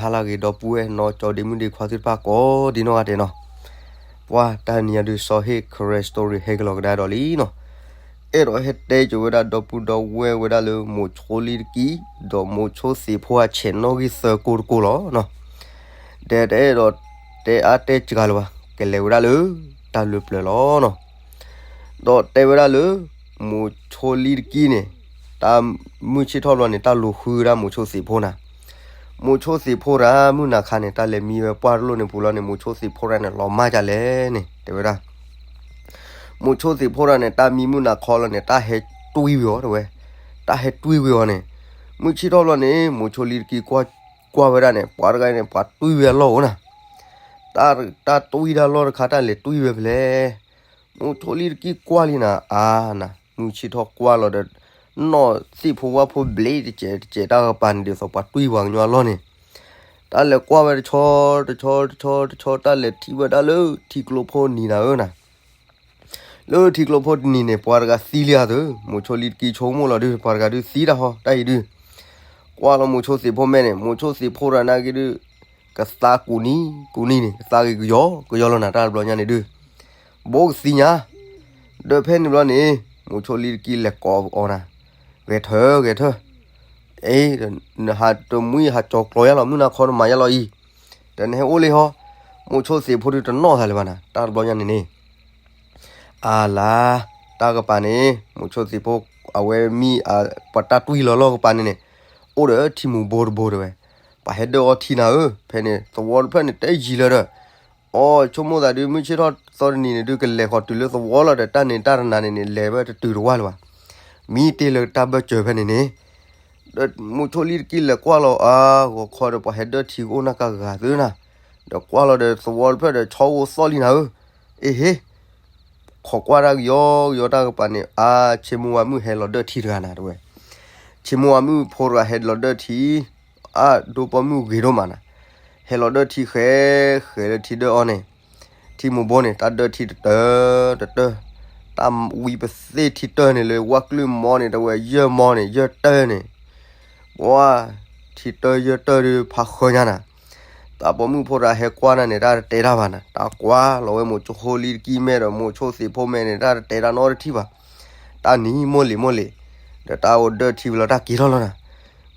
ဟါလၢအဂ့ၤ ဒီပုၢ်ဝဲၢ်နီၢ်ကၠီဒ့မုၣ်ဒ့ခွါသ့ၣ်တဖၣ်ကိးဒံနီၢ်ဂၤဒဲးနီၤ, ပှၤတနံၤအံၤဒုး စီၤဟ့ၣ် Karen Story ဟဲကလီၤကဒါဒီးလံနီၤ, အဲၣ်ဒိးဟဲတဲကၠိဝဲဒၣ်ဒီပုၢ်ဒီဝဲၢ်ဝဲဒၣ်လၢ မိၤဆိလံတကံ ဒီးမိၤဆိသ့ၣ်ဖိအဆဲးနီၣ်ဂံၢ်သၢကိၢ်တကိၢ်လီၤနီၤ, ဒီးတအဲၣ်ဒိးတဲအါတဲစှၤလၢၤဘၣ်, ကလဲၤဝဲဒၣ်လၢ တၢ်လၢပျၢၤလီၤနီၤ. ဒီးတဲဝဲဒၣ်လၢ မိၤဆိလံတကံန့ၣ် တၢ်မုၢ်ဆ့ၣ်ထီၣ်ဘျီန့ၣ် တၢ်လူၤဃုဝဲဒၣ်မိၤဆိသ့ၣ်ဖိနၤ, မိၤဆိသ့ၣ်ဖိတၢ်မုၢ်နၤခါန့ၣ် တၢ်လဲၤမံဝဲပှၢ်တလိၣ်န့ၣ်ပူၤလီၤန့ၣ် မိၤဆိသ့ၣ်ဖိတၢ်န့ၣ် လီၤမၢ်ကလဲၣ်န့ၣ် တဲဝဲဒၣ် မိၤဆိသ့ၣ်ဖိတၢ်န့ၣ် တၢ်မံမုၢ်နၤခီလီၤန့ၣ် တၢ်ဟဲတွံၢ်ဝံၤအီၤတဲဝဲ, တၢ်ဟဲတွံၢ်ဝံၤအီၤန့ၣ်, မုၢ်ဆ့ၣ်ထီၣ်ဘျီန့ၣ် မိၤဆိလံတကံကွၢ်ဝဲဒၣ်န့ၣ် ပှၤတဂၤန့ၣ် ပှၤတွံၢ်ဝဲအလီၢ်အိၣ်နၤ, တၢ်တွံၢ်တၢ်လီၢ်တခါ တၢ်လဲၤတွံၢ်ဝဲဖဲလဲၣ်, မိၤဆိလံတကံကွၢ်လံနၤ အါနၤ မုၢ်ဆ့ၣ်ထီၣ်ကွၢ်လီၤဒီး နီၢ်သ့ၣ်ဖိဝၣ်ဖိဘျ့တစဲးတစဲး တၢ်ကပၤန့ၣ်ဒ်သိးပှၤတွံၢ်ပှၤကညီအလီၢ်န့ၣ်, တၢ်လဲၤကွၢ်ဝဲတဆီတဆီတဆီတဆီ တၢ်လဲၤထံၣ်ဝဲဒၣ်လၢထံကျိဖိနံၤနၤဧၢနၤ, လၢထံကျိဖိတနံၤန့ၣ် ပှၤတဂၤသံလံဧါသၢ, မိၤဆိလံတကံဆိကမိၣ်လီၤဒုး ပှၤတဂၤဒုးသံတၢ်ဟီ တၢ်အံၤဒုး, ကွၢ်လီၤမိၤဆိသ့ၣ်ဖိမဲာ်န့ၣ် မိၤဆိသ့ၣ်ဖိတဂၤနာ်က့ဒုး ကသါကူးနံၤကူးနံၤန့ၣ် ကသါဂ့ၤကယီကယီလီၤနၤ တၢ်တဘျီညါန့ၣ်ဒုး, ဘိကသံညါ, ဒီးဖဲန့ၣ်ဘျီန့ၣ် မိၤဆိလံတကံလဲၤကိးအီၤနၤ, ဂဲၤထၢၣ်ဂဲၤထၢၣ်, အ့ နဟးတမှံဟးကၠီၤကျီၤယါလီၤအံၤ, ဒီးနဟဲအိၣ်လံဟီ, မိၤဆိသ့ၣ်ဖိဒုးတနီၣ်သးလၢၤဘၣ်နၤ တၢ်တဘျီညါန့ၣ်န့ၣ် အါလါ, တၢ်ကပၤန့ၣ် မိၤဆိသ့ၣ်ဖိ အဝဲမ့ၢ် ပှၤတၢ်တွံၢ်လီၤလီၢ်ကပၤန့ၣ်န့ၣ်, အိၣ်ဒီးထံမူၤဘိတဘိတဲဝဲ, ပှၤဟဲဒၢၣ်အီထံနၤဧၢ, ဖဲန့ၣ် သဝီတဖျၢၣ်န့ၣ် တယံၤလၢၤဒီး, အိ ဆိကမိၣ်သးဒုး မုၢ်ဆ့ၣ်ထီၣ်သီတနံၤန့ၣ်ဒုး ကလဲၤဃီၤတုၤလၢသဝီလီၤဒီး တၢ်န့ၣ်တၢ်တနၤန့ၣ်န့ၣ် လဲၤဝဲတတုၤတဝၢ်လၢၤဘၣ်, မံတ့ၢ်လၢတၢ်ဘၢၣ်စၢၤဖဲန့ၣ်န့ၣ် ဒီးမိၤဆိလံတကံလဲၤကွၢ်လီၤအါဂီၤခီဒီး ပှၤဟဲဒၢၣ်ထံကအိၣ်နၢ်ကါဂၤသၢနၤ, ဒီးကွၢ်လီၤဒီးသဝီတဖျၢၣ်ဒီး ဆီအိၣ်သီၣ်လံနၤဧၢ, အ့ဟ့, ခိးကွၢ်တၢ်ကယီကယီတၢ်ကပၤန့ၣ် အါ ဆ့မိၢ်ဝါမုၣ်ဟဲလီၤဒၢၣ်ထံတဂၤနၤတဲဝဲ, ဆ့မိၢ်ဝါမုၣ်ဖိတဂၤဟဲလီၤဒၢၣ်ထံ, အါ ဒိၣ်ပိာ်မုၣ်ဂ့ၤဒိၣ်မးနၤ, ဟဲလီၤဒၢၣ်ထံဃဲဃဲလၢထံဒၢၣ်အီၤန့ၣ်, ထံမူၤဘိန့ၣ် တၢ်ဒၢၣ်ထံတတၢၢ်တတၢၢ်, တၢ်ဝံပသ့ၣ်ထံတၢၢ်န့ၣ်လၢဝၣ်ကျုၢ်မီန့ၣ် တဲဝဲယဲၢ်မီန့ၣ် ယဲၢ်တၢၢ်န့ၣ်, ပှၤ ထံတၢၢ်ယဲၢ်တၢၢ်ဒုးဖးဃၢညါနၤ, တၢ်ပိာ်မုၣ်ဖိတဂၤဟဲကွၢ်နၤန့ၣ် တၢ်တတဲတၢ်ဘၣ်နၤ, တၢ်ကွၢ်လီၤဝဲမိၤဆိလံတကံမဲာ်ဒီးမိၤဆိသ့ၣ်ဖိမဲာ်န့ၣ် တၢ်တတဲတၢ်နီတထံၣ်ဘၣ်, တၢ်နံၤမိၢ်လံၤမိၢ်လံၤ, ဒီးတၢ်အိၣ်ဒၢၣ်ထံဝံၤလီၤတၢ်က့ၤထီၣ်လီၤနၤ,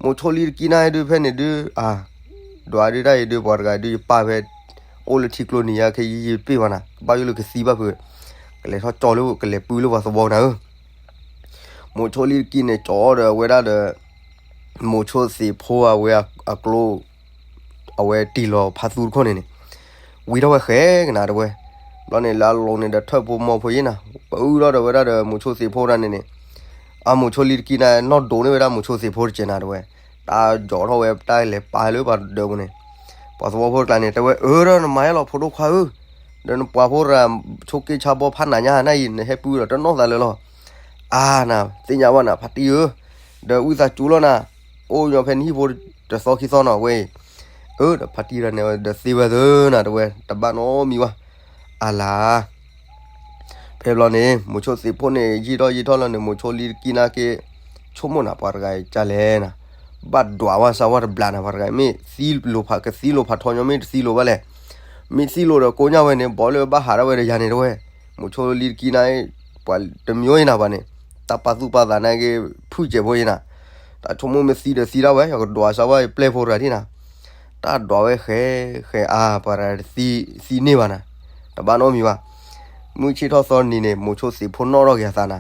မိၤဆိလံတကံနၤဒုးဖဲန့ၣ်ဒုး အါ ဒွးဒုးတၢ်အံၤဒုး ပှၤတဂၤဒုးယပာ်ဖဲ အိၣ်လၢထံကျိနံၤယါခဲ ယယပ့ၢ်ဘၣ်နၤ ကဘၣ်ယိၣ်လၢကသံဘၣ်ဖုး, ကလဲၤထီၣ်ကၠီလၢကလဲၤပုၢ်လၢပှၤသဝီနၤဧၢ, မိၤဆိလံတကံန့ၣ် ကၠီဒီးအဝဲဒၣ်ဒီး မိၤဆိသ့ၣ်ဖိအဝဲအကျိ အဝဲတံၢ်လီၤဖးသူတခိၣ်န့ၣ်န့ၣ်, ဝံထီၣ်ဝဲဃဲကနၤတဝဲ, ဘျီန့ၣ်လၢအလိၤန့ၣ်ဒီးထၢၣ်ဖိမီဖိယ့ၢ်နၤ, ပအုၣ်ထီၣ်ဒီးဝဲဒၣ်ဒီးမိၤဆိသ့ၣ်ဖိဒၣ်န့ၣ်န့ၣ်, အမိၤဆိလံတကံနၤ နီၢ်ဒိးန့ၢ်ဝဲဒၣ်မိၤဆိသ့ၣ်ဖိတကဲးနၤတဝဲ, တၢ်ယီၤထီၣ်ဝဲတၢ်လဲၤပာ်လၢပှၤဒၢးပူၤန့ၣ်, ပှၤသဝီဖိတကျါန့ၣ် တဲဝဲအၢဒီးနမၤယါလီၤဖိဒိၣ်ခွါဧၢ, ဒီးနပှၤဖိတဂၤ ဆိးက့ဆါဘီဖးနးညါနၤအံၤ နဟဲပုၢ်ဒီးတနီၣ်သးလၢာ်လီၤ, အါနၤ သ့ၣ်ညါဘၣ်နၤ ဖါတံၢ်ဧၢ, ဒီးဝံသးစူၤလီၤနၤ, အိၣ်ညီဖဲနဟံၣ်ဖိတသီခံသီနီၤဝဲအံၤ, အၢ ဒီးဖါတံၢ်တဂၤန့ၣ်ဒီးသ့ဝဲသၢနၤတဝဲ တဘၣ်နီတမံၤဘၣ်, အါလါ ဖဲဘျီန့ၣ် မိၤဆိသ့ၣ်ဖိန့ၣ် ယံာ်ထီၣ်ယံာ်ထီၣ်လီၤန့ၣ် မိၤဆိလံတကံနၤက့ ဆိကမိၣ်နၤ ပှၤတဂၤအံၤကလဲၣ်နၤ, ဘၣ်ဒွးဝဲစၢ်ဝဲတဘျးနၤ ပှၤတဂၤအံၤ မ့ၢ်သံလိာ်ဖး ကသံလိာ်ဖးထီညီ မ့ၢ်တသံလိာ်ဘၣ်လဲၣ်, မ့ၢ်သံလိာ်ဒီးကိးညါဝဲန့ၣ် ဘီလၢဘၣ်ဟးဒၣ်ဝဲဒီးယၤန့ၣ်တဝဲ, မိၤဆိလံတကံနၤ ပှၤတမံၤအံၤနၤပှၤန့ၣ်, တၢ်ပာ်သူၣ်ပာ်သးနၤက့ ဖုၣ်စဲးဖိအံၤနၤ, တၢ်ဆိကမိၣ်မ့ၢ်သံဒီးသံဒၣ်ဝဲ ယကဒွးစၢ်ဝဲယပျဲၢ်ဖိတဂၤဒ်နၤ, တၢ်ဒွးဝဲဃဲ ဃဲအါ ပှၤတဂၤတသံ သံန့ၢ်ဘၣ်နၤ, တဘၣ်နီတမံၤဘၣ်, မုၢ်ဆ့ၣ်ထီၣ်သီနံၤန့ၣ် မိၤဆိသ့ၣ်ဖိနီၣ်ထီၣ်က့ၤအသးနၤ,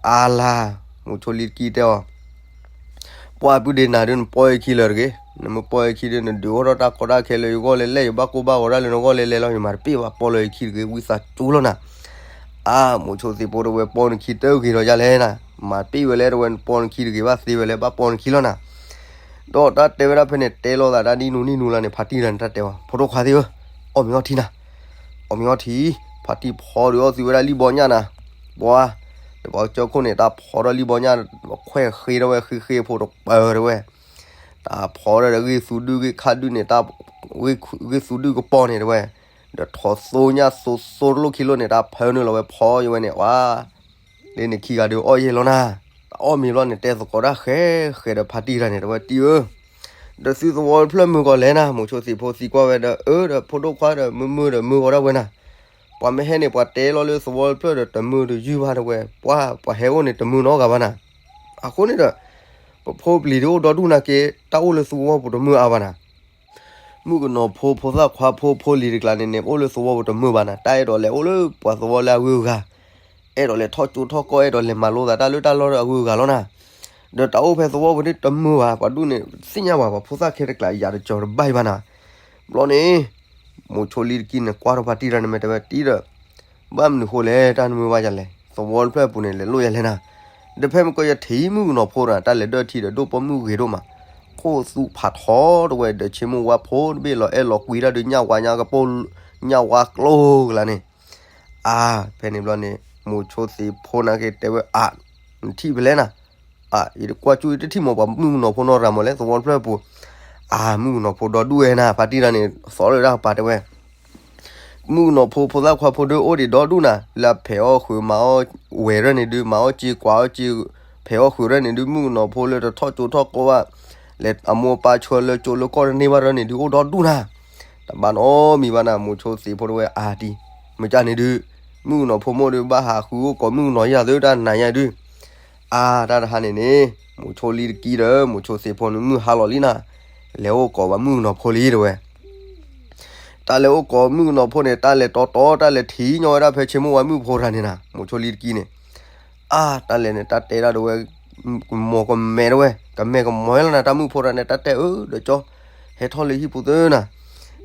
အါလါ, မိၤဆိလံတကံတဲအီၤ ပှၢ်ပုၢ်ဒ့နၤဒုး နပီၢ်ယခံလၢာ်တဂ့ၤ, နမ့ၢ်ပီၢ်ယခံဒုး နဒုးအိၣ်ထီၣ်တၢ်ကီတၢ်ခဲလၢယဂီၢ်လဲၣ်လဲၣ် ယဘၣ်ကိၢ်ဘၣ်ဂီၤဒၣ်လၢနဂီၢ်လဲၣ်လဲၣ်လီၤ, ယမၤတပ့ၢ်ဘၣ် ပီၢ်လၢယခံတဂ့ၤ ဝံသးစူၤလီၤနၤ, အါ မိၤဆိသ့ၣ်ဖိတဝဲ ပီၢ်နခံတဂ့ၤဒီးယၤလဲၣ်နၤ, မၤတပ့ၢ်ဝဲလဲၣ်တဝဲ နပီၢ်နခံတဂ့ၤဘၣ်သ့ဝဲလဲၣ် ဘၣ်ပီၢ်နခံလီၤနၤ, ဒီးတၢ်တဲဝဲဒၣ်ဖဲန့ၣ် တဲလိာ်သးတၢ်နံၣ်နူနံၣ်နူလီၤန့ၣ် ဖါတံၢ်တဂၤန့ၣ် တၢ်တဲအီၤ ဖိဒိၣ်ခွါသ့ၣ်ဧၢ, အီၣ်မ့ၤအီထံနၤ, အီၣ်မ့ၤအီထံ, ဖါတံၢ်ဖီဒုးအီၣ်သုဝဲဒၣ်လံၣ်ဘီညၣ်နၤ, ပှၤ, ဒီးပှၤကစၢၢ်ခိၣ်န့ၣ် တၢ်ဖီထီၣ်လံၣ်ဘီညၣ် ခွဲးဃ့ထီၣ်ဝဲ ဃ့ဃ့ဖိတပၢၤတဝဲ, တၢ်ဖီထီၣ်ဒီးဂ့ၢ်သူဒုၣ်ဂ့ၢ်ခါဒုၣ်န့ၣ် တၢ် ဂ့ၢ်သူဒုၣ်ကပီၤန့ၣ်တဝဲ, ဒီးထိးသိညၣ်သိသိတလိၣ်ခံလိၣ်န့ၣ် တၢ်ဖၢနုာ်လီၤဝဲဖီယဝဲန့ၣ် ဝါ လၢန့ၣ်ခံဂၤဒုးအီၣ်ယဲၢ်လီၤနၤ, တၢ်အီၣ်မ့ၤဘျီန့ၣ် တဲသကိးတၢ်ဃဲဃဲဒီးဖါတံၢ်တဂၤန့ၣ် တဝဲတံၢ်ဧၢ, ဒီးသုသဝီတဖျၢၣ်မုာ်ကီးလဲၣ်နၤ, မိၤဆိသ့ၣ်ဖိသံကွၢ်ဝဲဒီး အၢ ဒီးဖိဒိၣ်ခွါဒီး မုာ်မုာ်ဒီးမုာ်ကီးဒၣ်ဝဲနၤ, ပှၤမ့ၢ်ဟဲန့ၣ် ပှၤတဲလီၤလၢသဝီတဖျၢၣ်ဒီးတမုာ်တယုၢ်ဘၣ်တဝဲ, ပှၤ ပှၤဟဲအိၣ်န့ၣ်တမုာ်နီတဂၤဘၣ်နၤ, အဃိန့ၣ်ဒီး ပဖိပလံၤဒုးအိၣ်ဒီဒူၣ်နာ်က့ တၢ်အိၣ်လၢသဝီပူၤတမုာ်အါဘၣ်နၤ မုၣ်ကနီၤဖိ ဖိသၣ်ခွါဖိ ဖိလံၤတကျါန့ၣ်န့ၣ် အိၣ်လၢသဝီပူၤတမုာ်ဘၣ်နၤ, တၢ်အဲၣ်ဒိးလဲၤအိၣ်လၢပှၤသဝီလၢအဂုၤအဂၤ, အဲၣ်ဒိးလဲၤထီၣ်ကၠိထီၣ်ကီၢ် အဲၣ်ဒိးလဲၤမၤလိသးတၢ်လၢတၢ်လီၢ်လၢအဂုၤအဂၤလီၤနၤ, ဒီးတၢ်အိၣ်ဖဲသဝီပူၤန့ၣ်တမုာ်ဘၣ်, ပှၤဒူၣ်န့ၣ် သ့ၣ်ညါဘၣ် ပှၤဖိသၣ်ခဲတကျါ ယၤတကၠီၤတဘၣ်အံၤဘၣ်နၤ, ဘျီန့ၣ် မိၤဆိလံတကံန့ၣ် ကွၢ်ထီၣ်ဖါတံၢ်တၢ်န့ၣ် မ့ၢ်တဲဝဲတံၢ်ဒီး ဘၣ်မနုၤဃိလဲၣ် တၢ်နမုာ်ဘၣ်ယၤလဲၣ်, သဝီတဖျၢၣ်အပူၤန့ၣ် လဲၤလိၣ်ယၤလဲၣ်နၤ, ဒီးဖဲမ့ၢ်ကီယထံၣ်မုၣ်ကနီၤဖိတဂၤ တၢ်လဲၤဒၢထံဒီးဒိၣ်ပိာ်မုၣ်ဂ့ၤဒိၣ်မး, ခိၣ်သူဖးထီတဝဲ ဒီးဆ့မိၢ်ဝါဖိတဘ့ၣ်လီၤအဲၣ်လီၤကွံတၢ်ဒုး ညၣ်ဝါညါကပိၢ် ညၣ်ဝါကျိၤကလါန့ၣ်, အါ ဖဲန့ၣ်ဘျီန့ၣ် မိၤဆိသ့ၣ်ဖိနာ်က့တဲဝဲ အါ နထံၣ်ဖဲလဲၣ်နၤ, အါ ယတကွၢ်ကၠူၣ် ယတထံၣ်မး ပှၤမုၣ်ကနီၤဖိနီတဂၤမးလဲၣ် သဝီတဖျၢၣ်အပူၤ, အါ မုၣ်ကနီၤဖိဒီဒူၣ်ဝဲနၤ, ဖါတံၢ်တၢ်န့ၣ် သီလၢတၢ်ကပၤတဲဝဲ မုၣ်ကနီၤဖိ ဖိသၣ်ခွါဖိဒုးအိၣ်ဒံးဒီဒူၣ်နၤ, လၢအဖဲးအီၣ်ဃုာ်မၤအီၣ်ဝဲၤရၢၢ်န့ၣ်ဒုး မၤအီၣ်စ့ကွၢ်အီၣ်စ့ ဖဲးအီၣ်ဃုာ်ရၢၢ်န့ၣ်ဒုး မုၣ်ကနီၤဖိလၢတထီၣ်ကၠိထီၣ်ကီၢ်ဘၣ်, လဲၤအမိၢ်ပၢ်ဆှၢလၢကၠိလၢကီၢ်တန့ၢ်ဘၣ်ရၢၢ်န့ၣ်ဒုး အိၣ်ဒီဒူၣ်နၤ, တဘၣ်နီတမံၤဘၣ်နၤ, မိၤဆိသ့ၣ်ဖိတဝဲအါတံၢ်, မ့ၢ်ကန့ၣ်ဒုး မုၣ်ကနီၤဖိမိၢ်ဒုး ဘၣ်ဟးဃုအိၣ်ကိးမုၣ်ကနီၤယၤသုတၢ်နၤယၤဒုး အါ တၢ်တဟါန့ၣ်န့ၣ် မိၤဆိလံတကံဒီး မိၤဆိသ့ၣ်ဖိန့ၣ် မုၢ်ဟါလီၤလံနၤ, လဲၤအိၣ်ကိးဘၣ်မုၣ်ကနီၤဖိလံတဝဲ, တၢ်လဲၤအိၣ်ကိးမုၣ်ကနီၤဖိန့ၣ် တၢ်လဲၤတီတီ တၢ်လဲၤထံၣ်ညီဝဲဒၣ်ဖဲဆ့မိၢ်ဝါမုၣ်ဖိတဂၤန့ၣ်နၤ, မိၤဆိလံတကံန့ၣ်, အါ တၢ်လဲၤန့ၣ် တၢ်တဲဒၣ်တဝဲ ကမီၤကမဲာ်တဝဲ ကမဲာ်ကမီၤလီၤနၤ, တၢ်မုၣ်ဖိတဂၤန့ၣ် တၢ်တဲအၢဒီးကၠီ ဟဲထီၣ်လၢဟံၣ်ပူၤသုနၤ,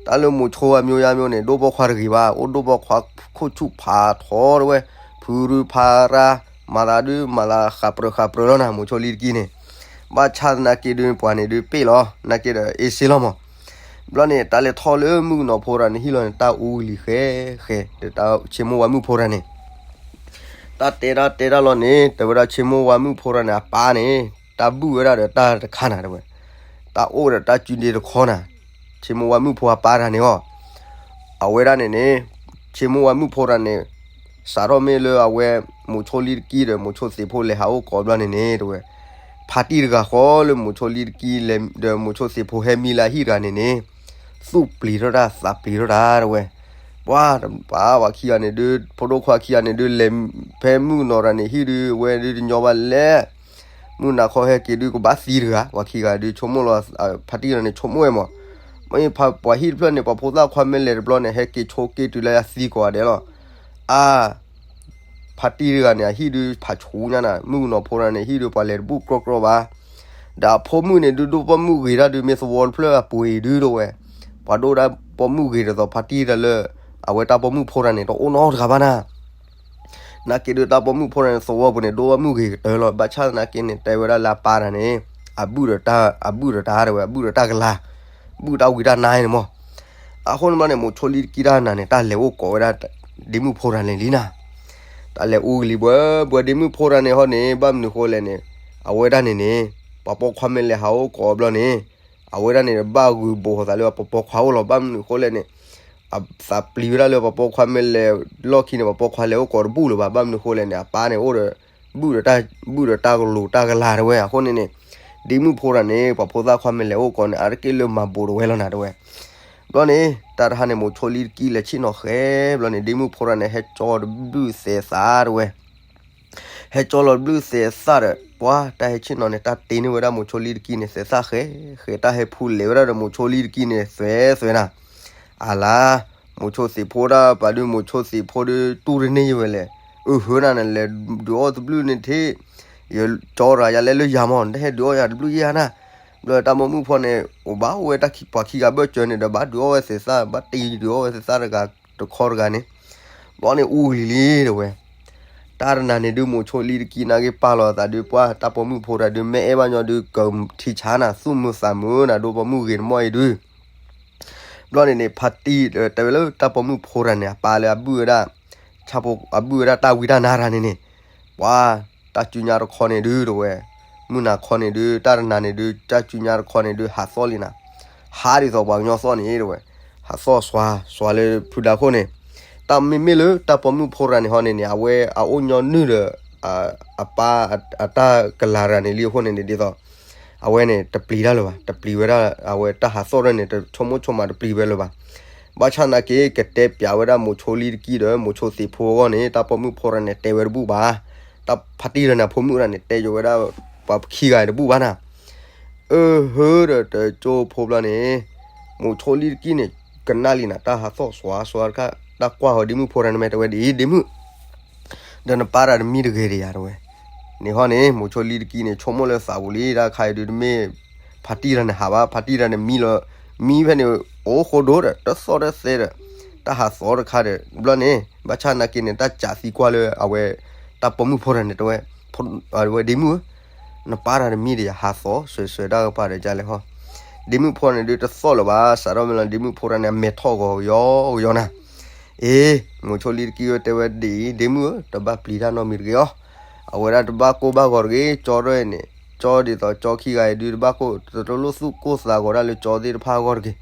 တၢ်လၢမိၤဆိအမျိုးယါမျိုးန့ၣ် ဒိၣ်ပိာ်ခွါတဂ့ၤဘၣ်, အိၣ်ဒိၣ်ပိာ်ခွါခိၣ်ဆူၣ်ဖးထီတဝဲ, ဖုရူဖးရါ, မၤသးဒုး မၤသးဃးပြၢၤဃးပြၢၤလီၤနၤ, မိၤဆိလံတကံန့ၣ်, ဘၣ်ဆၣ်သနာ်က့ဒုး ပှၤန့ၣ်ဒုးပ့ၢ်လီၤ နာ်က့ဒီး အ့စ့လီၤမး, ဘျီန့ၣ် တၢ်လဲၤထီၣ်လၢမုၣ်ကနီၤဖိတဂၤန့ၣ် ဟံၣ်လီၤန့ၣ် တၢ်အူလံၤဃဲဃဲ ဒီးတၢ်ဆ့မိၢ်ဝါမုၣ်ဖိတဂၤန့ၣ် တၢ်တဲဒၣ်တဲဒၣ်လီၤန့ၣ် တဲဝဲဒၣ်ဆ့မိၢ်ဝါမုၣ်ဖိတဂၤန့ၣ် အပၢ်န့ၣ် တၢ်ဘုၣ်ဝဲဒၣ်ဒီးတၢ်တခါနၤတဲဝဲ, တၢ်အိၣ်ဒီးတၢ်စုဒ့တခီနၤ, ဆ့မိၢ်ဝါမုၣ်ဖိအပၢ်တဂၤန့ၣ်အီၤ, အဝဲဒၣ်န့ၣ်န့ၣ် ဆ့မိၢ်ဝါမုၣ်ဖိတဂၤန့ၣ် စးထီၣ်မ့ၢ်လၢအဝဲ မိၤဆိလံတကံဒီး မိၤဆိသ့ၣ်ဖိလဲၤဟးအိၣ်ကိးဘျီန့ၣ်န့ၣ် တဲဝဲ ဖါတံၢ်တဂၤဃီလၢမိၤဆိလံတကံ ဒီးမိၤဆိသ့ၣ်ဖိဟဲမံလၢအဟံၣ်တဂၤန့ၣ်န့ၣ် သူၣ်ပျံၤထီၣ်တၢ် သးပျံၤထီၣ်တၢ်တဲဝဲ, ပှၤတပာ်ပှၤခံဂၤန့ၣ်ဒုး ဖိဒိၣ်ခွါခံဂၤန့ၣ်ဒုး လဲၤဖဲမုၣ်ကနီၤတဂၤန့ၣ် ဟံၣ်ဒုး ဝဲဒုးတညီဘၣ်လဲၣ်, မုၢ်နၤခီဟဲက့ၤဒုး ကဘၣ်သံတဂၤ ပှၤခံဂၤဒုး ဆိကမိၣ်လီၤ ဖါတံၢ်တဂၤန့ၣ် ဆိကမိၣ်ဝဲမး, မ့ၢ်ပှၤဟံၣ်တဖျၢၣ်န့ၣ် ပှၤဖိသၣ်ခွါမ့ၢ်လဲၤတဘျီန့ၣ် ဟဲက့ၤဆိက့ၤတုၤလၢယသံကိးဂၤဒဲးလီၤ, အါ ဖါတံၢ်တဂၤန့ၣ် အဟံၣ်ဒုးဖးဆူညါနၤ မုၣ်ကနီၤဖိတဂၤန့ၣ် ဟံၣ်ဒုးပှၤလဲၤတဘူၣ်ကြီကြီဘၣ်, ဒီးအဖိမုၣ်န့ၣ်ဒုး ဒိၣ်ပိာ်မုၣ်ဂ့ၤတၢ်ဒုး မ့ၢ်သဝီတဖျၢၣ်အပူၤအံၤဒုးတဲဝဲ, ပှၤဒိၣ်တၢ်ပိာ်မုၣ်ဂ့ၤဒ်သိးဖါတံၢ်တၢ်လၢ အဝဲတၢ်ပိာ်မုၣ်ဖိတဂၤန့ၣ် တအိၣ်နီတဂၤဘၣ်နၤ နာ်က့ဒုးတၢ်ပိာ်မုၣ်ဖိတဂၤန့ၣ် သဝီပူၤန့ၣ် ဒိၣ်ပိာ်မုၣ်ဂ့ၤကတၢၢ်လီၤ ဘၣ်ဆၣ်သနာ်က့န့ၣ် တဲဝဲဒၣ်လၢအပၢ်တဂၤန့ၣ် အဘုၣ်ဒီးတၢ် အဘုၣ်ဒီးတၢ်တဲဝဲ အဘုၣ်ဒီးတၢ်ကလၤ ဘုၣ်တၢ်ဝံတၢ်နါအံၤန့ၣ်မး, အဃိန့ၣ်ဘျီန့ၣ် မိၤဆိလံတကံတၢ်နၤန့ၣ် တၢ်လဲၤအိၣ်ကိးဝဲဒၣ် ဒ့မုၣ်ဖိတဂၤန့ၣ်လံနၤ, တၢ်လဲၤအူကလံၤဘှဲဘှဲ ဒ့မုၣ်ဖိတဂၤန့ၣ်ဟီန့ၣ် ဘၣ်မနုၤဃိလဲၣ်န့ၣ် အဝဲဒၣ်န့ၣ်န့ၣ် ပှၤပိာ်ခွါမ့ၢ်လဲၤဟးအိၣ်ကိးဘျီန့ၣ် အဝဲဒၣ်န့ၣ် ဘၣ်ဂုာ်ဘိးသးလၢပှၤပိာ်ခွါအိၣ်လီၤ ဘၣ်မနုၤဃိလဲၣ်န့ၣ် အသးပျံၤဝဲဒၣ်လၢပှၤပိာ်ခွါမ့ၢ်လဲၤလီၢ်ခံန့ၣ် ပှၤပိာ်ခွါလဲၤအိၣ်ကိးတဘူၣ်လၢၤဘၣ် ဘၣ်မနုၤဃိလဲၣ်န့ၣ် အပၢ်န့ၣ်အိၣ်ဒီး ဘုၣ်ဒီးတၢ် ဘုၣ်ဒီးတၢ်ကလိၤတၢ်ကလၤတဲဝဲ အဃိန့ၣ်န့ၣ် ဒ့မုၣ်ဖိတဂၤန့ၣ် ပှၤဖိသၣ်ခွါမ့ၢ်လဲၤအိၣ်ကိးန့ၣ် အါတက့ၢ်လၢမၤဘိးတဝဲလီၤနၤတဲဝဲ, ဘျီန့ၣ် တၢ်တဟါန့ၣ် မိၤဆိလံတကံလဲၤဆ့ၣ်နီၤဃဲ ဘျီန့ၣ် ဒ့မုၣ်ဖိတဂၤန့ၣ် ဟဲကၠီတဘျုးသဲးသၣ်တဲဝဲ ဟဲကၠီလီၤတဘျုးသဲးသၣ်ဒီး ပှၤတၢ်ဟဲဆ့ၣ်နီၤန့ၣ် တၢ်တ့န့ၢ်ဝဲဒၣ်မိၤဆိလံတကံန့ၣ် သဲးသၣ်ဃဲ ဃဲ တၢ်ဟဲဖူလဲၤဝဲဒၣ်ဒီးမိၤဆိလံတကံန့ၣ် သွဲသွဲနၤ, အလါ မိၤဆိသ့ၣ်ဖိတၢ်ပာ်ဒုး မိၤဆိသ့ၣ်ဖိဒုး တူၢ်တန့ၢ်ယဝဲလဲၣ်, အဟၢနၤန့ၣ် လဲၤဒုးအီၣ်တဘျုးန့ၣ်ထံၣ် ယကၠီရၤယၤလဲၤလၢယၤမး နတဟဲဒုးအီၣ်ယၤတဘျုးယဲၢ်နၤ, ဘျီတၢ်ပိာ်မုၣ်ဖိန့ၣ် အိၣ်ဘၣ်အိၣ်ဝဲတၢ်ခံပှၤခံဂၤဘၢၣ်စၢၤန့ၣ်ဒီး ဘၣ်ဒုးအီၣ်ဝဲသဲးသၣ် ဘၣ်တ့ဒုးအီၣ်ဝဲသဲးသၣ်တဂၤတခီတဂၤန့ၣ်, ဘျီန့ၣ်အူလံၤလံၤတဲဝဲ တၢ်တနၤန့ၣ်ဒုး မိၤဆိလံတကံနာ်က့ပာ်လီၤအသးဒုး ပှၤတၢ်ပိာ်မုၣ်ဖိတဂၤဒုး မ့ၢ်အဲၣ်ဘၣ်ညီဒုး ကထံဆါနၤသူၣ်မုာ်သးမုာ်နၤ ဒိၣ်ပိာ်မုၣ်ဂ့ၤတမီၢ်အံၤဒုး, ဘျီန့ၣ်န့ၣ် ဖါတံၢ်တဲဝဲလၢတၢ်ပိာ်မုၣ်ဖိတဂၤန့ၣ် အပၢ်လၢအဘုၣ်ဝဲဒၣ် ဆၣ်ဖိ အဘုၣ်ဝဲဒၣ်တၢ်ဝံတၢ်နါတဂၤန့ၣ်န့ၣ်, ပှၤတၢ်စုညါတခီန့ၣ်ဒုးတဲဝဲ, မုၢ်နၤခီန့ၣ်ဒုး တၢ်တနၤန့ၣ်ဒုး တၢ်စုညါတခီန့ၣ်ဒုး ဟးသီၣ်လံနၤ, ဟးဒ်သိးပှၤကညီသီၣ်န့ၣ်တဲဝဲ, ဟးသီၣ်စွါ စွါလၢဖုဒါခိၣ်န့ၣ်, တၢ်မ့မ့ၢ်လၢတၢ်ပိာ်မုၣ်ဖိတဂၤန့ၣ်ဟီန့ၣ်န့ၣ် အဝဲအအိၣ်ညီနုၢ်ဒီး အပၢ်အတၢ်ကလၤတဂၤန့ၣ်လံအဃိန့ၣ်န့ၣ် ဒ်သိး အဝဲန့ၣ်တပျံၤတၢ်လၢၤဘၣ်, တပျံၤဝဲဒၣ် အဝဲတၢ်ဟးသီၣ်ဒၣ်န့ၣ် တဆိကမိၣ်ဆိကမးတပျံၤဝဲလၢၤဘၣ်. ဘၣ်ဆၣ်နာ်က့ ကတဲပျးဝဲဒၣ်မိၤဆိလံတကံဒီး မိၤဆိသ့ၣ်ဖိအဂီၢ်န့ၣ် တၢ်ပိာ်မုၣ်ဖိတဂၤန့ၣ် တဲဝဲတဘူၣ်ဘၣ်, တၢ်ဖါတံၢ်တဂၤန့ၣ် အဖိမုၣ်တဂၤန့ၣ် တဲယိၤဝဲဒၣ် ပှၤခံဂၤတဘူၣ်ဘၣ်နၤ. အၢ ဟၢဒီးတကၠိဖိဘျီန့ၣ် မိၤဆိလံတကံန့ၣ် ကနၣ်လံနၤ တၢ်ဟးသီၣ်စွါစွါတခါ တၢ်ကွၢ်ဃီၤဒ့မုၣ်ဖိတဂၤန့ၣ် မ့ၢ်တဲဝဲဒ်အံၤ ဒ့မုၣ် ဒီးနပၢ်တဂၤတမံတဂ့ၤဒံးယၤတဲဝဲ. န့ၣ်ဟီန့ၣ် မိၤဆိလံတကံန့ၣ် ဆိကမိၣ်လၢသးပူၤလံ တၢ်ခါအံၤဒုးတမ့ၢ် ဖါတံၢ်တဂၤန့ၣ်ဟးဘၣ် ဖါတံၢ်တဂၤန့ၣ်မံလီၤ, မံဖဲန့ၣ် အိၣ်ဃိဒိၣ်ဒီး တသီၣ်တသဲဒီး တၢ်ဟးသီတခါဒီး ဘျီန့ၣ် ဘၣ်ဆၣ်နာ်က့န့ၣ် တၢ်စးသံကွၢ်လၢအဝဲ တၢ်ပိာ်မုၣ်ဖိတဂၤန့ၣ်တဲဝဲ, ဝဲဒ့မုၣ်ဧၢ နပၢ်တဂၤတမံဒံးယၤ ဟးသီၣ်စွဲစွဲတၢ်ကပၤဒီးကလဲၣ်ဟီ, ဒ့မုၣ်ဖိန့ၣ်ဒုးတသီၣ်လၢၤဘၣ် စးထီၣ်မ့ၢ်လီၤ ဒ့မုၣ်ဖိတဂၤန့ၣ် အမဲာ်ထီၣ်ဂီၤကယီကယီနၤ. အ့ မိၤဆိလံတကံဝဲတဲဝဲဒ်အံၤ ဒ့မုၣ်ဧၢ တဘၣ်ပျံၤတၢ်နီတမံၤတဂ့ၤအီၤ, အဝဲဒၣ်တဘၣ်ကိၢ်ဘၣ်ဂီၤတဂ့ၤ ကၠီထီၣ်အံၤန့ၣ် ကၠီဒ်သိးကၠီခံဂၤအံၤဒုးတဘၣ်ကိၢ် တလိၣ်သူၣ်ကိၢ်သးဂီၤဒၣ်လၢကၠီသ့ၣ်တဖၣ်အဂီၢ်တဂ့ၤ,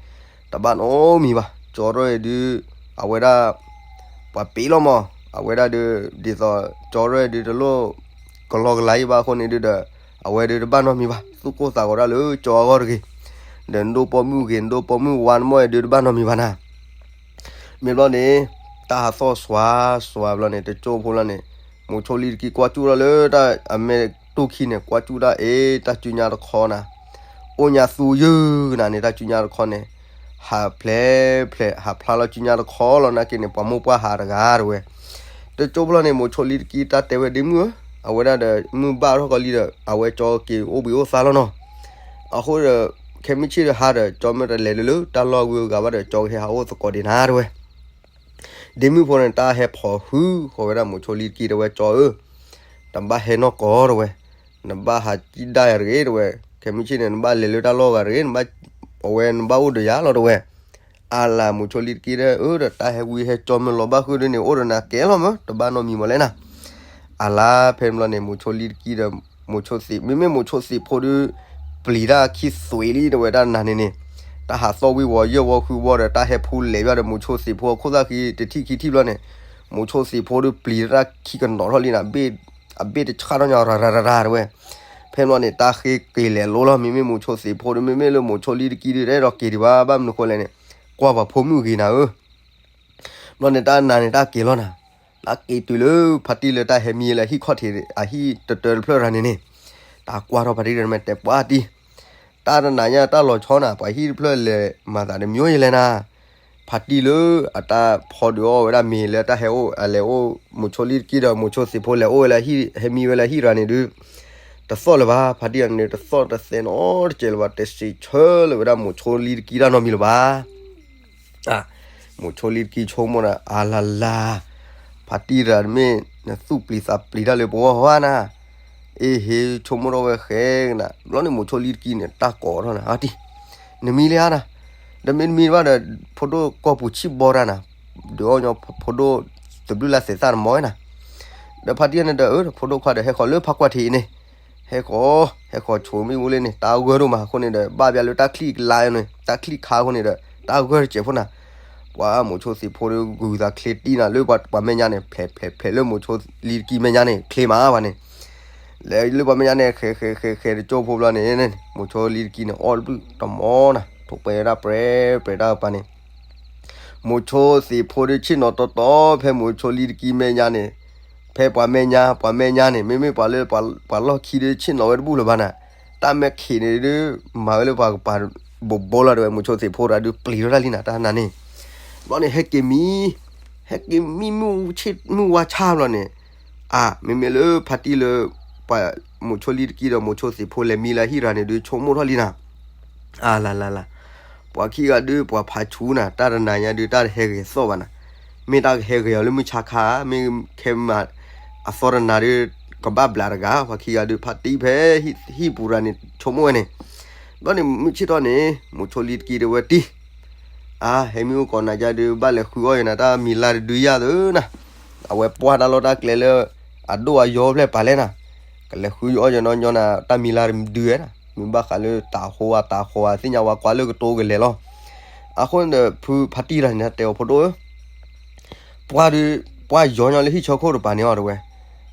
တဘၣ်နီတမံၤဘၣ် ကၠီထီၣ်အံၤဒုး အဝဲဒၣ် ပှၤပ့ၤလီၤမး, အဝဲဒၣ်ဒုး ဒ်သိးကၠီထီၣ်အံၤဒုးတလိၣ် ကလီကလီအံၤဘၣ်အဃိန့ၣ်ဒုးဒီး အဝဲဒုးတဘၣ်နီတမံၤဘၣ် သူၣ်ကိၢ်သးဂီၤဒၣ်လၢကၠီအဂီၢ်တဂ့ၤ, ဒီးနဒိၣ်ပိာ်မုၣ်ဂ့ၤ နဒိၣ်ပိာ်မုၣ်ဝါနမိၢ်အံၤဒုးတဘၣ်နီတမံၤဘၣ်နၤ. မ့ၢ်ဘျီန့ၣ် တၢ်ဟးသီၣ်စွါစွါဘျီန့ၣ် တကၠိဖိလီၤန့ၣ် မိၤဆိလံတကံကွၢ်ကၠူၣ်ထီၣ်လၢတၢ်အမဲာ်တူၢ်ခံန့ၣ် ကွၢ်ကၠူၣ်တၢ်အ့ တၢ်စုညါတခီနၤ, အိၣ်ညါသူယုၢ်နၤန့ၣ် တၢ်စုညါတခီန့ၣ် ဟးဖျဲးဖျဲး ဟးဖျါလီၤစုညါတခီလီၤနာ်က့န့ၣ် ပှၤမိၢ်ပှၢ်ဟးတဂၤတဝဲ. တကၠိဖိလီၤန့ၣ် မိၤဆိလံတကံတၢ်တဲဝဲဒ့မုၣ်ဧၢ, အဝဲဒၣ်ဒီးမုၢ်ဘၣ်ထီၣ်ကီလံဒီး အဝဲကၠီက့ၤအိၣ်ဘှံးအိၣ်သါလီၤနီၤ. အဃိဒီး ခဲမုၢ်ဆ့ၣ်ဒီးဟါဒီး ကၠီမ့ၢ်တလဲၤလၢလၢတၢ်လီၢ်ဝံၤအဂၤဘၣ်ဒီး ကၠီကဟဲဟးအိၣ်သကိးဒံးနၤတဝဲ. ဒ့မုၣ်ဖိန့ၣ် တၢ်ဟဲဖိးဟုဃီၤဝဲဒၣ်မိၤဆိလံတကံတဲဝဲ ကၠီဧၢ, တဘၣ်ဟဲနီၢ်ကီၢ်တဝဲ, နဘၣ်ဟးကံၣ်ဒၣ်ယၤတဂ့ၤတဝဲ, ခဲမုၢ်ဆ့ၣ်န့ၣ် နဘၣ်လဲၤလၢတၢ်လီၢ်ဂၤတဂ့ၤ, နဘၣ် အဝဲနဘၣ်အိၣ်ဒီးယၤလီၤတဝဲ. အါလၢမိၤဆိလံတကံဒီး အၢ ဒီးတၢ်ဟဲဝံဟဲကၠီမ့ၢ်လီၤဘၣ်ဃုာ်ဒ်န့ၣ် အိၣ်ဒီးနၤကဲလီၤမး တဘၣ်နီတမံၤမးလဲၣ်နၤ. အါလၢဖဲန့ၣ်ဘျီန့ၣ် မိၤဆိလံတကံဒီး မိၤဆိသ့ၣ် မ့မ့ၢ်မိၤဆိသ့ၣ်ဖိဒုး ပျံၤတၢ်ခံသွံးလံတဝဲဒၣ်နၤန့ၣ်န့ၣ်, တၢ်ဟးသီၣ်ဝံၤဝီၤယၢၢ်ဝီၤဃုာ်ဝီၤဒီး တၢ်ဟဲဖူလဲၤဘၣ်ဒီး မိၤဆိသ့ၣ်ဖိအခိၣ်သၣ်ဃံတထံၣ်ခံထံၣ်ဘျီန့ၣ်, မိၤဆိသ့ၣ်ဖိဒုးပျံၤတၢ်ခံကနီၤထီၣ်လံနၤ, အဘ့ၣ်တဆၣ်ထီၣ်ညီရၤရၤရၤတဝဲ. ဖဲန့ၣ်ဘျီန့ၣ် တၢ်ဃ့က့ၤလဲၤလိလီၤ, မ့မ့ၢ်မိၤဆိသ့ၣ်ဖိဒီး မ့မ့ၢ်လၢမိၤဆိလံတကံဒီး တအဲၣ်ဒိးက့ၤဒံးဘၣ် ဘၣ်မနုၤဃိလဲၣ်န့ၣ်, ကွၢ်ပှၤဖိမုၣ်ဂ့ၤနၤဧၢ ဘျီန့ၣ် တၢ်နၤန့ၣ် တၢ်က့ၤလီၤနၤ, တၢ်က့ၤတုၤလၢဖါတံၢ်လၢတၢ်ဟဲမံလၢဟံၣ်ခီၣ်ထံး အဟံၣ်တတၢတဖျၢၣ်ရၤန့ၣ်န့ၣ်, တၢ်ကွၢ်ထီၣ်ဖါတံၢ်ဒီးမ့ၢ်တဲပှၤတံၢ်, တၢ်တနၤညါတၢ်လီၤဆီနၤ, ပှၤဟံၣ်တဖျၢၣ်လဲၤမၤသးတမံၤယလဲၣ်နၤ, ဖါတံၢ်လၢအတၢ်ဖီဒုးအီၣ်ဝဲဒၣ်မ့ၤလၢတၢ်ဟဲအိၣ် အလဲၤအိၣ် မိၤဆိလံတကံဒီး မိၤဆိသ့ၣ်ဖိလဲၤအိၣ်ဝဲလၢဟံၣ် ဟဲမံဝဲလၢဟံၣ်ရၤန့ၣ်ဒုး, တသီၣ်လၢၤဘၣ်, ဖါတံၢ်န့ၣ် တသီၣ်တသဲနီတစဲးလၢၤဘၣ်, တစံးဆၢလၢၤဝဲဒၣ်မိၤဆိလံတကံတၢ်နီတမံၤလၢၤဘၣ်. မိၤဆိလံတကံဆိကမိၣ်ဒီး အါလါလါ, ဖါတံၢ်တဂၤမ့ၢ်နသူၣ်ပျံၤသးပျံၤတၢ်လၢပဂီၢ်ဟီဧါနၤ, အ့ဟ့ ဆိကမိၣ်ထီၣ်ဝဲဃဲကနၤ, ဘျီန့ၣ်မိၤဆိလံတကံန့ၣ် တၢ်ကိးထီၣ်နၤ, အါတံၢ်, နမံလံဧါနၤ, ဒီးမ့တမံဘၣ်ဒီး ဖိဒိၣ်ကီၢ်ပူၤဆံၣ်ဘီတၢ်နၤ, ဒုးအီၣ်ညီဖိဒိၣ်တဘျုးလါသဲးသၣ်နမီၢ်ဝဲနၤ, ဒီးဖါတံၢ်န့ၣ်ဒီး အၢ ဖိဒိၣ်ခွါဒီးဟဲဃီၤလၢဖါကွၢ်ထံးအံၤန့ၣ်, ဟဲဃီၤ ဟဲဃီၤဆိးမ့ၣ်အူလ့န့ၣ် တၢ်ဂၢၢ်ဒိၣ်မးအဃိန့ၣ်ဒီး ဘၣ်ဘၣ်လၢတၢ်ချံၣ်ကလါန့ၣ် တၢ်ချံၣ်ခါအဃိန့ၣ်ဒီး တၢ်ဂၢၢ်တစဲးဖိနၤ, ပှၤမိၤဆိသ့ၣ်ဖိဒီး ဂုၤသးချ့တံၢ်နၤလၢပှၤမဲာ်ညါန့ၣ် ဖျဲးဖျဲးဖျဲးလၢမိၤဆိလံတကံမဲာ်ညါန့ၣ် ချ့မးဘၣ်န့ၣ်, လဲၤလၢပှၤမဲာ်ညါန့ၣ် ဃဲးဃဲးဃဲးဃဲးတကၠိဖိဘျီန့ၣ် မိၤဆိလံတကံန့ၣ် အီၣ်တဘျုးတမီၢ်နၤ ထိးပဲဒၣ်ပြဲးပြဲးတၢ်ကပၤန့ၣ် မိၤဆိသ့ၣ်ဖိဒီးဆ့ၣ်နီၤတီတီ ဖဲမိၤဆိလံတကံမဲာ်ညါန့ၣ်, ဖဲပှၤမဲာ်ညါ ပှၤမဲာ်ညါန့ၣ် မ့မ့ၢ်ပှၤလၢပှၤလီၢ်ခံဒီးဆ့ၣ်နီၤဝဲတဘူၣ်လၢၤဘၣ်နၤ, တၢ်မဲာ်ခံးန့ၣ်ဒုး မၤဝဲလၢပှၤကပၤဘိးဘိလီၤတဝဲ မိၤဆိသ့ၣ်ဖိတဂၤဒုးပျံၤထီၣ်တၢ်လံနၤ တၢ်နၤန့ၣ်, ဘျီန့ၣ် ဟဲက့ၤမံ ဟဲက့ၤမံမုၢ်ဆ့ၣ်မုၢ်ဝါဆါဘျီန့ၣ်, အါ မ့မ့ၢ်လၢဖါတံၢ်လၢ ပှၤမိၤဆိလံတကံဒီးမိၤဆိသ့ၣ်ဖိလဲၤမံလၢဟံၣ်ရၤန့ၣ်ဒုး ဆိကမိၣ်ထီၣ်လံနၤ အါလါလါလါ, ပှၤခံဂၤဒုး ပှၤဖးဆူနၤ တၢ်တနၤညါဒုး တၢ်တဟဲဂ့ၤသီၣ်ဘၣ်နၤ, မ့ၢ်တၢ်ကဟဲဂ့ၤအီၤလၢမုၢ်ဆါခါ, မ့ၢ်ခဲမး အသီတနၤဒုး ကဘၣ်ဘျးတဂၤ, ပှၤခံဂၤဒုး ဖါတံၢ်ဖဲဟံၣ်ပူၤရၤန့ၣ် ဆိကမိၣ်ဝဲန့ၣ်, ဘျီန့ၣ် မုၢ်ဆ့ၣ်ထီၣ်န့ၣ် မိၤဆိလံတကံတဲဝဲတံၢ် အါ ဟဲမံအိၣ်ကိးနၤယါဒုး ဘၣ်လဲၤဃုအီၣ်ယၤနၤ တၢ်မံၤလါတဒုယၤသၢနၤ, အဝဲပှၢ်တၢ်လီၢ်တၢ်ကျဲလၢ အဒိၣ်အယီဖျဲၣ်ပာ်လဲၣ်နၤ, ကလဲၤဃုအီၣ်ယၤနီၢ်ညီနၤ တၢ်မံၤလါတဒုဝဲနၤ, မ့ၢ်ဘၣ်ဃးလၢတၤဟိအတၤဟိအသ့ၣ်ညါဝဲကွၢ်လၢကတိၤကလဲၤလီၤ, အဃိန့ၣ်ဒီး ဖုဖါတံၢ်တဂၤန့ၣ် တဲအီၤဖိဒိၣ်ဧၢ ပှၢ်ဒုး ပှၢ်ယီၤညီလၢဟံၣ်ဆၢခိၣ်တပၤန့ၣ်အီၤတဝဲ,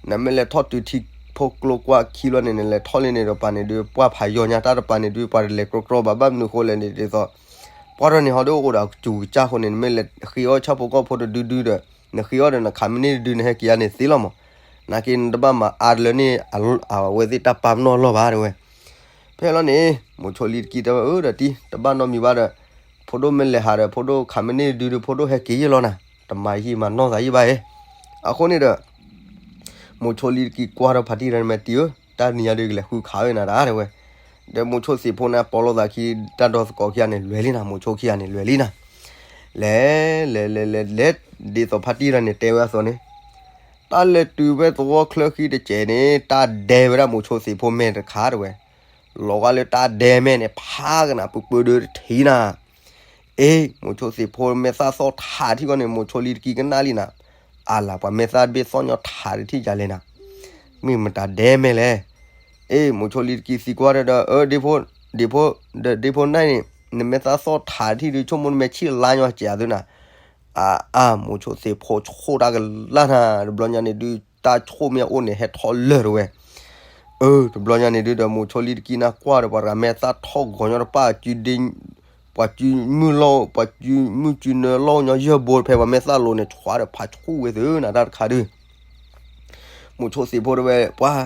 နမ့ၢ်လဲၤထီၣ်တုၤထံ ဖိကျိကွၢ်ခံလီၤန့ၣ် နလဲၤထီၣ်လံန့ၣ်တပၤန့ၣ်ဒုး ပှၢ်ဖးယိာ်ညါတၢ်တပၤန့ၣ်ဒုး ပှၤတလဲၤကြီကြီဘၣ် ဘၣ်မနုၤဃိလဲၣ်န့ၣ်ဒ်သိး ပှၢ်ထီၣ်န့ၣ်ဟီဒုးအိၣ်ဒီးစူၤကစၢ်ဃိန့ၣ် နမ့ၢ်လဲၤဃ့အီၣ်ဆၣ်ဖိကီၢ်ဖိတဒုဒုဒီး နဃ့အီၣ်ဒီးနခးမ့ၢ်န့ၢ်တဒု နဟဲက့ၤယါန့ၣ်သ့လီၤမး. နာ်က့နတဘၣ်မၤအါတလၢန့ၣ် အဝဲသ့ၣ်တၢ်ပာ်ပနီၣ်လီၢ်ဘၣ်တဲဝဲ. ဖဲလီၤန့ၣ် မိၤဆိလံတကံတဲဝဲ အၢ ဒီးတံၢ် တဘၣ်နီတမံၤဘၣ်ဒီး ဖိဒိၣ်မ့ၢ်လဲၤဟးဒီး ဖိဒိၣ်ခးမ့ၢ်န့ၢ်တဒုဒီး ဖိဒိၣ်ဟဲက့ၤယဲၢ်လီၤနၤ, တမၤယံာ်မၤနီၢ်သးယံာ်ဘၣ်ဧါ. အဃိန့ၣ်ဒီး မိၤဆိလံတကံကွၢ်ထီၣ်ဖါတံၢ်တဂၤန့ၣ် မ့ၢ်တံၢ်ဧၢ, တၢ်နံၤညါဒုးကလဲၤဃုခးဝဲနၤတၢ်တဲဝဲ. ဒီးမိၤဆိသ့ၣ်ဖိန့ၣ် ပိာ်လိာ်သးခံ တၢ်ဒီသကိးခံဂၤန့ၣ် လဲၤလံနၤ, မိၤဆိခံဂၤန့ၣ် လဲၤလံနၤ. လဲၤ လဲၤ လဲၤ လဲၤ လဲၤ ဒ်သိးဖါတံၢ်တဂၤန့ၣ် တဲဝဲအသိးန့ၣ် တၢ်လဲၤတုၤဖဲသဝီချၢဃံတစဲးန့ၣ် တၢ်ဒဲဝဲဒၣ်မိၤဆိသ့ၣ်ဖိမဲာ်တခါတဲဝဲ. လီၤဂာ်လၢတၢ်ဒဲမဲာ်န့ၣ် ဖးကနၤ ပှဲၤပှဲၤဒီးတထံၣ်နၤ. အ့ မိၤဆိသ့ၣ်ဖိမဲာ်သၣ်သီၣ်ထးထံၣ်ဃီန့ၣ် မိၤဆိလံတကံကနၣ်လံနၤ. အလၤ ပှၤမဲာ်သၣ်တဘ့ၣ်သီၣ်ညီထးတထံၣ်ယၤလဲၣ်နၤ. မ့ၢ်မတၤဒဲမဲာ်လဲၣ်. အ့ မိၤဆိလံတကံသံကွၢ်ဒီး အၢ ဒ့ဖိ ဒ့ဖိ ဒ့ဖိနၢ်န့ၣ် နမဲာ်သၣ်သီၣ်ထးတထံၣ်ဒုး ဆိကမိၣ်နမဲာ်ဆံၣ်လါညီစဲးအသုနၤ. အါ အါ မိၤဆိသ့ၣ်ဖိဆိၣ်တၢ်ကလၢ်နၤ, တဘျီညါန့ၣ်ဒုး တၢ်ဆိၣ်မ့ၢ်အိၣ်န့ၣ် ဟဲထီၣ်လၢာ်တဲဝဲ. အၢ တဘျီညါန့ၣ်ဒုးဒီး မိၤဆိလံတကံနၢ်ကွၢ်ဒီး ပှၤမဲာ်သၣ်ထီၣ်ဂီၤညီတပၣ် ပှၤစုမုၢ်လီၢ် ပှၤစုမုၢ်စုနၢလီၢ်ညီယဲၢ်ဘိဖဲပှၤမဲာ်သၣ်လိၤန့ၣ် ဆှးဒီးဖးဆူၣ်ဝဲသုနၤတၢ်တခါဒုး မိၤဆိသ့ၣ်ဖိတဲဝဲ ပှၤ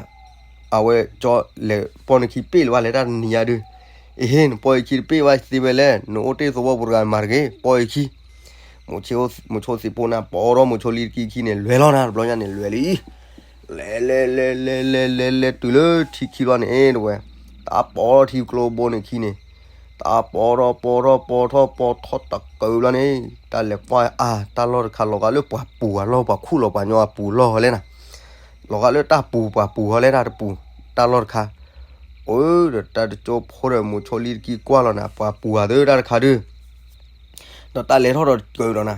အဝဲကၠီလဲၤပီၢ်နခံပ့ၢ်လၢၤဘၣ်လဲၣ်တၢ်တနံၤညါဒုး. အ့ဟ့ နပီၢ်ယခံတပ့ၢ်ဘၣ်သ့ဝဲလဲၣ်, နအိၣ်တ့ၢ်သဝီပူၤတဂၤမၤတဂ့ၤ, ပီၢ်ယခံ. မိၤဆိသ့ၣ်ဖိန့ၣ် ပိာ်ထီၣ်မိၤဆိလံတကံခံန့ၣ် လဲၤလီၤနၤ, တဘျီညါန့ၣ် လဲၤလံ လဲၤ လဲၤ လဲၤ လဲၤ လဲၤ လဲၤ တုၤလၢထံခံလီၤန့ၣ် တဲဝဲ, တၢ်ပိာ်ထံကျိဘိန့ၣ်ခံန့ၣ်, တၢ်ပိာ်ထီၣ် ပိာ်ထီၣ် ပိာ်ထီၣ် ပိာ်ထီၣ်တကၢဘျီန့ၣ် တၢ်လဲၤကွၢ်အါ တၢ်လီၢ်တခါ လီၤဂာ်လၢပှၤပူၤအလီၢ် ပှၤခူၣ်လီၤပှၤညီအပူၤလီၢ်လဲၣ်နၤ, လီၤဂာ်လၢတၢ်ပူၤပှၤပူၤဟီလဲၣ်တၢ်တပူၤ တၢ်လီၢ်တခါ. အိၣ်ဒီးတၢ်တကၠိဖိဒီးမိၤဆိလံတကံကွၢ်လီၤနၤ ပှၤပူၤဧါသ့တၢ်တခါဒုး ဒီးတၢ်လဲၤထီၣ်ဒီးတကၢဒီးနၤ,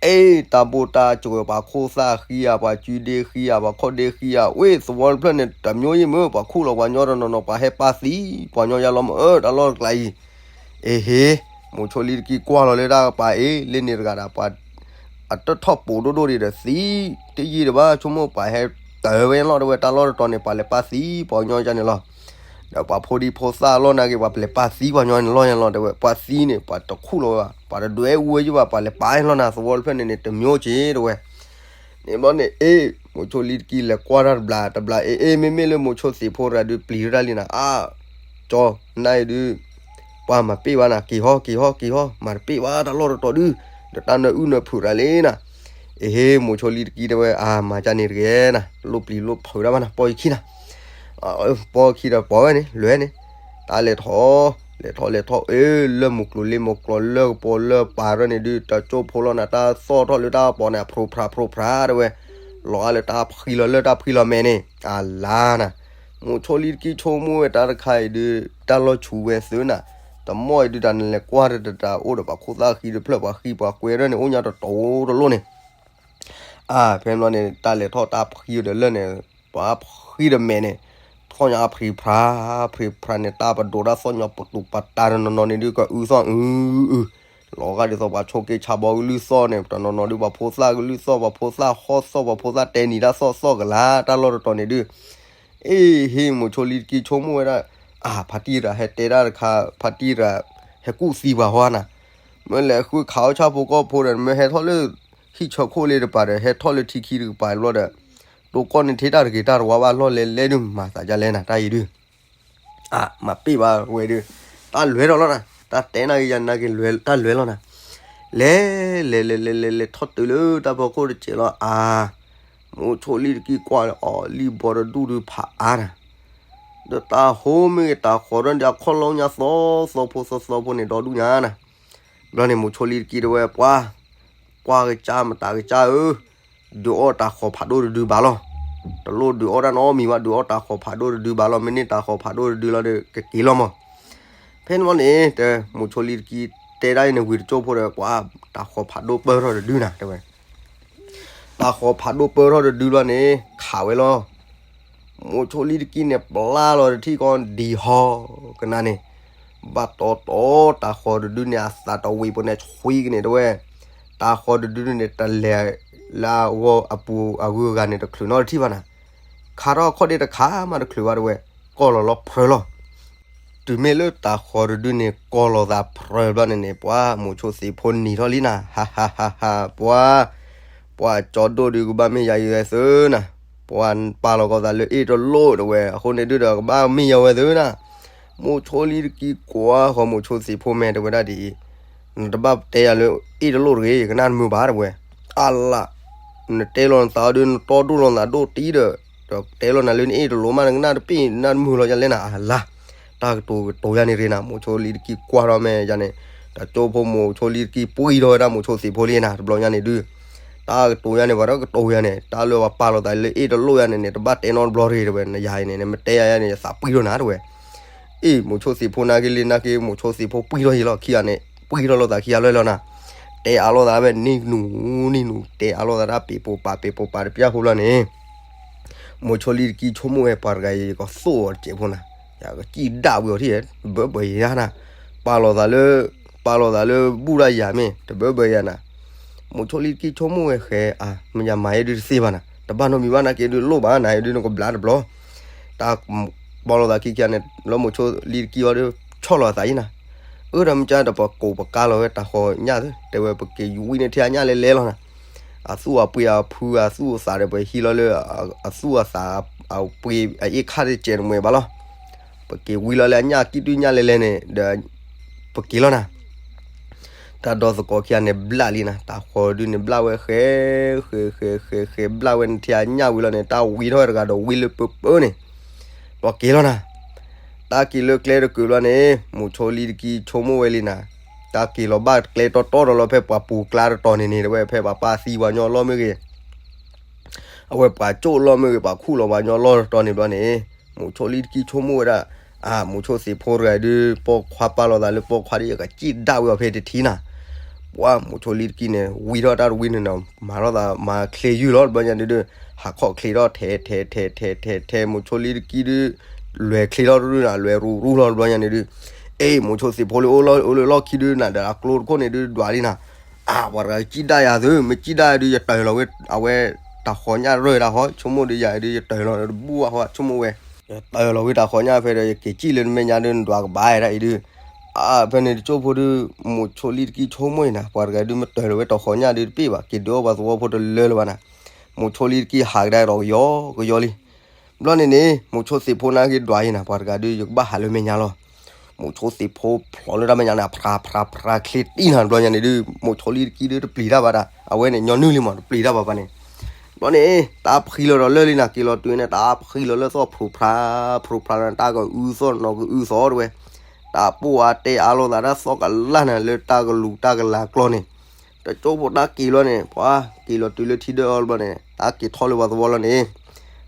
အ့ တၢ်ဘိၣ်တၢ်စှၤ ပှၤခိၣ်သၣ်ဃံဧါ ပှၤစုဒ့ဃံဧါ ပှၤခီၣ်ဒ့ဃံဧါ ဝ့ၢ်သဝီတဖျၢၣ်န့ၣ် တမျိုးယံၤမ့ၢ် ပှၤခူၣ်လီၤပှၤညီတနီၤနီၤ ပှၤဟဲပာ်သံပှၤညီယါလီၤမ့ၢ် အၢ တၢ်လီၢ်တကျါအံၤ. အ့ဟ့ မိၤဆိလံတကံကွၢ်လီၤလၢတၢ်ကပၤအ့ လၢန့ၣ်တဂၤဒၣ် ပှၤ အတၢ်ထီၣ်ပူၤဒိၣ်ဒိၣ်ဒံးဒီးသံ တယံာ်တဘၣ် ဆိကမိၣ်ပှၤဟဲတၢၤဝဲလီၤ တဲဝဲ တၢ်လီၢ်တတီၤန့ၣ် ပှၤလဲၤပာ်သံပှၤညီယါန့ၣ်လီၤ. ဒီးပှၤဖိဒံဖိသၣ်လီၤနာ်က့ ပှၤလဲၤပာ်သံပှၤညီန့ၣ်လီၤယါလီၤ တဲဝဲ ပှၤသံန့ၣ် ပှၤတခူၣ်လီၤဝဲဘၣ် ပှၤတဒွဲအူဝဲယဘၣ် ပှၤလဲၤပာ်လီၤနၤ သဝီတဖျၢၣ်န့ၣ်န့ၣ် တမျိုးက့ၤ တဲဝဲ. န့ၣ်ဘျီန့ၣ် အ့ မိၤဆိလံတကံလဲၤကွၢ်တၢ်တဘျီတဘျီ အ့ အ့ မ့မ့ၢ်လၢမိၤဆိသ့ၣ်ဖိတဂၤဒုး ပျံၤတၢ်လံနၤ အါ ကၠီ နၢ်အံၤဒုး ပှၤမၤပ့ၢ်ဘၣ်နၤ က့ၤဟီ က့ၤဟီ က့ၤဟီ မၤတပ့ၢ်ဘၣ်တၢ်လီၢ်တတီၤဒုး ဒီးတၢ်နၢအုၣ်နၢဖုးတၢ်လံနၤ. အ့ဟ့ မိၤဆိလံတကံတဲဝဲ အါ မၤကန့ၣ်တဂ့ၤနၤ လိၣ်ပျံၤလိၣ်ဖုးတၢ်ဘၣ်နၤ ပီၢ်ယခံနၤ. ပီၢ်ခံဒီးပိာ်ဝဲန့ၣ် လွဲန့ၣ် တၢ်လဲၤထီၣ် လဲၤထီၣ်လဲၤထီၣ် အ့ လၢမုၢ်ကျိၤလ့မုၢ်ကျိၤ လၢကပီၤလၢပၤရၢန့ၣ်ဒုး တၢ်ကၠိဖိလီၤနၤ တၢ်သီၣ်ထီၣ်လၢတၢ်ကပီၤန့ၣ် အဖြိးဖြြးဖြိးဖြြးတဲဝဲ လီၤဂာ်လၢတၢ်ဖှံလီၤလၢတၢ်ဖှံလီၤမဲာ်န့ၣ် အလါနၤ. မိၤဆိလံတကံဆိကမိၣ်ဝဲတၢ်တခါအံၤဒုး တၢ်လီၤဆူးဝဲသုနၤ တမီၢ်အံၤဒုးတၢ်နလဲၤကွၢ်တတၢ်အိၣ်ဒီးပှၤခိၣ်သၣ်ဃံတဖျၢၣ် ပှၤဃံပှၤကွဲးရၢန့ၣ် အိၣ်ညါတတီၤတလိၣ်န့ၣ် အါ ဖဲမ့ၢ်န့ၣ် တၢ်လဲၤထီၣ်တၢ်ဖှံဒီးလၢန့ၣ် ပှၤဖှံဒီးမဲာ်န့ၣ် ထီၣ်ညါအဖြံးဖြါ ဖြံးဖြါန့ၣ် တၢ်ပဒိးတၢ်သီၣ်ညီပတူးပတၢ်တနီၤနီၤန့ၣ်ဒုး ကအုသီၣ်အုအု လီၤဂာ်ဒ်သိးပှၤဆိးက့ဆါဘီကလုၢ်သီၣ်န့ၣ် တနီၤနီၤဒုး ပှၤဖိသၣ်ကလုၢ်သီၣ် ပှၤဖိသၣ်ဟီၣ်သီၣ် ပှၤဖိသၣ်တဲနံၤတၢ်သီၣ်သီၣ်ကလါ တၢ်လီၢ်တတီၤန့ၣ်ဒုး အ့ဟ့ မိၤဆိလံတကံဆိကမိၣ်ဝဲဒၣ် အါ ဖါတံၢ်ရၣ်ဟဲတဲတၢ်တခါ ဖါတံၢ်ရၣ် ဟဲကူၣ်သံပှၤဟီနၤ မ့ၢ်လဲၤဃုခးအီၣ်ဆၣ်ဖိကီၢ်ဖိဒီး မ့ၢ်ဟဲထီၣ်လၢ ဟံၣ်ဆၢခိၣ်လ့တပၤဒီး ဟဲထီၣ်လၢထံခံတကပၤဘျီဒီး တိကိၢ်န့ၣ်ထံတၢ်တဂ့ၤတၢ်တဝါဘၣ်လီၢ်လဲၤလဲၤဒုး မၤသးဒ်လဲၣ်နၤ တၢ်အံၤဒုး အါ မၤပ့ၢ်ဘၣ်ဝဲဒုး တၢ်လွဲဒီးလီၤနၤ တၢ်တဲနၤက့ၤယၤနၤက့ၤ တၢ်လွဲလီၤနၤ လဲၤ လဲၤ လဲၤ လဲၤ လဲၤ လဲၤ ထီၣ်တုၤလၢတၢ်ဖီခိၣ်တစဲးလီၤ အါ မိၤဆိလံတကံကွၢ်လၢအီၤ လံၣ်ဘီတဒူၣ်ဒုးဖးအါနၤ ဒီးတၢ်ဟိမ့ၢ်ဂ့ၤ တၢ်ဃီၤဒီး အခီၣ်လီၢ်ညါသီသီဖိသီသီဖိန့ၣ် ဒီဒူၣ်ညါနၤ ဘျီန့ၣ် မိၤဆိလံတကံတဲဝဲ ပှၤ ကွၢ်ကစၢ်မတၤကစၢ်ဧၢ ဒုးအီၣ်တၢ်ဃီၤဖးဒိၣ်တဒုဘၣ်လီၤ. တလိၣ်ဒုးအီၣ်တၢ်နီတမံၤဘၣ် ဒုးအီၣ်တၢ်ဃီၤဖးဒိၣ်တဒုဘၣ်လီၤ. မ့ၢ်န့ၢ်တၢ်ဃီၤဖးဒိၣ်တဒုလီၤဒီး ကက့ၤလီၤမး. ဖဲန့ၣ်ဘျီန့ၣ် တဲ မိၤဆိလံတကံတဲဒၣ်အံၤန့ၣ် ဝံၤတကၠိၢ်ဖိဒီး ပှၤ တၢ်ဃီၤဖးဒိၣ်ပၢၢ်ထီၣ်တဒုနၤ တဲဝဲ. တၢ်ဃီၤဖးဒိၣ်ပၢၢ်ထီၣ်တဒုဘျီန့ၣ် ခးဝဲလီၤ. မိၤဆိလံတကံန့ၣ် ပျၢ်လီၤတထံၣ်ကီးဒံးဟီကနၤန့ၣ် ဘၣ်တီတီတၢ်ဃီၤတဒုန့ၣ် အသးတဝံၤပူၤန့ၣ် ဆွံကန့ၣ်တဲဝဲ. တၢ်ဃီၤတဒုန့ၣ် တလဲၤလၢအဂီၢ်အပူၤအဂုၤအဂၤန့ၣ် တချုးနီတထံၣ်ဘၣ်နၤ. ခးထီၣ်ခီၣ်ဒ့တခါမးတချုးဘၣ်တဝဲ, ကီၢ်လီၤလီၤဖျၢၣ်လီၤ. တုၤမ့ၢ်လၢတၤဃီၤတဒုန့ၣ် ကီၢ်လီၤသးဖျၢၣ်ဘျီန့ၣ်န့ၣ် ပှၤမိၤဆိသ့ၣ်ဖိနံၤထီၣ်လံနၤ, ဟးဟးဟးဟး ပှၤ ပှၤကၠီဒိၣ်ဒုးကဘၣ်မ့ၢ်ယၤယွဲသုနၤ, ပှၤပာ်လီၤကီၤသးလၢအ့ၣ်တလိၣ်တဝဲ အဃိန့ၣ်ဒုးဒီးကဘၣ်မ့ၢ်ယၤဝဲသုနၤ, မိၤဆိလံတကံကွၢ်ဃီၤမိၤဆိသ့ၣ်ဖိမဲာ်တဝဲဒၣ်ဒ်အံၤ, နတဘၣ်တဲယၤလၢအ့ၣ်တလိၣ်တဂ့ၤ ယကနၣ်တမုာ်ဘၣ်တဝဲ, အလၢ နတဲလီၤနသးအီၤဒုး နတီဒိၣ်လီၤနသးဒိၣ်တံၢ်ဒီး, ဒီးတဲလီၤနၤလၢနအ့ၣ်တလိၣ်မး နကနၣ်တပ့ၢ် နနၢ်တမုာ်လီၤယၤလဲၣ်နၤ အလါ, တၢ်ကတိၤကတိၤယၤန့ၣ်ရ့နၤ မိၤဆိလံတကံကွၢ်ထီၣ်မဲာ်ယၤန့ၣ်, တၢ်ကၠိဖိမိၤဆိလံတကံပှံၢ်ထီၣ်ဝဲဒၣ်မိၤဆိသ့ၣ်ဖိလံနၤ တဘျီညါန့ၣ်ဒုး, တၢ်ကတိၤယၤန့ၣ် ပှၤတၢ်ကတိၤယၤန့ၣ် တၢ်လၢပှၤပာ်လီၤသးလၢအ့ၣ်တလိၣ်ယၤန့ၣ်န့ၣ် တဘၣ်တဲနီတဘျီတဂ့ၤတဝဲ နယၤအံၤန့ၣ် နမ့ၢ်တဲယၤယၤန့ၣ် ယသးပှံၢ်ထီၣ်နၤတဝဲ အ့ၣ် မိၤဆိသ့ၣ်ဖိနာ်က့လံနာ်က့ မိၤဆိသ့ၣ်ဖိပှံၢ်ထီၣ်ယံၤလီၤ ခံဂၤန့ၣ် ပှံၢ်ထီၣ်လိာ်သးခံဂၤလၢလီၤနၤ, တဲအါလိာ်သးဝဲနံၣ်နူနံၣ်နူ တဲအါလိာ်သးတၢ်ပ့ၤပိာ်ပာ်ပ့ၤပိာ်ပာ်တပျၢ်ဖိဘျီန့ၣ်, မိၤဆိလံတကံဆိကမိၣ်ဝဲပှၤတဂၤအံၤ ယကသိၣ်အီၤတစဲးဖိနၤ, ယကစံၣ်ဒၣ်ဝံၤအီၤထံၣ် တဘၢဘၢယၤနၤ, ပာ်လီၤသးလၢ ပာ်လီၤသးလၢဘူၣ်ဒၣ်ယၤမ့ၢ် တဘၢဘၢယၤနၤ, မိၤဆိလံတကံဆိကမိၣ်ဝဲဃဲ အါ မ့ၢ်ယမၤအံၤဒုးတသ့ဘၣ်နၤ တဘၣ်နီတမံၤဘၣ်နာ်က့ဒုးလိၣ်ဘၣ်နၤအံၤဒုးနကဘျါတဘျီ တၢ်ပီလိာ်သးခံခံန့ၣ် လၢမိၤဆိလံတကံအီၤဒီး ဆီၣ်လီၤအသးယံၤနၤ, အၢ ဒီးမ့ၢ်ကါဒီးပကိးပကါလီၤဝဲတၤဃီညၣ်သ့ တဲဝဲပက့ၤဝံန့ၢ်ထဲအညၣ်လဲၤလဲၤလီၤနၤ, အသူၣ်အပှ့ၤအဖုအသူၣ်အသးဒီးပဟံးလီၤလၢ အသူၣ်အသးအပှ့ၤအအ့ၣ်ခါတစဲးတမှဲၤဘၣ်လီၤ, ပက့ၤဝံလီၤလၢအညၣ်ကံၣ်တွံၣ်ညၣ်လဲၤလဲၤန့ၣ်ဒီး ပက့ၤလီၤနၤ တၢ်ဒီသကိးခံဂၤန့ၣ်ဘျးလံနၤ တၤဃီၤဒုန့ၣ်ဘျးဝဲဃဲ ဃဲ ဃဲ ဃဲ ဃဲ ဘျးဝဲန့ၣ်ထဲအညၣ်ဝံၤလီၤန့ၣ် တၢ်ဝံထီၣ်ဝဲတဂၤဒီးဝံလၢပၢပၢန့ၣ် ပက့ၤလီၤနၤ, တၢ်က့ၤလၢကျဲတကုာ်ဘျီန့ၣ် မိၤဆိလံတကံဆိကမိၣ်ဝဲလံနၤ, တၢ်က့ၤလီၤဘၣ်ကျဲတီတီဒီးလီၤဖဲပှၤပူၤကျါတတီၤန့ၣ်န့ၣ် တဝဲဖဲပှၤပၢ်သံပှၤညီလီၢ်မ့ၢ်ဂ့ၤ အဝဲပှၤကၠိၣ်လီၢ်မ့ၢ်ဂ့ၤ ပှၤခူၣ်လီၤပှၤညီလီၢ်တတီၤန့ၣ်ဘျီန့ၣ်, မိၤဆိလံတကံဆိကမိၣ်ဝဲဒၣ်, အါ မိၤဆိသ့ၣ်ဖိတဂၤဒုး ပိာ်ခွါပာ်လီၤသးလၢပိာ်ခွါဒီး ယကစံၣ်ဒၣ်ဝံၤအီၤဖဲတထံၣ်နၤ, ပှၤမိၤဆိလံတကံန့ၣ် ဝံထီၣ်တၢ်တဝံန့ၣ်နီၤ မၤထီၣ်သးမၤချ့ယုၢ်လီၤတဘျီညါန့ၣ်ဒုး, ဟးခီၣ်ချ့ထီၣ်ထဲထဲထဲထဲထဲထဲ မိၤဆိလံတကံဒုး, လွဲၤချ့ထီၣ်တရူၢ်နၤ လွဲၤရူရူလီၤတဘျီညါန့ၣ်ဒုး, အ့ၣ် မိၤဆိသ့ၣ်ဖိလၢအိၣ်လၢလီၢ်ခံဒုးနၤဒီးအကျိတခိၣ်န့ၣ်ဒုးဒွးလံနၤ, အါ ပှၤတဂၤစံၣ်ဒၣ်ယၤသု မ့ၢ်စံၣ်ဒၣ်ဒုးယတၢၢ်လီၤဝဲ အဝဲတၤဃီၤညၣ်ရၢၢ်တၢ်ဃီ ဆိကမိၣ်ဒုးယၤဒုး ယတၢၢ်လီၤတဘူၣ်အဃိ ဆိကမိၣ်ဝဲ ယတၢၢ်လီၤဝဲတၤဃီၤညၣ်ဖဲဒီး ယက့ၤစံၣ်လၢနမဲာ်ညါဒုး နဒွးကဘၣ်ဒၣ်အံၤဒုး, အါ ဖဲန့ၣ်တကၠိဖိဒုး, မိၤဆိလံတကံဆိကမိၣ်အံၤနၤ ပှၤတဂၤဒုး မ့ၢ်တၢၢ်လီၤဝဲတၤဃီၤညၣ်ဒုးတပ့ၢ်ဘၣ် က့ၤဒုးအီၣ်ပှၤသဝီဖိတလၢလၢၤဘၣ်နၤ, မိၤဆိလံတကံဟးကဒါဒီးကယီကယီလံ ဘျီန့ၣ်န့ၣ် မိၤဆိသ့ၣ်ဖိနာ်က့ဒွးအံၤနၤ ပှၤတဂၤဒုး ယကဘၣ်ဟးလၢမဲာ်ညါလီၤ. မိၤဆိသ့ၣ်ဖိဖျိးလၢတၢ်မဲာ်ညါန့ၣ် ဖြါဖြါဖြါချ့တံၢ်နၤ တဘျီညါန့ၣ်ဒုး မိၤဆိလံတကံဒုးတပျံၤတၢ်ဘၣ်ဒၣ် အဝဲန့ၣ် ညီနုၢ်လံမး တပျံၤတၢ်ဘၣ်ပှၤန့ၣ်, ဘျီန့ၣ် တၢ်ဖှံလီၤဒီးလၢာ်လံနၤ က့ၤလီၤတုၤန့ၣ် တၢ်ဖှံလီၤလၢသီၣ်ဖျိးဖြါ ဖျိးဖြါန့ၣ် တၢ်ကအုသီၣ်နီၤကအုသီၣ်တဝဲ, တၢ်ပိၢ်အါတဲအါလိာ်သးတၢ်သီၣ်ကလၢ်နၤ လၢတၢ်ကလူၤတၢ်ကလၤကျီန့ၣ်, တကၠိဖိတၢ်က့ၤလီၤန့ၣ် ပှၤက့ၤလီၤတုၤလၢထံဒၢအီၤတဘျီန့ၣ် တၢ်က့ၤထီၣ်လၢပှၤသဝီလီၤန့ၣ်,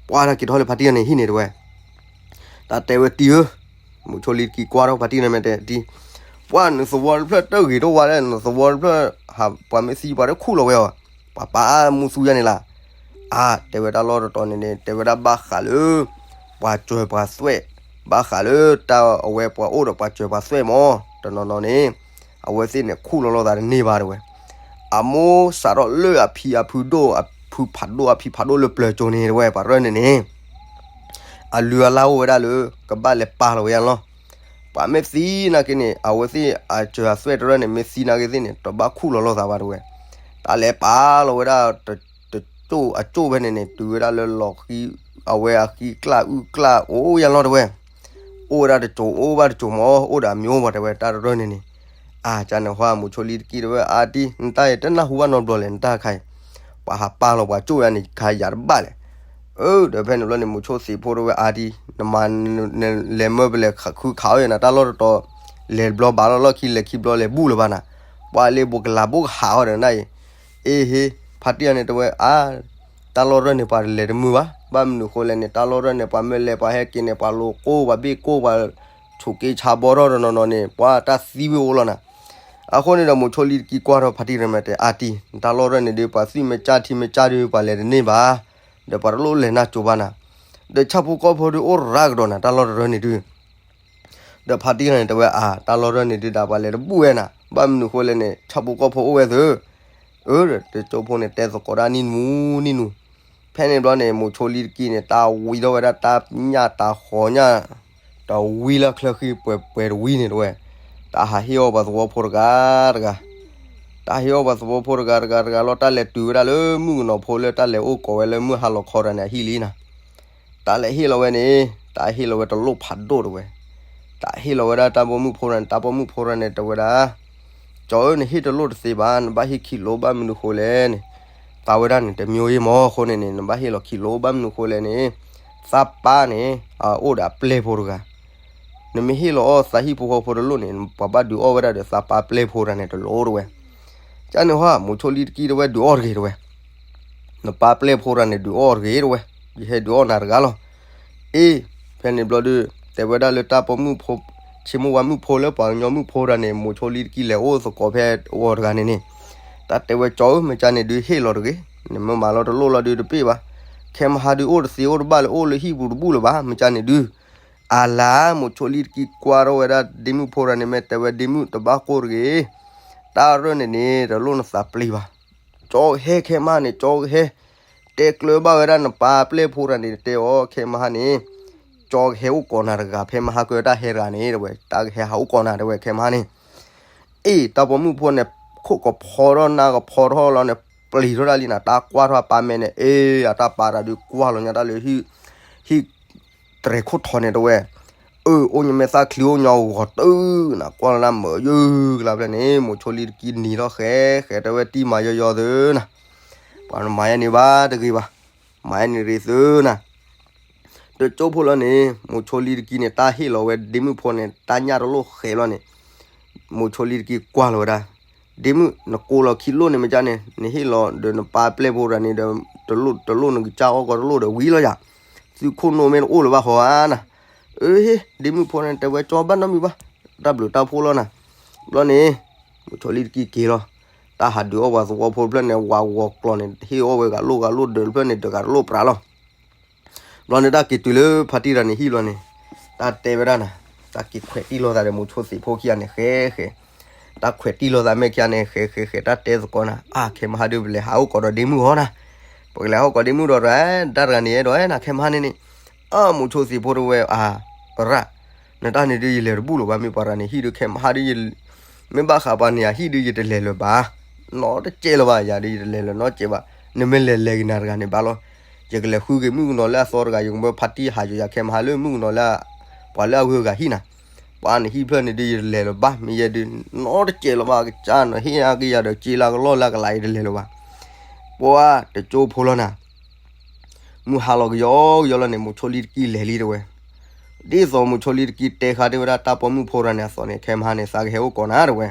ပှၤတၢ်က့ၤထီၣ်လၢဖါတံၢ်န့ၣ်ဟံၣ်န့ၣ်တဝဲ တၢ်တဲဝဲတံၢ်ဧၢ, မိၤဆိလံတကံကွၢ်ထီၣ်ဖါတံၢ်န့ၣ်မဲာ်တဲတံၢ်, ပှၤနသဝီတဖျၢၣ်တဂ့ၤတဝါလဲၣ် နသဝီတဖျၢၣ် ပှၤမ့ၢ်သံပှၤတခူၣ်လီၤဝဲအီၤ, ပှၤပာ်မူသူယါန့ၣ်လၢ, အါ တဲဝဲဒၣ်လီၢ်တတီၤန့ၣ်န့ၣ် တဲဝဲဒၣ်ဘၣ်ဃးလၢ ပှၤစၢၤပှၤသွဲၣ်, ဘၣ်ဃးလၢတၢ်အဝဲပှၤအိၣ်ဒီးပှၤစၢၤပှၤသွဲၣ်မး, တနီၤနီၤန့ၣ် အဝဲသ့ၣ်န့ၣ်ခူၣ်လီၤလိာ်သးတန့ၢ်ဘၣ်တဝဲ အမိၢ်စးထီၣ်လၢအဖံအဖုဒိၣ်အဖုဖးဒိၣ်အဖံဖးဒိၣ်လၢပျၢၤကၠိန့ၣ်တဝဲ ပှၤရၢၢ်န့ၣ်န့ၣ်, အလုၢ်အလၢ်အိၣ်ဝဲဒၣ်လၢ ကဘၣ်လဲၤပာ်လီၤဝဲယါလီၤ. ပှၤမ့ၢ်သံနာ်က့န့ၣ် အဝဲသ့ၣ်အစၢၤအသွဲၣ်တရၢၢ်န့ၣ် မ့ၢ်သံနာ်က့သ့ၣ်န့ၣ် တဘၣ်ခူၣ်လီၤလိာ်သးဘၣ်တဝဲ, တၢ်လဲၤပာ်လီၤဝဲဒၣ် တကၠိအကၠိဖဲန့ၣ်န့ၣ် တုၤဝဲဒၣ်လၢလီၢ်ခံ, အဝဲအခံကျၢ်အုၣ်ကျၢ်အိၣ်ယါလီၤတဝဲ အိၣ်ဝဲဒၣ်တစိၤအိၣ်ဘၣ်တစိၤမး အိၣ်ဒီးအမံၤအိၣ်ဘၣ်တဲဝဲတၢ်တရၢၢ်န့ၣ်န့ၣ်, အါ ကန့ၣ်ဟီ မိၤဆိလံတကံတဲဝဲ အါတံၢ် နတၢ်အံၤတနၢ်ဟူဘၣ်နီတဘျီလဲၣ် နတၢ်ခါအံၤ, ပှၤဟးပာ်လီၤပှၤကၠိယါန့ၣ် ခါယၤတဘၣ်လဲၣ်, အၢ ဒီးဖဲန့ၣ်ဘျီန့ၣ် မိၤဆိသ့ၣ်ဖိတဲဝဲ အါတံၢ် နမၤ လဲၤမၢပလဲၤခုခးအီၣ်ယါနၤ တၢ်လီၢ်တတီၤ လဲၤတဘျီဘၣ်လီၤ လီၢ်ခံလဲၤခံဘျီလဲၤဘူၣ်လၢၤဘၣ်နၤ, ပှၤလၢဘိးကလၤဘိးကဟးအီၣ်ဒီးနၤအံၤ, အ့ဟ့ ဖါတံၢ်န့ၣ်တဲဝဲ အါ တၢ်လီၢ်တရၢၢ်န့ၣ် ပှၤတလဲၤတမုာ်ဘၣ်, ဘၣ်မနုၤဃိလဲၣ်န့ၣ် တၢ်လီၢ်တရၢၢ်န့ၣ် ပှၤမၢလဲၤပှၤဟဲက့ၤန့ၣ် ပှၤလိာ်ကိၢ်ပှၤဘ့ၣ်ကိၢ်ပှၤ ဆိးက့ဆါဘီထီၣ်တနီၤနီၤန့ၣ် ပှၤတၢ်သံဝံၤအိၣ်လီၤနၤ, အဃိန့ၣ်ဒီး မိၤဆိလံတကံကွၢ်ထီၣ်ဖါတံၢ်ရမဲာ်တဲ အါတံၢ် နတၢ်လီၢ်တရၢၢ်န့ၣ်ဒုး ပှၤသွံၣ်မ့ၢ်ကၢ်ထံမ့ၢ်ကၢ်ဒုး ပှၤလဲၤတန့ၢ်ဘၣ်, ဒီးပှၤတလိၣ်လဲၤနၢ်ကၠိဘၣ်နၤ, ဒီးဆၣ်ဖိကီၢ်ဖိဒုးအိၣ်ရၤကဒီးနၤ တၢ်လီၢ်တရၢၢ်န့ၣ်ဒုး ဒီးဖါတံၢ်န့ၣ်တဲဝဲ အါ တၢ်လီၢ်တရၢၢ်န့ၣ်ဒုး ဒၣ်ပှၤလဲၤတဘူၣ်ဝဲနၤ, ဘၣ်မနုၤဃိလဲၣ်န့ၣ် ဆၣ်ဖိကီၢ်ဖိအိၣ်ဝဲသု, အၢ ဒီးတကၠိဖိန့ၣ် တဲသကိးဒၣ်နံၣ်နူနံၣ်နူ, ဖ ဖဲန့ၣ်ဘျီန့ၣ် မိၤဆိလံတကံန့ၣ် တၢ်ဝံထီၣ်ဝဲဒၣ်တၢ်ညၣ်တၢ်ဃီညၣ် တဝံလၢချၢဃံပှဲၤပှဲၤတဝံန့ၣ်တဝဲ, တၢ်ဟးဟ့ၣ်အီၣ်ပှၤသဝီဖိတဂၤတဂၤ, တၢ်ဟ့ၣ်အီၣ်ပှၤသဝီဖိတဂၤတဂၤတဂၤလီၤ, တၢ်လဲၤတုၤဝဲဒၣ်လၢမုၣ်ကနီၤဖိလၢတၢ်လဲၤအိၣ်ကိးဝဲလၢမုၢ်ဟါလီၤခီတဂၤန့ၣ် အဟံၣ်လံနၤ. တၢ်လဲၤဟ့ၣ်လီၤဝဲန့ၣ် တၢ်ဟ့ၣ်လီၤဝဲတလိၣ်ဖးဒိၣ်တဝဲ, တၢ်ဟ့ၣ်လီၤဝဲဒၣ်တၢ်ပိာ်မုၣ်ဖိတဂၤန့ၣ် တၢ်ပိာ်မုၣ်ဖိတဂၤန့ၣ် တဲဝဲဒၣ် ကၠီဧၢ နဟ့ၣ်တလိၣ်တသ့ဘၣ်, နဘၣ်ဟ့ၣ်ခံလိၣ်ဘၣ်မနုၤဃိလဲၣ်န့ၣ်, သးဝဲဒၣ်န့ၣ် တမျိုးအံၤမးအဃိန့ၣ်န့ၣ် နဘၣ်ဟ့ၣ်လီၤခံလိၣ်ဘၣ်မနုၤဃိလဲၣ်န့ၣ်, သးပၢ်န့ၣ် အအိၣ်ဒီးအပျဲၢ်ဖိတဂၤ, နမ့ၢ်ဟ့ၣ်လီၤအီၣ်သးဟံၣ်ဖိဃီဖိတလိၣ်န့ၣ် ပှၤဘၣ်ဒုးအီၣ်ဝဲဒၣ်ဒီး သးပၢ်ပျဲၢ်ဖိတဂၤန့ၣ်တလိၣ်တဝဲ. ကန့ၣ်ဟီ မိၤဆိလံတကံတဝဲဒုးအီၣ်တဂ့ၤတဝဲ, နပၢ်ပျဲၢ်ဖိတဂၤန့ၣ် ဒုးအီၣ်တဂ့ၤတဝဲ, ယဟဲဒုးအီၣ်နၤတဂၤလီၤ. အ့ ဖဲန့ၣ်ဘျီဒုး တဲဝဲဒၣ်လၢတၢ်ပိာ်မုၣ်ဖိ, ဆ့မိၢ်ဝါမုၣ်ဖိလၢပှၤကညီမုၣ်ဖိတဂၤန့ၣ် မိၤဆိလံတကံလဲၤအိၣ်သကိးဖဲအဂီၢ်တဂၤန့ၣ်န့ၣ်, တၢ်တဲဝဲ ကၠီဧၢ မ့ၢ်ကန့ၣ်ဒုးဟ့ၣ်လီၤတဂ့ၤ, နမ့ၢ်မၤလီၤတလိၣ်လီၤဒုးတပ့ၢ်ဘၣ်, ခဲမဟါဒုးအိၣ်တသ့အိၣ်တဘၣ်လၢအိၣ်လၢဟံၣ်ပူၤတဘူၣ်လၢၤဘၣ်, မ့ၢ်ကန့ၣ်ဒုး အလါ မိၤဆိလံတကံကွၢ်ထီၣ်ဝဲဒၣ်ဒ့မုၣ်ဖိတဂၤန့ၣ် မ့ၢ်တဲဝဲ ဒ့မုၣ်တဘၣ်ကိၢ်တဂ့ၤ, တၢ်ရၢၢ်န့ၣ်န့ၣ် တလိၣ်နသးပျံၤဘၣ်, ကၠီကဟဲခဲမဟါန့ၣ် ကၠီကဟဲ, တဲကျၢၤဘၣ်ဝဲဒၣ်နပၢ်ပျဲၢ်ဖိတဂၤန့ၣ် တဲအီၤခဲမဟါန့ၣ်, ကၠီကဟဲအိၣ်ကိးနၤတဂၤ ဖဲမဟါကတၢၢ်တၢ်ဟဲတဂၤန့ၣ် တဲဝဲ တၢ်ကဟဲဟးအိၣ်ကိးနၤ တဲဝဲ ခဲမဟါန့ၣ် အ့ တၢ်ပိာ်မုၣ်ဖိန့ၣ် ခိၣ်ကဖီထီၣ်နၢ်ကဖီထီၣ်လီၤန့ၣ် ပျံၤထီၣ်ဒၣ်လံနၤ, တၢ်ကွၢ်ထီၣ်အပၢ်မဲာ်န့ၣ် အ့ အတၢ်ပာ်တၢ်ဒုးကွၢ်လီၤညါတၢ်လၢ ဟံၣ်တြဲၤခိၣ်ထီန့ၣ်တဝဲ, အၢ အိၣ်ညီမဲာ်သၣ်ချံအိၣ်ညီဂီၤတုၤနၤ ကွၢ်လီၤနၢ်မုာ်ယုၢ်ကလါဖဲန့ၣ် မိၤဆိလံတကံနံၤထီၣ်ဃဲဃဲ တဲဝဲ တံၢ်မၤယီယီသုနၤ, ပှၤမၤယဲန့ၣ်ဘၣ်တဂ့ၤဘၣ်, မၤယဲန့ၣ်ရ့သုနၤ တကၠိဖိလီၤန့ၣ် မိၤဆိလံတကံန့ၣ် တၢ်ဟ့ၣ်လီၤဝဲဒ့မုၣ်ဖိန့ၣ် တၢ်ညၣ်တလိၣ်ဃဲလီၤန့ၣ်, မိၤဆိလံတကံကွၢ်လီၤဝဲဒၣ်, ဒ့မုၣ် နကိးလီၤခံလိၣ်န့ၣ် မ့ၢ်ကန့ၣ် နဟ့ၣ်လီၤဒီးနပၢ်ပျဲၢ်ဖိတဂၤန့ၣ်ဒီး တလိၣ်တလိၣ်နကစၢ်အီၣ်ကီးတလိၣ်ဒီးဝံၤလီၤယၤ, သုခိၣ်နူာ်မ့ၢ်တအိၣ်လၢၤဘၣ်ဟီဧါနၤ, အ့ ဒ့မုၣ်ဖိန့ၣ် တဲဝဲ ကၠီဘၣ်နီတမံၤဘၣ်, တၢ်ဘျုးတၢ်ဖှိၣ်လီၤနၤ, ဘျီန့ၣ် မိၤဆိလံတကံက့ၤလီၤ, တၢ်ဟးဒုးအီၣ်ပှၤသဝီဖိတဖျၢၣ်န့ၣ် ဝးဂီၤကျီၤန့ၣ် ဟ့ၣ်အီၣ်ဝဲဂၤလိၣ်ဂၤလိၣ်ဒၢးတဖျၢၣ်န့ၣ် တဂၤတလိၣ်ပြးလီၤ ဘျီန့ၣ်တၢ်က့ၤတုၤလၢဖါတံၢ်တဂၤန့ၣ်ဟံၣ်လီၤန့ၣ်, တၢ်တဲဝဲဒၣ်နၤ, တၢ်က့ၤခွဲးတံၢ်လိာ်သးဒီးမိၤဆိသ့ၣ်ဖိခံဂၤန့ၣ် ဃဲဃဲ, တၢ်ခွဲးတံၢ်လိာ်သးမဲာ်ခံဂၤန့ၣ် ဃဲဃဲဃဲ တၢ်တဲသကိးနၤ, အါ ခဲမဟါဒုးပလဲၤဟးအိၣ်ကိးဒီးဒ့မုၣ်ဟီနၤ, ပကလဲၤဟးအိၣ်ကိးဒ့မုၣ်ဒီးတဂၤ, တၢ်တဂၤန့ၣ်အဲၣ်ဒိးအဲၣ်နၤ ခဲမဟါန့ၣ်န့ၣ်, အါ မိၤဆိသ့ၣ်ဖိတဝဲ အါ ရၣ်, နတၢ်န့ၣ်ဒုးယလဲၤတဘူၣ်လၢၤဘၣ် မ့ၢ်ပှၤတဂၤန့ၣ်ဟံၣ်ဒုး ခဲမဟါဒုး မ့ၢ်ဘၣ်ဃးပှၤန့ၣ်အဟံၣ်ဒုးယတလဲၤလၢၤဘၣ်, နီတစဲးလၢၤဘၣ် ယၤဒုးယတလဲၤလၢၤနီတစဲးဘၣ်, နမ့ၢ်လဲၤလဲၤက့ၤနၤတဂၤန့ၣ်ဘၣ်လီၤ, ယကလဲၤဃုက့ၤမုၣ်ကနီၤလၢအသီတဂၤ ယကမၢဖါတံၢ်ဟးယိာ်ယၤ ခဲမဟါလၢမုၣ်ကနီၤလၢ ပှၤလၢအဂုၤအဂၤဟံၣ်နၤ, ပှၤနဟံၣ်ဖျၢၣ်န့ၣ်ဒုးယတလဲၤလၢၤဘၣ် မ့ၢ်ယဲဒုး နီတစဲးလၢၤဘၣ် ကစၢ်နဟ့ၣ်အါက့ၤယၤဒီး စ့လၢကလီၢ်လၢကလးယတလဲၤလၢၤဘၣ်, ပှၤတကၠိဖိလီၤနၤ မုၢ်ဟါလီၤကယီကယီလီၤန့ၣ် မိၤဆိလံတကံလဲၤလံတဝဲ, ဒ်သိးမိၤဆိလံတကံတဲဃာ်တ့ၢ်ဝဲဒၣ်တၢ်ပိာ်မုၣ်ဖိတဂၤန့ၣ်အသိးန့ၣ် ခဲမဟါန့ၣ် သးကဟဲအိၣ်ကိးနၤတဝဲ,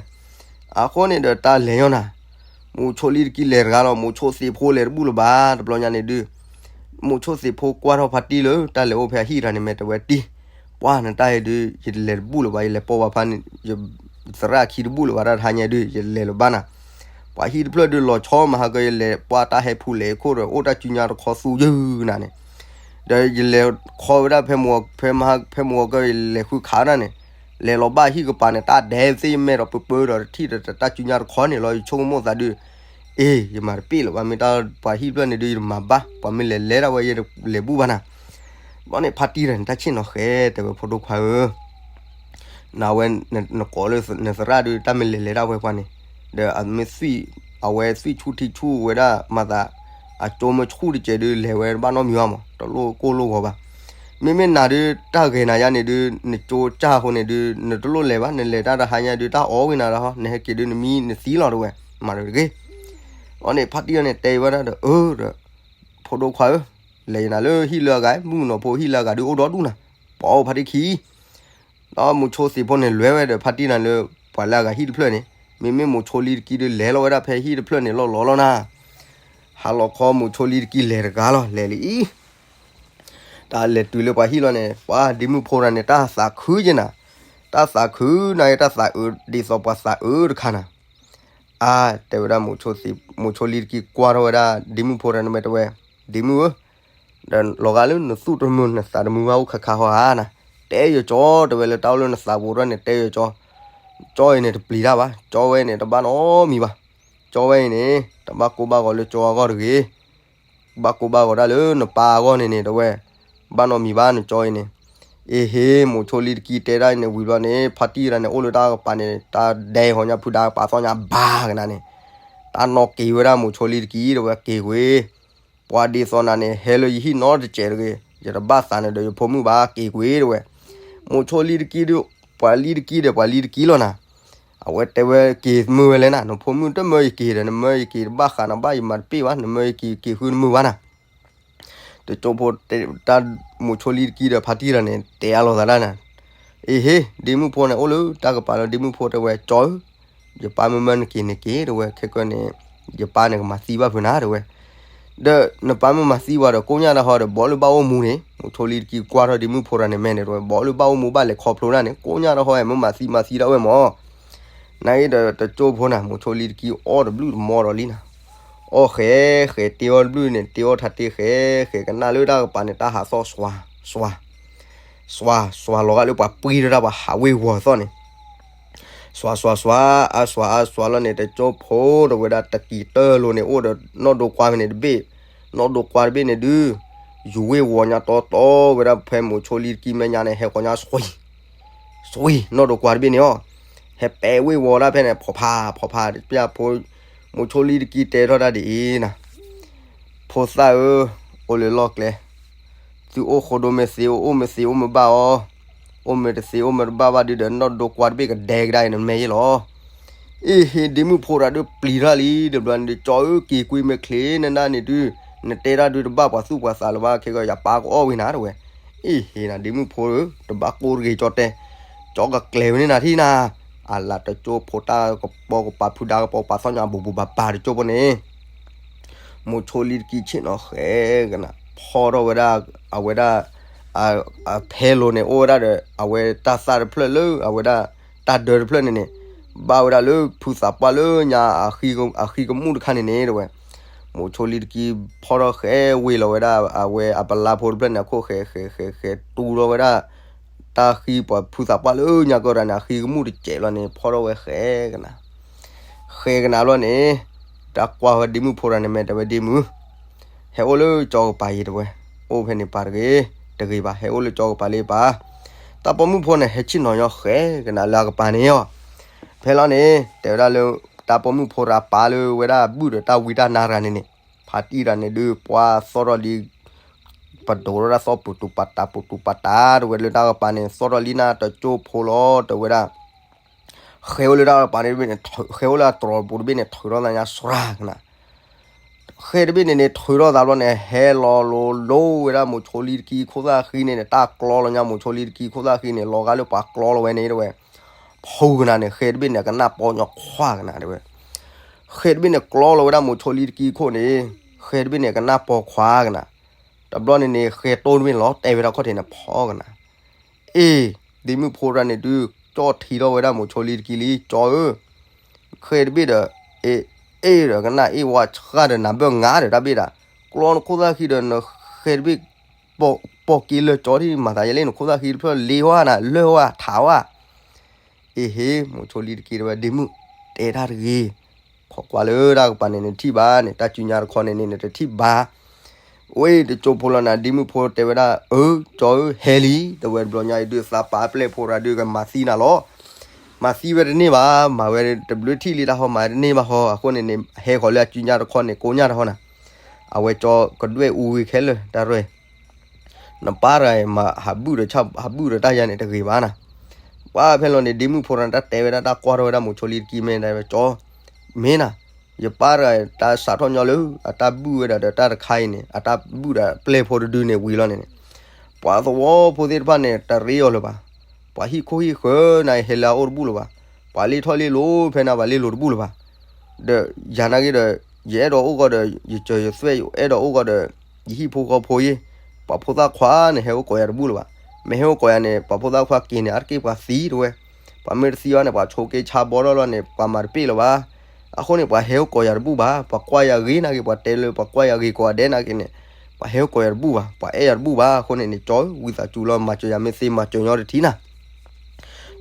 အဃိန့ၣ်ဒီးတၢ်လဲၤညီနၤ, မိၤဆိလံတကံလဲၤတဂၤလီၤ မိၤဆိသ့ၣ်ဖိလဲၤတဘူၣ်လၢၤဘၣ် တဘျီညါန့ၣ်ဒုး, မိၤဆိသ့ၣ်ဖိကွၢ်ထီၣ်ဖါတံၢ်လၢတၢ်လဲၤအိၣ်ဖဲအဟံၣ်တဂၤန့ၣ် မ့ၢ်တဲဝဲတံၢ်, ပှၤနတၢ်အံၤဒုး ယတလဲၤတဘူၣ်လၢၤဘၣ် ယလဲၤပိာ်ဘၣ်ဖါန့ၣ် ယသရၣ်ခံတဘူၣ်လၢၤဘၣ် တၢ်တဟါညါဒုး ယလဲၤလၢၤဘၣ်နၤ, ပှၤဟံၣ်တဖျၢၣ်ဒုးလီၤဆီမၤဟးကၢယလဲၤ ပှၤတၢ်ဟဲဖူးလဲၤခိၣ်ဒီးအိၣ်တၢ်စုညါတခီသူယုၢ်နၤန့ၣ်, ဒီးယလဲၤခီဝဲဒၣ်ဖဲမုၢ်ဂီၤ ဖဲမုၢ်ဂီၤကၢယလဲၤဃုခးဒၣ်န့ၣ်, လဲၤလီၤဘၣ်ဟံၣ်ကပၤန့ၣ် တၢ်ဒဲးသ့ၣ်ယမဲာ်ဒီးပၢပၢဒီးတထံၣ်ဒီး တၢ်စုညါတခီန့ၣ်လီၤ ယဆိကမိၣ်သးဒုး, အ့ ယမၤတပ့ၢ်လၢၤဘၣ် မ့ၢ်တၢ်ပှၤဟံၣ်တဖျၢၣ်န့ၣ်ဒုး ယတမၤဘၣ် ပှၤမ့ၢ်လဲၤလဲၤဒၣ်ဝဲ ယတလဲၤဘူၣ်ဘၣ်နၤ, ဘျီန့ၣ် ဖါတံၢ်တဂၤန့ၣ် တၢ်ဆ့ၣ်နီၤဃဲ တဲဝဲ ဖိဒိၣ်ခွါဧၢ နဝဲ နကိးလၢနသရၣ်ဒုး တၢ်မ့ၢ်လဲၤလဲၤဒၣ်ဝဲပှၤန့ၣ်, ဒီးအမ့ၢ်သွံၣ် အဝဲသွံၣ်ဆူၣ်ထံဆူၣ်ဝဲဒၣ်မၤသး, အကၠိမ့ၢ်ဆူၣ်တစဲးဒုး လဲၤဝဲတဘၣ်နီတမံၤဘၣ်မး တလိၣ်ကိၢ်လိၣ်ဂီၤဘၣ်, မ့မ့ၢ်နၤဒုး တၢ်ဂဲၤနၤယါန့ၣ်ဒုး နကၠိကၢ်အဃိန့ၣ်ဒုး နတလိၣ်လဲၤဘၣ် နလဲၤတၢ်တဟါညါဒုး တၢ်အီၣ်ဝံၤနၤဒီး နဟဲက့ၤဒုးနမံနသံလီၤတဝဲ မၤတဂ့ၤ, အန့ၣ် ဖါတံၢ်အီၤန့ၣ် တဲဝဲဒၣ်ဒီး အၢ ဒီး ဖိဒိၣ်ခွါဧၢ, လဲၤယနၤလၢဟံၣ်လၢအဂၤ မုၣ်ကနီၤဖိဟံၣ်လၢအဂၤဒုးအိၣ်ဒီဒူၣ်နၤ, ပှၤအိၣ်ဖါတံၢ်ခံ ဒီးမိၤဆိသ့ၣ်ဖိန့ၣ် လဲၤဝဲဒီးဖါတံၢ်နၤလၢ ပှၤလၢအဂၤဟံၣ်တဖျၢၣ်န့ၣ်, မ့မ့ၢ်မိၤဆိလံတကံဒုး လဲၤလီၤဝဲဒၣ်ဖဲဟံၣ်တဖျၢၣ်န့ၣ်လီၤလီၤလီၤနၤ, ဟါလီၤခီမိၤဆိလံတကံလဲၤတဂၤလီၤ လဲၤလံအံၤ, တၢ်လဲၤတုၤလၢပှၤဟံၣ်လီၤန့ၣ် ပှၤဒ့မုၣ်ဖိတဂၤန့ၣ် တၢ်သးခုက့ၤနၤ, တၢ်သးခုနၤ တၢ်သးအုးဒ်သိးပှၤသးအုးတခါနၤ, အါ တဲဝဲဒၣ် မိၤဆိလံတကံကွၢ်ထီၣ်ဝဲဒၣ်ဒ့မုၣ်ဖိတဂၤန့ၣ် မ့ၢ်တဲဝဲ, ဒ့မုၣ်ဧၢ, ဒီးလီၤဂာ်လၢနသူၣ်တမုာ်နသးတမုာ်ဘၣ်အိၣ်ခါခါဟီဧါနၤ, တဲယကၠီ တဲဝဲလၢတၢ်အိၣ်လၢနသးပူၤထီၣ်န့ၣ် တဲယကၠီ, ကၠီအံၤန့ၣ်တပျံၤတၢ်ဘၣ်, ကၠီဝဲန့ၣ်တဘၣ်နီတမံၤဘၣ်, ကၠီဝဲအံၤန့ၣ် တဘၣ်ကိၢ်ဘၣ်ဂီၤလၢကၠီအဂီၢ်တဂ့ၤ, ဘၣ်ကိၢ်ဘၣ်ဂီၤဒၣ်လၢနပၢ်အဂီၢ်န့ၣ်န့ၣ် တဲဝဲ, ဘၣ်နီတမံၤဘၣ်နကၠီအံၤန့ၣ်. အ့ဟ့ မိၤဆိလံတကံတဲဒၣ်အံၤန့ၣ်ဝံၤဘျီန့ၣ် ဖါတံၢ်တဂၤန့ၣ် အိၣ်လၢတၢ်ကပၤန့ၣ် တၢ်ဒဲဟီညါဖုဒါကပၤသီၣ်ညါဘၣ်ကနၤန့ၣ်, တၢ်နီၣ်က့ၤဝဲဒၣ်မိၤဆိလံတကံ တဲဝဲ က့ၤကွံာ်, ပှၤဒ်သိးနၤန့ၣ် ဟဲလၢယဟံၣ်နီတစဲးတဂ့ၤ, ယတဘၣ်သးနၤဒီးယဖိမုၣ်ဘၣ် က့ၤကွံာ် တဲဝဲ. မိၤဆိလံတကံဒီး ပှၤလံတကံဒီး ပှၤလံတကံလီၤနၤ. အဝဲတဲဝဲက့ၤမုာ်ဝဲလဲၣ်နၤ, နဖိမုၣ်တမၢယက့ၤဒီး နမၢယက့ၤတဘၣ်ဃးနၤဘၣ် ယမၤတပ့ၢ်ဘၣ်, နမၢယက့ၤ က့ၤဃုနမုာ်ဘၣ်နၤ. တကၠိဖိတဲတၢ်, မိၤဆိလံတကံဒီးဖါတံၢ်တဂၤန့ၣ် တဲအါလိာ်သးဒၣ်နၤ. အ့ဟ့ ဒ့မုၣ်ဖိန့ၣ် အိၣ်လၢတၢ်ကပၤလၢဒ့မုၣ်ဖိတဲဝဲ ကၠီဧၢ, ယပၢ်မ့ၢ်မၢနက့ၤန့ၣ်က့ၤ တဲဝဲ, ခဲကၢန့ၣ် ယပၢ်န့ၣ်ကမၤသံဘၣ်ဖုနၤ တဲဝဲ. ဒီးနပၢ်မ့ၢ်မၤသံဝဲဒီး ကိညၣ်တၢ်ဟီဒီး ဘီလၢဘၣ်အိၣ်မူန့ၣ်, မိၤဆိလံတကံကွၢ်ထီၣ်ဒ့မုၣ်ဖိတဂၤန့ၣ်မဲာ်န့ၣ် တဲဝဲ, ဘီလၢဘၣ်အိၣ်မူဘၣ်လဲၤခီဖျိဒၣ်န့ၣ် ကိညၣ်တၢ်ဟီမ့ၢ်မၤသံမၤသံဒၣ်ဝဲမၢ်. နာ်က့ဒီးတကၠိဖိနၤ မိၤဆိလံတကံအီၣ်တဘျုးတမီဒီးလံနၤ. အီၣ်ဃဲးဃဲး တ့အီၣ်တဘျုးန့ၣ် တ့အီၣ်ထးတ့ဃဲးဃဲး ကနၣ်လၢတၢ်ကပၤန့ၣ် တၢ်ဟးသီၣ်စွၤ, စွၤ, စွၤ, စွၤလီၤဂာ်လၢပှၤပှံထီၣ်တၢ် ပှၤဟးဝ့ၤဝီၤသီၣ်န့ၣ် စွၤစွၤစွၤ, အစွၤအစွၤလီၤန့ၣ် တကၠိဖိတဲဝဲဒၣ် တကံတၢၢ်လိၤန့ၣ် အိၣ်ဒီးနီၣ်ဒိကွၢ်ဖဲန့ၣ်တဘ့ၣ်, နီၣ်ဒိကွၢ်တဘ့ၣ်န့ၣ်ဒုး ယူၤဝ့ၤဝီၤညါတီတီဝဲဒၣ် ဖဲမိၤဆိလံတကံမဲာ်ညါန့ၣ် ဟဲဃီၤညါစွံ, စွံ, နီၣ်ဒိကွၢ်တဘ့ၣ်န့ၣ်အီၤ, ဟဲပဲာ်ဝ့ၤဝီၤဒၣ်ဖဲန့ၣ် ဖီဖး ဖီဖး တပျၢ်ဖိ, မိၤဆိလံတကံတဲထီၣ်တၢ်ဒ်အံၤနၤ ဖိသၣ်ဧၢ, အိၣ်လၢလီၢ်ကျဲ, သုအိၣ်ဃိဒိမ့ၢ်သ့ အိၣ်မ့ၢ်သ့ အိၣ်မ့ၢ်ဘၣ်အီၤ, အိၣ်မ့ၢ်တသ့ အိၣ်မ့ၢ်တဘၣ်ဘၣ်ဒုးဒီး နီၣ်ဒိကွၢ်တဘ့ၣ်ကဒဲကဒါအံၤ နမဲာ်ယ့လီၤ. အ့ဟ့ ဒ့မုၣ်ဖိတဂၤဒုးပျံၤထီၣ်လံ တဘျီန့ၣ်ဒုး ကၠီဧၢ က့ၤကွံာ်မ့ၢ်ချ့နဒၣ်န့ၣ်ဒုး, နတဲတၢ်ဒုးတဘၣ်ပှၤသူၣ်ပှၤသးလၢၤဘၣ် ခဲကၢ ယပၢ်ကအီၣ်ဝံၤနၤ တဲဝဲ. အ့ဟ့နၤ ဒ့မုၣ်ဖိဧၢ, တဘၣ်ကိၢ်တဂ့ၤ ကၠီတဲ, ကၠီကကျဲၤဝဲန့ၢ်နၤထံၣ်နၤ, အလၤ တကၠိဖိတၢ်ကပီၤကပၤ ဖုဒါကပီၤကပၤသီၣ်ညါ ဘူးဘူးဘၣ်ဘၣ် တကၠိဖိန့ၣ် မိၤဆိလံတကံဆ့ၣ်နီၤဃဲကနၤ ဖီၣ်ထီၣ်ဝဲဒၣ် အဝဲဒၣ် အဖဲလိၤန့ၣ် အိၣ်ဝဲဒၣ်ဒီး အဝဲတၢ်သၣ်တဖျၢၣ်လၢ အဝဲဒၣ် တၢ်ဒၢတဖျၢၣ်န့ၣ်န့ၣ် ဘၣ်ဝဲဒၣ်လၢဖုသးပှၢ်လၢညါ အဃံကမူၣ်တခါန့ၣ်န့ၣ် တဲဝဲ. မိၤဆိလံတကံဖီၣ်ထီၣ်ဃဲဝ့ၤလီၤဝဲဒၣ် အဝဲအပလါဖိတဖျၢၣ်န့ၣ် အခိၣ်ဃဲဃဲဃဲဃဲ တူၢ်ထီၣ်ဝဲဒၣ် တၢ်ဃံပှၤဖုသးပှၢ်လၢညါကီၢ်တၢ်န့ၣ် အဃံကမူၣ်တစဲးလီၤန့ၣ် ဖီၣ်ထီၣ်ဝဲဃဲကနၤ ဃဲကနၤဘျီန့ၣ် တၢ်ကွၢ်ဝဲဒ့မုၣ်ဖိတဂၤန့ၣ် မဲာ်တဲဝဲဒ့မုၣ်, ဟဲအိၣ်လၢကၠီကပၤအံၤ တဲဝဲ, အိၣ်ဖဲန့ၣ်ပၢ်တဂ့ၤ, တဂ့ၤဘၣ် ဟဲအိၣ်လၢကၠီကပၤလံပၢ်, တၢ်ပိာ်မုၣ်ဖိန့ၣ် ဟဲဆ့ၣ်နီၤညီဃဲကနၤလၢအကပၤန့ၣ်အီၤ, ဖဲလီၤန့ၣ် တဲဝဲဒၣ်လၢ တၢ်ပိာ်မုၣ်ဖိတဂၤပၢ်လၢဝဲဒၣ်ဘုၣ်ဒီးတၢ်ဝံတၢ်နါတဂၤန့ၣ်န့ၣ်, ဖါတံၢ်တဂၤန့ၣ်ဒုး ပှၤသီၣ်ထီၣ်လံ ပဒိးထီၣ်တၢ်သီၣ်ပူၤတူၤပာ်တး ပူၤတူၤပာ်တး တဲဝဲလၢတၢ်ကပၤန့ၣ် သီၣ်ထီၣ်လံနၤ တကၠိဖိလီၤ တဲဝဲဒၣ်, ဃဲအိၣ်လၢတၢ်ကပၤန့ၣ်တဘ့ၣ်န့ၣ် ဃဲအိၣ်လၢအတြီၤပူၤတဘ့ၣ်န့ၣ် ထုးထီၣ်သးညါစှၤကနၤ, ဃဲတဘ့ၣ်န့ၣ်န့ၣ် ထုးထီၣ်သးဘျီန့ၣ် ဟဲလီၤလိၤလိၤဝဲဒၣ်မိၤဆိလံတကံခိၣ်သၣ်ဃံန့ၣ်န့ၣ် တၢ်ကျီလီၤညါမိၤဆိလံတကံခိၣ်သၣ်ဃံန့ၣ် လီၤဂာ်လၢပှၤကျီလီၤဝဲန့ၣ် တဲဝဲ, ဖူကနၤန့ၣ် ဃဲတဘ့ၣ်န့ၣ် အကနၣ်ပီညီခွါကနၤ တဲဝဲ, ဃဲတဘ့ၣ်န့ၣ် ကျီလီၤဝဲဒၣ်မိၤဆိလံတကံခိၣ်န့ၣ်, ဃဲတဘ့ၣ်န့ၣ် အကနၣ်ပီခွါကနၤ, တဘျီန့ၣ်န့ၣ် ဃဲတိၢ်တဘ့ၣ်န့ၣ်လီၤတဲာ်ဝဲဒၣ်ခီၣ်ထံးန့ၣ်ဖီကနၤ အ့ၣ်, ဒ့မုၣ်ဖိတဂၤန့ၣ်ဒုး ကၠီၣ်ထံထီၣ်ဝဲဒၣ်မိၤဆိလံတကံလံ ကၠီဧၢ, ဃဲတဘ့ၣ်ဒီး, အ့ၣ်, အ့ၣ်ဒီးကနၣ်အ့ၣ်ဝါဆှၣ်ဒီးနၤဘၢၣ်ငါဒီးတၢ်ဘ့ၣ်ဒၣ်, ကျီနခိၣ်သၣ်ဃံဒီးနဃဲတဘ့ၣ်, ပိာ်က့ၤလၢာ်ကၠီထံၣ်မၤသးယဲလၢနခိၣ်သၣ်ဃံတဖျၢၣ်လ့ဝါနၤလၢာ်ဝါထးဝါ အ့ၣ်ဟ့ၣ် မိၤဆိလံတကံတဲဝဲဒ့မုၣ်, တဲတၢ်တဂ့ၤ, ခိးကွၢ်လၢတၢ်ကပၤန့ၣ်နထံၣ်ဘၣ်န့ၣ် တၢ်စုညါတခီန့ၣ်န့ၣ်နတထံၣ်ဘၣ်, ဝဲတကၠိဖိလီၤနၤ ဒ့မုၣ်ဖိတဲဝဲဒၣ် အၢ ကၠီဧၢ ဟဲလံ, တဲဝဲတဘျီညါအံၤဒုးသးပာ်ပျဲၢ်ဖိတဂၤဒုးကမၤသံနၤလီၤ, မၤသံဝဲတန့ၢ်ဘၣ်, မၤဝဲတဘျုးထံၣ်လံတၢ်ဟီ မၤဝဲတန့ၢ်ဘၣ်ဟီ အဃိန့ၣ်န့ၣ် ဟဲဃီၤလၢအစုညါတခီန့ၣ် ကိညၣ်တဟီနၤ, အဝဲကၠီကဒွဲၣ်အူဝံၤခဲလၢာ် တၢ်ရဲၣ် နပၢ်တဂၤအံၤမၤဟးဘုၣ်ဒီးဆၣ် ဟးဘုၣ်ဒီးတၢ်ယါန့ၣ်တဂ့ၤဘၣ်နၤ, ပှၤဖဲလီၤန့ၣ် ဒ့မုၣ်ဖိတဂၤန့ၣ် တၢ်တဲဝဲဒၣ်တၢ်ကွၢ်ထီၣ်ဝဲဒၣ်မိၤဆိလံတကံ မ့ၢ်တဲဝဲကၠီ, မ့ၢ်နၤ, ယပၢ်တဂၤအံၤ တၢ်စးထီၣ်ညီလၢ အတၢ်ဘုၣ်ဝဲဒၣ်ဒီးတၢ်တခါအံၤန့ၣ် အတၢ်ဘုၣ်ဒီးပျဲၢ်ဖိတဒုန့ၣ်ဝံၤလီၤန့ၣ်န့ၣ်, ပှၤသဝီဖိသ့ၣ်တဖၣ်န့ၣ် တရ့အီၤလၢၤဘၣ်, ပှၤဟံၣ်ခိၣ်ဟံၣ်ဃၢၤနၤအံၤဟဲလၢအအိၣ်တဘူၣ်လၢၤဘၣ်, ပှၤလ့ၣ်ထီၣ်လ့ၣ်လိၤဖဲနၤ ပှၤလ့ၣ်လိၤတဘူၣ်လၢၤဘၣ် ဒီးယၤနာ်က့ဒီး ယအဲၣ်ဒိးအိၣ်ဂီၢ်ဒီး ယစၢၤယသွဲၣ် ယအဲၣ်ဒိးအိၣ်ဂီၢ်ဒီး ယဟံၣ်ဖိဃီဖိယ့ၢ်, ပှၤဖိသၣ်ခွါန့ၣ် ဟဲအိၣ်ကိးယၤတဘူၣ်လၢၤဘၣ်, မ့ၢ်ဟဲအိၣ်ကိးယၤန့ၣ် ပှၤဖိသၣ်ခွါက့ၤန့ၣ် အါတက့ၢ်ပှၤသံတဲဝဲ, ပှၤမ့ၢ်တသံဘၣ်န့ၣ် ပှၤဆိးက့ဆါဘီထီၣ်လီၤန့ၣ် ပှၤမၤတပ့ၢ်လၢၤဘၣ်, အဃိန့ၣ် ပှၤဟဲအိၣ်ကိးယၤတဘူၣ်ဘၣ်, ပှၤကွၢ်ယၤဂ့ၤနာ်က့ ပှၤတဲလၢပှၤကွၢ်ယၤဂ့ၤကိးဂၤဒဲးနာ်က့န့ၣ်, ပှၤဟဲအိၣ်ကိးယၤတဘူၣ်ဘၣ်, ပှၤအဲၣ်ယၤတဘူၣ်ဘၣ်, အဃိန့ၣ်န့ၣ် ကၠီဧၢ ဝံသးစူၤလီၤ မၤစၢၤညီတထံၣ်နၤ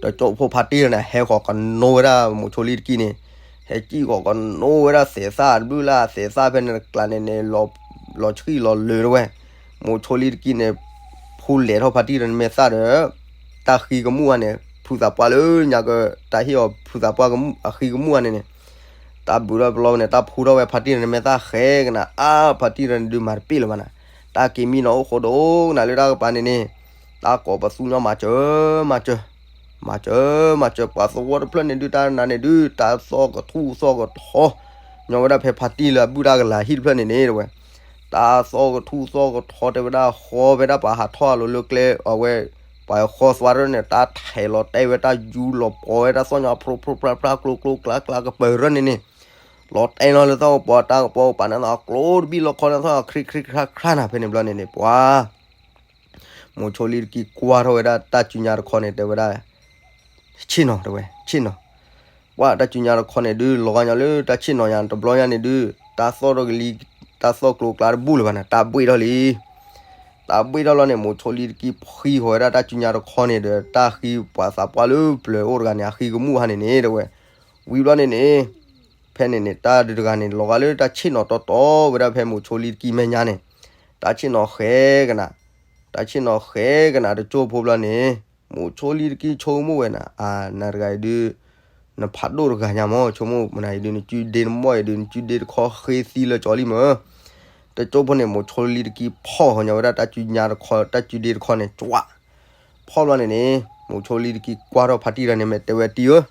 ဒီးကၠိဖိဖါတံၢ်န့ၣ် ဟဲဃီၤကနိဝဲဒၣ်မိၤဆိလံတကံန့ၣ်, ဟဲစံၣ်ဃီၤကနိဝဲဒၣ်သဲးသၣ်တဘျုးလၢသဲးသၣ်ဖဲန့ၣ်တကျါန့ၣ်န့ၣ် လီၤ လီၤဆှံလီၤလၢာ်တဝဲ. မိၤဆိလံတကံန့ၣ် ဖိလဲၤထီၣ်ဖါတံၢ်တၢ်န့ၣ်မဲာ်သၣ်ဒီး တၢ်ဃံကမူၣ်ဧါန့ၣ် ဖုသးပှၢ်လၢညါက တၢ်ဟ့ၣ်အီၤဖုသးပှၢ်ကမူၣ်အဃံကမူၣ်ဧါန့ၣ်န့ၣ် တၢ်ဘုးထီၣ်ပလီဝဲန့ၣ် တၢ်ဖူထီၣ်ဝဲဖါတံၢ်တၢ်န့ၣ်မဲာ်သၣ်ဃဲကနၤ အါ ဖါတံၢ်တၢ်န့ၣ်ဒုးမၤတပ့ၢ်လၢၤဘၣ်နၤ. တၢ်က့ၤမံနီၤအိၣ်ဃိဒိၣ်ကနၤလၢတၢ်ကပၤန့ၣ်န့ၣ် တၢ်ကိးပသူညီမၤစၢၤ မၤစၢၤ မၤစၢၤ မၤစၢၤ ပှၤသဝီတဖျၢၣ်န့ၣ်ဒုး တၢ်နၤန့ၣ်ဒုး တၢ်သီၣ်ကထူၣ်သီၣ်ကထီ ညီဝဲဒၣ်ဖဲဖါတံၢ်လၢအဘုၣ်တၢ်ကလၤဟံၣ်တဖျၢၣ်န့ၣ်န့ၣ်တဝဲ တၢ်သီၣ်ကထူၣ်သီၣ်ကထီတဲဝဲဒၣ် ဃီဖဲဒၣ်ပှၤဟးထီၣ်အလိၤလၢကျဲအဝဲ ပှၤဃီသွါထီၣ်န့ၣ် တၢ်ထဲးလီၤတဲာ်ဝဲတၢ်ယူလီၤပီၤဝဲတၢ်သီၣ်ညီ ဖျိဖျိဖျါဖျါကျိကျိကျါကျါကပၢၤရၢၢ်န့ၣ်န့ၣ် လီၤတဲာ်လီၤလၢသီၣ်ကပီၤ တၢ်ကပီၤကပၤန့ၣ် အကျိတဘံၣ်လီၤခီန့ၣ်သီၣ်ခရံခရံခရါခရါနၤ ဖဲန့ၣ်ဘျီန့ၣ်န့ၣ် ပှၤ မိၤဆိလံတကံကွၢ်ထီၣ်ဝဲဒၣ်တၢ်စုညါတခီန့ၣ် တဲဝဲဒၣ် ဆ့ၣ်နီၤတဝဲ ဆ့ၣ်နီၤ ပှၤတၢ်စုညါတခီန့ၣ်ဒုး လီၤဂာ်ညီလၢတၢ်ဆ့ၣ်နီၤညါ တဘျီညါန့ၣ်ဒုး တၢ်သီၣ်ထီၣ်ကလံ တၢ်သီၣ်ကျိကျါတဘူၣ်လၢၤဘၣ်န့ၣ် တၢ်ဘှ့ၣ်ထီၣ်လံ တၢ်ဘှ့ၣ်ထီၣ်လီၤန့ၣ် မိၤဆိလံတကံဖှံဃီၤဝဲဒၣ်တၢ်စုညါတခီန့ၣ်ဒီး တၢ်ဃံပှၤသးပှၢ်လၢပျၢၤအိၣ်တဂၤန့ၣ် အဃံကမူၣ်ဟါန့ၣ်န့ၣ် တဝဲ ဝံၤဘျီန့ၣ်န့ၣ် ဖဲန့ၣ်န့ၣ် တၢ်ဒုးတဂၤန့ၣ် လီၤဂာ်လၢတၢ်ဆ့ၣ်နီၤတီတီဝဲဒၣ်ဖဲမိၤဆိလံတကံမဲာ်ညါန့ၣ် တၢ်ဆ့ၣ်နီၤဃဲကနၤ တၢ်ဆ့ၣ်နီၤဃဲကနၤတကၠိဖိဘျီန့ၣ် မိၤဆိလံတကံဆိကမိၣ်ဝဲနၤ အါ နၤတဂၤအံၤဒုး နဖးဒိၣ်တဂၤညါမး ဆိကမိၣ်နၤအံၤဒုး နစုဒ့နမိၢ်အံၤဒုး နစုဒ့တခီဃ့သံလၢကၠီလံမး တကၠိဖိန့ၣ် မိၤဆိလံတကံဖီၣ်ဃီညီဝဲဒၣ်တၢ်စုညါတခီ တၢ်စုဒ့တခီန့ၣ် ကွး ဖီၣ်ဘျီန့ၣ်န့ၣ် မိၤဆိလံတကံကွၢ်ထီၣ်ဖါတံၢ်တၢ်န့ၣ် မ့ၢ်တဲဝဲတံၢ်ဧၢ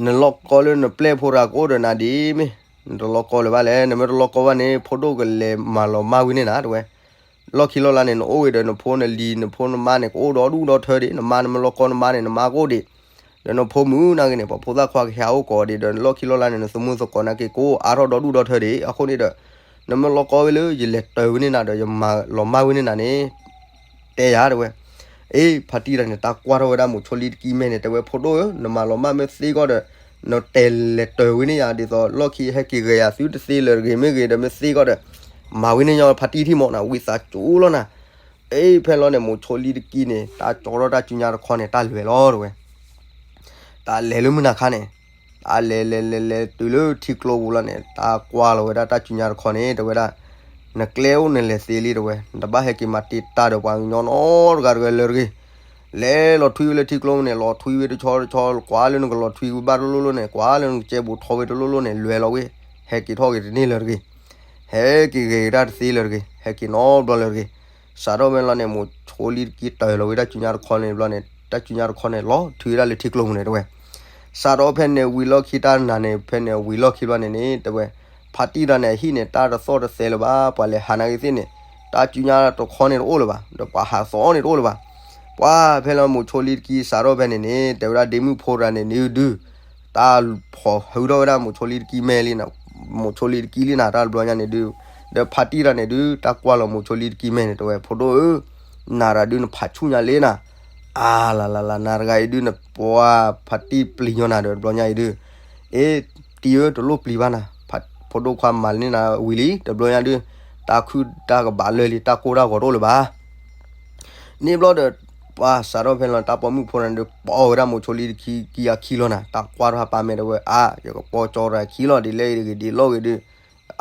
နလီၢ်ကီလၢနပျဲၢ်ဖိတဂၤကအိၣ်ဒီးနၤဒ်မ့ၢ် နတလီၢ်ကီလၢၤဘၣ်လဲၣ် နမ့ၢ်တလီၢ်ကီဘၣ်န့ၣ် ဖိဒိၣ်ကလဲၤမၤလီၤမၢ်ဝံၤန့ၢ်နၤ တဝဲ လီၢ်ခံလီၢ်လါန့ၣ် နအိၣ်ဝဲဒီးနဖိနလံၤ နဖိနမါန့ၣ် ကအိၣ်ဒီဒူၣ်ဒီထၢဒံး နမါနမ့ၢ်လီၢ်ကီနမါန့ၣ် နမါကအိၣ်ဒံး ဒီးနဖိမုၣ်နာ်က့န့ၣ် ပှၤဖိသၣ်ခွါကဟဲအိၣ်ကိးဒံး ဒီးနလီၢ်ခံလီၢ်လါန့ၣ် နသမူသကိးနာ်က့ ကအိၣ်အါထီၣ်ဒီဒူၣ်ဒီထၢဒံး အဃိန့ၣ်ဒီး နမ့ၢ်လီၢ်ကီဝဲလၢ ယလဲၤတၢၤဝဲန့ၢ်နၤဒီး ယမၤလီၤမၢ်ဝဲန့ၢ်နၤန့ၣ် တဲယၤတဝဲ အ့ ဖါတံၢ်တၢ်န့ၣ် တၢ်ကွၢ်ထီၣ်ဝဲဒၣ်မိၤဆိလံတကံမဲာ်န့ၣ် တဲဝဲ ဖိဒိၣ်ဧၢ နမၤလီၤမၢ်မ့ၢ်သ့ကီၢ်ဒီး နတဲလဲၤတၢၤဝဲန့ၢ်ယၤ ဒ်သိးလီၢ်ခံဟဲက့ၤဂဲၤယၤသုတသ့လၢၤတဂ့ၤ မ့ၢ်ဂ့ၤဒီးမ့ၢ်သ့ကီၢ်ဒီး မၤဝဲန့ၢ်ညီဖါတံၢ်ထံၣ်မးနၤ ဝံသးစူၤလီၤနၤ အ့ ဖဲလီၤန့ၣ် မိၤဆိလံတကံန့ၣ် တၢ်ကၠီထီၣ်တၢ်စုညါတခီန့ၣ် တၢ်လဲၤလီၤတဝဲ တၢ်လဲၤလၢမုၢ်နၤခါန့ၣ် တၢ်လဲၤလဲၤလဲၤလဲၤတုၤလၢထံကျိပူၤလီၤန့ၣ် တၢ်ကွၢ်လီၤဝဲဒၣ်တၢ်စုညါတခီန့ၣ် တဲဝဲဒၣ် နကျဲအိၣ်နလဲၤသ့လံတဝဲ နတဘၣ်ဟဲက့ၤမၤတ့ၢ်တၢ်ဒီးပှၤကညီနီတဂၤတဂၤလၢၤတဂ့ၤ လဲၤလီၤထွံဝဲလၢထံကျိပူၤန့ၣ် လီၤထွံဝဲတဆီတဆီ ကွၢ်လၢနကလီၤထွံဝဲဘၣ်တလိၣ်လိၣ်န့ၣ် ကွၢ်လၢနကစဲဘူးထီဝဲတလိၣ်လိၣ်န့ၣ် လွဲလီၤဝဲ ဟဲက့ၤထီၣ်က့ၤတန့ၢ်လၢၤတဂ့ၤ ဟဲက့ၤဂဲၤက့ၤတၢ်တသ့လၢၤတဂ့ၤ ဟဲက့ၤနီတဘျီလၢၤတဂ့ၤ စးထီၣ်ဖဲလီၤန့ၣ် မိၤဆိလံတကံတၢ်လီၤဝဲဒၣ်စုညါတခီန့ၣ်ဘျီန့ၣ် တၢ်စုညါတခီန့ၣ် လီၤထွံဝဲဒၣ်လၢထံကျိပူၤန့ၣ်တဝဲ စးထီၣ်ဖဲန့ၣ်ဝံၤလီၢ်ခံတၢ်နၤန့ၣ် ဖဲန့ၣ်ဝံၤလီၢ်ခံဘျီန့ၣ်န့ၣ် တဝဲ ဖါတံၢ်တၢ်န့ၣ် အဟံၣ်န့ၣ် တၢ်တသီၣ်တသဲလၢၤဘၣ် ပှၤလဲၤဟးနာ်က့သ့ၣ်န့ၣ် တၢ်စုညါတခီန့ၣ်တအိၣ်လၢၤဘၣ် ဒီးပှၤဟးသီန့ၣ်တအိၣ်လၢၤဘၣ် ပှၤဖဲလီၤမိၤဆိလံတကံစးထီၣ်ဖဲန့ၣ်န့ၣ် တဲဝဲဒၣ်ဒ့မုၣ်ဖိတၢ်န့ၣ်န့ၣ်ဒုး တၢ်ဖီၣ်ဟုထီၣ်ဝဲဒၣ်မိၤဆိလံတကံမဲာ်လံနၤ မိၤဆိလံတကံလံနၤ တၢ်တဘျီညါန့ၣ်ဒုး ဒီးဖါတံၢ်တၢ်န့ၣ်ဒုး တၢ်ကွၢ်လီၤမိၤဆိလံတကံမဲာ်န့ၣ် တဝဲ ဖိဒိၣ်ဧၢ နၤတၢ်ဒုးနဖးဆူၣ်ညါလံနၤ အါလၢ်လၢ်လၢ် နၤတဂၤအံၤဒုး နပှၤဖါတံၢ်ပျံၤညီနၤဒီးတဘျီညါအံၤဒုး အ့ တံၢ်ဧၢ တလိၣ်ပျံၤဘၣ်နၤ ဖိဒိၣ်ခွါမၤန့ၢ်နၤဝံၤလံ တဘျီညါဒုး တၢ်ခုၣ်တၢ်ကဘၣ်လၢာ်လံ တၢ်ကိၢ်တၢ်ဂီၤတအိၣ်လၢၤဘၣ် န့ၣ်ဘျီဒီး ပှၤစးထီၣ်ဖဲလီၤ တၢ်ပိာ်မုၣ်ဖိန့ၣ်ဒီး ပိာ်ဝဲဒၣ်မိၤဆိလံတကံခံဂၤခံလီၤနၤ တၢ်ကွၢ်ထီၣ်ဟးပာ်မဲာ်တဝဲ အါ ယကပိာ်ကၠီတဂၤခံလီၤ ဒ်လဲၣ်ဂ့ၤဒ်လဲၣ်ဂ့ၤဒုး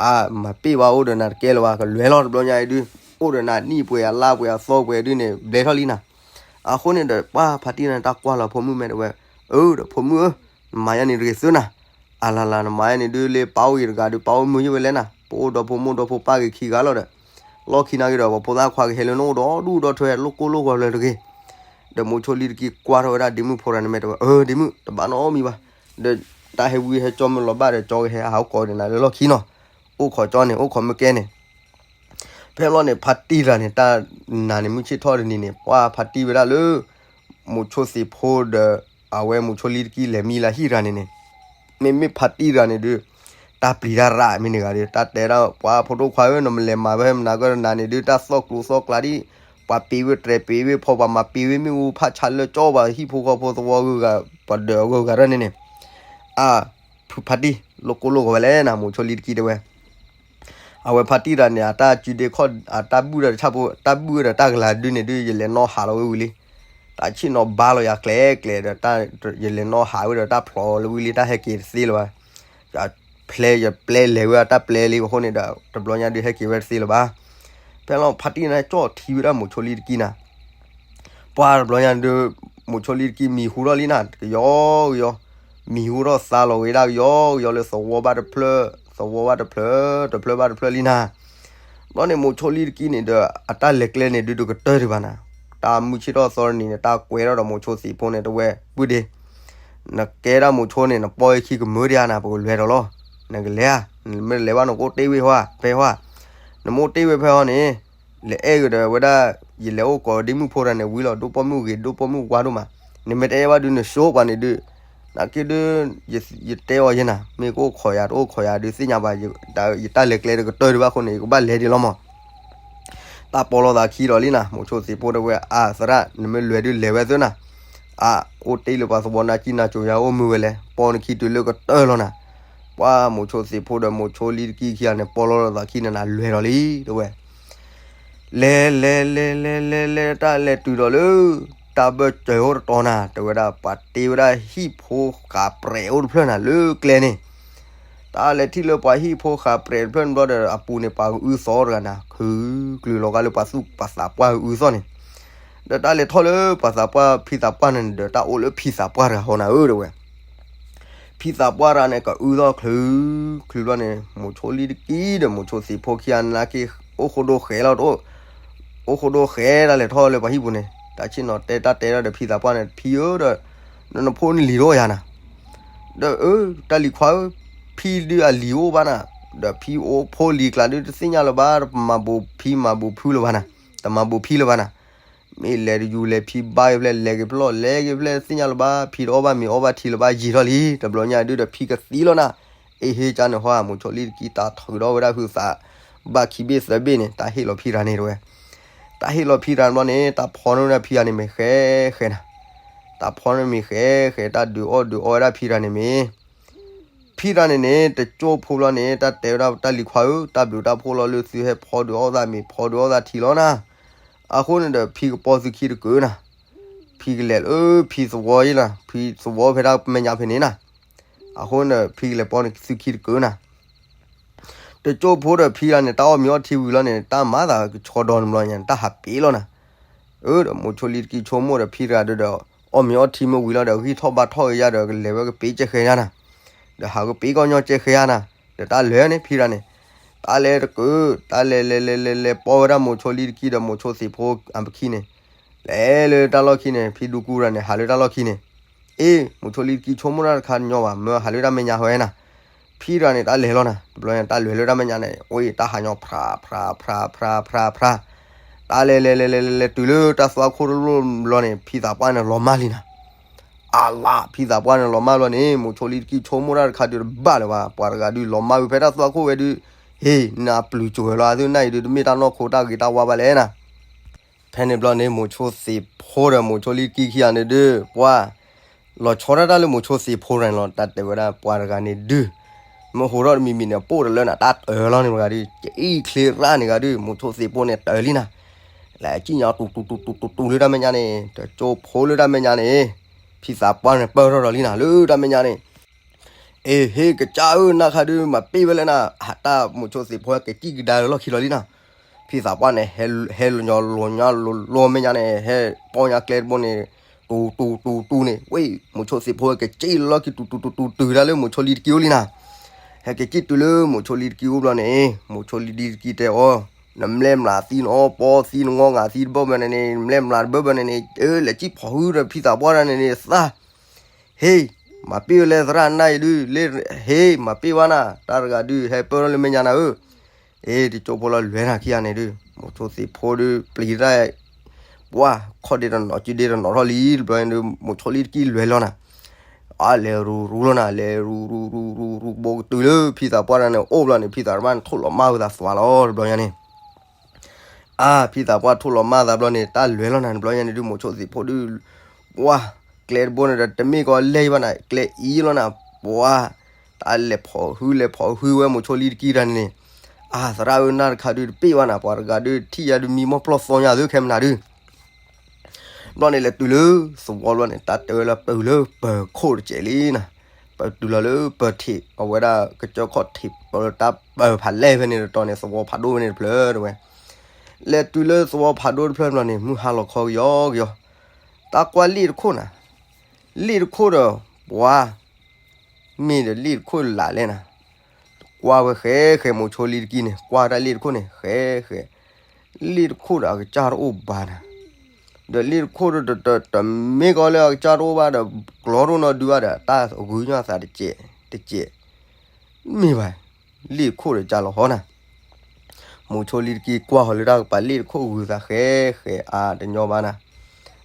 အါ မၤပ့ၢ်ဘၣ်အိၣ်ဒီးနၤတကဲလၢၤဘၣ် ကလွဲလီၤတဘျီညါအံၤဒုး အိၣ်ဒီးနၤနံၣ်ပှဲၤအလါပှဲၤအသီပှဲၤဒုးန့ၣ် ဘျဲထီၣ်လံနၤ အဃိန့ၣ်ဒီး ပှၤဖါတံၢ်န့ၣ် တၢ်ကွၢ်လီၤဖိမုၣ်မဲာ်တဝဲ အၢ ဒီးဖိမုၣ်ဧၢ နမၤယါန့ၣ်တဂ့ၤသုနၤ အလၤလၤ နမၤယါန့ၣ်ဒုး လၢပၢ်အိၣ်ဂ့ၤတဂၤဒီး ပၢ်အိၣ်မုာ်ယိၣ်ဝဲလဲၣ်နၤ ပအိၣ်ဒီဖိမိၢ်ဒီဖိပၢ်ဂ့ၤခံဂၤလီၤဒီး လီၢ်ခံနာ်က့ဒီး ပှၤဖိသၣ်ခွါကဟဲလၢနအိၣ်ဒီဒူၣ်ဒီထၢ လိၣ်ကိၢ်လိၣ်ဂီၤလၢၤတဂ့ၤ ဒီးမိၤဆိလံတကံကွၢ်ထီၣ်ဝဲဒၣ်ဒ့မုၣ်ဖိတၢ်န့ၣ်မဲာ်တဝဲ အၢ ဒ့မုၣ် တဘၣ်နီတမံၤဘၣ် ဒီးတၢ်ဟဲဝံဟဲကၠီမ့ၢ်လီၤဘၣ်ဒီး ကၠီကဟဲဟးအိၣ်ကိးဒီးနၤလၢလီၢ်ခံနီၤ အိၣ်ခိးကၠီန့ၣ် အိၣ်ခိးမ့ၢ်ကဲန့ၣ် ဖဲလီၤန့ၣ် ဖါတံၢ်တၢ်န့ၣ် တၢ်နၤန့ၣ် မုၢ်ဆ့ၣ်ထီၣ်တနံၤန့ၣ် ပှၤဖါတံၢ်ဝဲဒၣ်လၢ မိၤဆိသ့ၣ်ဖိဒီး အဝဲမိၤဆိလံတကံလဲၤမံလၢဟံၣ်တဂၤန့ၣ်န့ၣ် မ့မ့ၢ်ဖါတံၢ်တဂၤန့ၣ်ဒုး တၢ်ပျံၤတၢ်ရၣ်မ့ၢ်န့ၣ်ဂၤဒီး တၢ်တဲဒၣ် ပှၤဖိဒိၣ်ခွါဧၢ နမလဲၤမၤဝဲမနုၤကဒီးနၤန့ၣ်ဒုး တၢ်သီၣ်ကျိၤသီၣ်ကျါဒ် ပှၤပံၤဝဲတြဲၤပံၤဝဲဖီ ပှၤမၤပံၤဝဲမ့ၣ်အူဖးဆါလၢကၠီ ပှၤဟံၣ်ဖိဃီဖိသဝီဂုၤဂၤ ပှၤဒၢးအဂုၤဂၤရၢ်န့ၣ်န့ၣ် အါ ဖုဖါတံၢ် လိၣ်ကိၢ်လိၣ်ဂီၤဝဲလဲၣ်နၤ မိၤဆိလံတကံတဲဝဲ အဝဲဖါတံၢ်တၢ်န့ၣ် အတၢ်စုဒ့ခီၣ် အတၢ်ဘုၣ်ဒီးတၢ်ဆၣ်ဖိ တၢ်ဘုၣ်ဝဲဒီးတၢ်ကလၤဒုန့ၣ်ဒုး ယလဲၤနီၣ်ဟးလီၤဝဲဝံၤလံ. တၢ်ဆ့ၣ်နီၤဘါလီၤယၤကျဲကျဲဒီး ယလဲၤနီၣ်ဟးဝဲဒီးတၢ်ဖျိးလၢဝံၤလံ တၢ်ဟဲက့ၤတသ့လၢၤဘၣ်. ဖဲ ဖျဲယပျဲလဲၤဝဲအတၢ်ပျဲလံအဃိန့ၣ်ဒီး တဘျီညါဒုးဟဲက့ၤဝဲတသ့လၢၤဘၣ်. ဖဲလီၤဖါတံၢ်န့ၣ်ကၠီၣ်ထံဝဲဒၣ်မိၤဆိလံတကံန့ၣ် ပှၤတဘျီညါဒုး မိၤဆိလံတကံမံၤဟူထီၣ်လံနၤ ကယီကယီ, မံၤဟူထီၣ်သါလီၤဂ့ၤဒၣ်ကယီကယီလၢသဝီဘၣ်တဖျၢၣ် သဝီဘၣ်တဖျၢၣ် တဖျၢၣ်ဘၣ်တဖျၢၣ်လံနၤ. ဘျီန့ၣ်မိၤဆိလံတကံန့ၣ်ဒီး အတၢ်လဲၤကျဲန့ၣ်ဒုးတကတၢၢ်ဒံးဘၣ်နၤ, တၢ်မုၢ်ဆ့ၣ်ထီၣ်သီတနံၤန့ၣ် တၢ်ကွဲထီၣ်ဒီးမိၤဆိသ့ၣ်ဖိန့ၣ်တဝဲပုၢ်ဒ့ နကဲဒၣ်မိၤဆိန့ၣ် နပီၢ်ယခံကမၢဒံးဧါနၤ ပကလဲၤဒီးလီၤ, နကလဲၤဧါ, နမ့ၢ်လဲၤဘၣ်နကအိၣ်တ့ၢ်ဝ့ၢ်ဟီဧါ ဖဲဟီဧါ, နမ့ၢ်အိၣ်တ့ၢ်ဝ့ၢ်ဖဲဟီန့ၣ် လဲၤအဲၣ်ကဒီးဝဲဒၣ် ယလဲၤအိၣ်ကိးဒ့မုၣ်ဖိတဂၤန့ၣ်ဝံၤလီၤ ဒိၣ်ပိာ်မုၣ်ဂ့ၤ ဒိၣ်ပိာ်မုၣ်ဝါဒိၣ်မး, နမ့ၢ်တအဲၣ်ဘၣ်ဒုးနဆိပှၤန့ၣ်ဒုး, နာ်က့ဒုး ယတဲအီၤယဲနၤ မ့ၢ်ကအိၣ်ခိးယၤတအိၣ်ခိးယၤဒုးသ့ၣ်ညါဘၣ်, ယတၢ်လဲၤကျဲတကတၢၢ်ဒံးဘၣ်အဃိန့ၣ် ယကဘၣ်လဲၤဒံးလီၤမး တၢ်ပီလီၤသးခံဒီးလံနၤ, မိၤဆိသ့ၣ်ဖိတဲဝဲ အါ သရၣ် နမ့ၢ်လဲၤဒုးလဲၤဝဲသ့နၤ, အါ အိၣ်တ့ၢ်လၢပှၤသဝီနါကံနါကိၤယၤအိၣ်မုာ်ဝဲလဲၣ်, ပီနခံတုၤလၢကတၢၢ်လီၤနၤ, ပှၤမိၤဆိသ့ၣ်ဖိဒီးမိၤဆိလံတကံခံဂၤန့ၣ် ပီလီၤသးခံန့ၣ်နၤ လဲၤဒီးလံ တဲဝဲ လဲၤလဲၤလဲၤလဲၤလဲၤလဲၤ တၢ်လဲၤတုၤဒီးလၢ တၢ်ဘၢၣ်စၢၤအိၣ်တတီၤနၤ, တဲဝဲဒၣ် ပှၤတ့ဝဲဒၣ်ဟံၣ်ဖိဃာ်ပြဲးအိၣ်တဖျၢၣ်နၤ လၢကျဲန့ၣ်, တၢ်လဲၤထံၣ်လၢပှၤဟံၣ်ဖိဃာ်ပြဲးတဖျၢၣ်န့ၣ်ဘျီဒီး အပူၤန့ၣ် ပှၤကအုသီတဂၤနၤ ခုၣ်ကျုၤလီၤဂာ်လၢပှၤသူၣ်ပှၤသးပှၢ်ကအုသီၣ်န့ၣ်, ဒီးတၢ်လဲၤထီၣ်လၢပှၤသးပှၢ်ဖံသးပှၢ်န့ၣ်ဒီး တၢ်အိၣ်လၢဖံသးပှၢ်တဂၤဟီနၤဧၢ တဲဝဲ ဖံသးပှၢ်တဂၤန့ၣ် ကအုသီၣ်ချုးချုးဘျီန့ၣ် မိၤဆိလံတကံဒီးမိၤဆိသ့ၣ်ဖိခံဂၤနာ်က့ အိၣ်ဃိဒိဃဲလီၤတအိၣ်, အိၣ်ဃိဒိဃဲတၢ်လဲၤထီၣ်လၢပှၤဟံၣ်ပူၤန့ၣ် တၢ်ဆ့ၣ်နီၤတဲတၢ်တဲထီၣ်ဒီးဖံသးပှၢ်န့ၣ် ဖံဧၢဒီး နဖိနလံၤတအိၣ်ယၤနၤ, ဒီးအၢ တၢ်လံၤခွါဧၢ, ဖံဒုးအလံၤအိၣ်ဘၣ်နၤ, ဒီးဖံအိၣ်ဖိလံၤကျါဒုးတသ့ၣ်ညါလၢၤဘၣ် တမၤဘူးဖံမၤဘူးဖုလၢၤဘၣ်နၤ, တမၤဘူးဖံလၢၤဘၣ်နၤ မ့ၢ်လဲၤတယူၤလဲၤဖံဘါက့ၤဖျဲၣ် လဲၤက့ၤဖျီၣ် လဲၤက့ၤဖျဲၣ် သ့ၣ်ညါလၢၤဘၣ် ဖံတအီၣ်ဘၣ်မ့ၤအီဘၣ်ထံလၢၤဘၣ် ယံာ်ထီၣ်လံ တဘျီညါဒုးဒီးဖံကသံလီၤနၤ, အ့ဟ့ကၢန့ၣ်ဟီ မိၤဆိလံတကံတၢ်ထုးဒီးဝဲဒၣ်ဟုသး ဘၣ်ခံဘ့ၣ်သၢဘ့ၣ်န့ၣ် တၢ်ဟ့ၣ်လီၤဖံတဂၤန့ၣ်တဲဝဲ, တၢ်ဟ့ၣ်လီၤဖံတဂၤန့ၣ်ဘျီန့ၣ် တၢ်ဖီန့ၢ်ဝဲဒၣ်ဖံဂၤန့ၣ်မ့ၢ်ဃဲဃဲနၤ, တၢ်ဖီန့ၢ်မ့ၢ်ဃဲဃဲ တၢ်ဒုးအီၣ်ဒုးအီဝဲဒၣ်ဖံတဂၤန့ၣ်မ့ၢ် ဖံတဂၤန့ၣ်န့ၣ် တကၠိဖိဘျီန့ၣ် တၢ်တဲဝဲဒၣ်တၢ်လံၤခွါဧၢ တၢ်ဘျုးတၢ်ဖှိၣ်လီၤလၢသုဟဲဖီဒုးအီၣ်သးမ့ၤဖီဒုးအီၣ်သးထံလီၤနၤ, အဃိန့ၣ်ဒီးဖံကပီသုခံတကုးနၤ, ဖံကလဲၤလၢဖံသဝီယဲလီၤ ဖံသဝီဖဲဒၣ်မဲာ်ညါဖဲန့ၣ်နၤ, အဃိန့ၣ်ဖံကလဲၤပီသုခံတကုးနၤ တကၠိဖိဒီးဖံတဂၤန့ၣ် တၢ်အီၣ်မ့ၤအီထံဝံၤလီၤန့ၣ် တၢ်မၤသးကဆှီဒီနဘျီညါန့ၣ် တၢ်ဟးပ့ၤလီၤနၤ, အၢ ဒီးမိၤဆိလံတကံဆိကမိၣ်ဒီးဖံတဂၤဒီး အီၣ်မ့ၤအီထံမ့ၢ်ဝံၤလီၤဒီး ဂံၢ်ထီၣ်ဘါထီၣ်က့ၤယါဒီး ကလဲၤဝဲကပ့ၤကဲဃဲယါနၤ, ဒီးဟးကပ့ၤကီၢ်ညီကဲဃဲယါနၤ, ဒီးတၢ်လဲၤန့ၣ်ဖံတဂၤန့ၣ်, တၢ်လဲၤတကုး တၢ်လဲၤလဲၤလဲၤလဲၤလဲၤပီဝဲဒၣ်မိၤဆိလံတကံဒီးမိၤဆိသ့ၣ်ဖိအပခံန့ၣ်, လဲၤလၢတၢ်လီၢ်ခံန့ၣ် ဖံဒူကူတဂၤန့ၣ် ဟးလၢတၢ်လီၢ်ခံန့ၣ်, အ့ မိၤဆိလံတကံဆိကမိၣ်တၢ်တခါညီဘၣ် မၢဟးလၢတၢ်မဲာ်ညါဟီဝဲနၤ, ဖံတဂၤန့ၣ် တၢ်လဲၤလီၤနၤ တဘျီန့ၣ် တၢ်လဲၤလၢတၢ်မဲာ်ညါန့ၣ် အိၣ်တၢ်ဟးညီဖြးဖြးဖြးဖြးဖြးဖြး, တၢ်လဲၤလဲၤလဲၤလဲၤလဲၤလဲၤတုၤလၢတၢ်သွါခိၣ်တလိၣ်ဘျီန့ၣ် ဖံသးပှၢ်န့ၣ်လီၤမၢ်လံနၤ, အလၢ ဖံသးပှၢ်န့ၣ်လီၤမၢ်ဘျီန့ၣ် မိၤဆိလံတကံဆိကမိၣ်တၢ်တခါဒုးတဘၣ်လၢၤဘၣ် ပှၤတဂၤဒုးလီၤမၢ်ဝံၤဖဲတၢ်သွါခိၣ်ဝဲဒုး, ဟ့ နပျုၤစှၤလီၤအသုနၢ်အံၤဒုး တမ့ၢ်တၢ်နီၢ်ခိတၢ်ဂ့ၤတၢ်ဝါဘၣ်လဲၣ်နၤ ဖဲန့ၣ်ဘျီန့ၣ် မိၤဆိသ့ၣ်ဖိဒီးမိၤဆိလံတကံခံဂၤန့ၣ်ဒုး ပှၤ လီၤဆီဒၣ်တၢ်လၢမိၤဆိသ့ၣ်ဖိတဂၤန့ၣ်လီၤ တၢ်တဲဝဲဒၣ်ပှၤတဂၤန့ၣ်ဒုး, မ့ၢ်ဟူထီၣ်တမံၤမံၤန့ၣ် ပိၢ်တလၢနၤ တၢ်တၢၤလီၤန့ၣ်တဂၤဒုး ကအံၣ်ချ့ရၣ်န့ၣ်ဂၤဒုး မိၤဆိသ့ၣ်ဖိန့ၣ်တၢၤလံနၤ, လဲၤကံၣ်ညီတူတူတူတူတူလၢတၢ်မဲာ်ညါန့ၣ် တကၠိဖိလၢတၢ်မဲာ်ညါန့ၣ်, ဖံသးပှၢ်န့ၣ်ပၢၢ်ထီၣ်ဒီးလံနၤ လၢတၢ်မဲာ်ညါန့ၣ် အ့ ဟ့ ကစၢ်ဧၢ နၢ်ခါဒုး မၤပ့ၢ်ဝဲလဲၣ်နၤ, ဟးတၢ်မိၤဆိသ့ၣ်ဖိကစံၣ်ကဒါလၢလီၢ်ခံလီၤလံနၤ, ဖံသးပှၢ်န့ၣ် ဟဲလီၤညီလိၤညီလိၤလိၤမဲာ်ညါန့ၣ် ဟဲပီညါကျဲတဘိန့ၣ်, တူတူတူတူန့ၣ် ဝ့ၢ် မိၤဆိသ့ၣ်ဖိကစံၣ်လၢလီၢ်ခံ တူတူတူတူတုၤဒၣ်လၢမိၤဆိလံတကံအိၣ်လံနၤ, ဟဲကစံၣ်တုၤလၢမိၤဆိလံတကံအိၣ်ဘျီန့ၣ် မိၤဆိလံတကံတဲအီၤ, နမျဲၢ်မျးသံနအီၣ်ပီသံနငီငးသံတဘၢၣ်ဘၢၣ်န့ၣ်န့ၣ် နမျဲၢ်မျးတဘၢၣ်ဘၢၣ်န့ၣ်န့ၣ် လၢကံၣ်ဖီၣ်ဟုဒီးဖံသးပှၢ်တဂၤန့ၣ်န့ၣ်သၣ် ဟ့ မၤပ့ၢ်ဝဲလဲၣ်သရၣ်နၢ်အံၤဒုး လၢ ဟ့ မၤပ့ၢ်ဝဲနၤ တၢ်တဂၤဒုး ဟဲပၢၢ်ထီၣ်လၢမဲာ်ညါနၤဧၢ, အ့ တကၠိဖိလီၤလဲၤနၤခံဂၤန့ၣ်ဒုး မိၤဆိသ့ၣ်ဖိဒုး ပျံၤတၢ် ပှၢ် ခီၣ်ဒ့တနီၤ စုဒ့တနီၤထီၣ်လံ တဘျီန့ၣ်ဒုး မိၤဆိလံတကံလဲၤလီၤနၤ, အါ လဲၤရူရူလီၤနၤ လဲၤရူရူရူရူဘိကတုၤလၢဖံသးပှၢ်တဂၤန့ၣ်အိၣ်ဘျီန့ၣ် ဖံသးပှၢ်န့ၣ်ထိၣ်လီၤမၢ်ဝဲသးသွါလီၤ တဘျီညါန့ၣ် အါ ဖံသးပှၢ်ထိၣ်လီၤမၢ်သးဘျီန့ၣ် တၢ်လဲၤလီၤနၤ တဘျီညါန့ၣ်ဒုး မိၤဆိသ့ၣ်ဖိဒုး ပှၢ် ကျဲတဘိန့ၣ်ဒီး တမ့ၢ်ကီလဲၢ်ဘၣ်နၤ ကျဲအံၤလီၤနၤ ပှၢ် တၢ်လဲၤဖီၣ်ဟုလဲၤဖီၣ်ဟုဝဲမိၤဆိလံတကံတဂၤန့ၣ်န့ၣ်, အါ သရၣ်ဧၢ နၢ်တခါဒုးတပ့ၢ်ဘၣ်နၤ ပှၤတဂၤဒုး ထံၣ်ယၤဒုးမံမီၢ်ပျီၢ်သီညါသုခဲမနၤဒုး ဘျီန့ၣ်လဲၤတုၤလၢသဝီဘျီန့ၣ် တၢ်တဲဝဲလၢပၢၢ်လၢပၢၢ်ခိၣ်တစဲးလံနၤ, ပ တုၤလီၤလၢပၢၤထံး အဝဲဒၣ်ကစၢၢ်ခီၣ်ထံး ပတၢ်ပၢၤဖးလဲၢ်ဖဲန့ၣ်တတီၤန့ၣ် သဝီဖးဒိၣ်ဖဲန့ၣ်တဖျၢၣ်တဲဝဲ, လဲၤတုၤလၢသဝီဖးဒိၣ်တဖျၢၣ်တဘျီန့ၣ် မုၢ်ဟါလီၤခီကယီကယီ, တၢ်ကွၢ်လ့ၣ်တခိၣ်နၤ, လ့ၣ်တခိၣ်ဒီး ပှၤ မ့ၢ်ဒီးလ့ၣ်တခိၣ်လၢ်လဲၣ်နၤ, ကွၢ်ဝဲဃဲဃဲ မိၤဆိလံတကံန့ၣ် ကွၢ်ဝဲဒၣ်လ့ၣ်တခိၣ်န့ၣ် ဃဲဃဲ, လ့ၣ်တခိၣ်ဒီးအကစၢ်တအိၣ်ဘၣ်နၤ, ဒီးလ့ၣ်တခိၣ်ဒီး တမ့ၢ်ကီးလၢအကစၢ်တအိၣ်ဘၣ်ဒီး ကျီဒိၣ်နီၢ်ဒုဘၣ်ဒီး တၢ်ဂုၤညီသးတစဲးတစဲး, မ့ၢ်ဘၣ်, လ့ၣ်တခိၣ်ဒီးကၢ်လီၤဟီနၤ မိၤဆိလံတကံကွၢ်ဃီၤလၢတၢ်ကပၤ လ့ၣ်တခိၣ်ဂုၤသးဃဲဃဲအါတညီဘၣ်နၤ,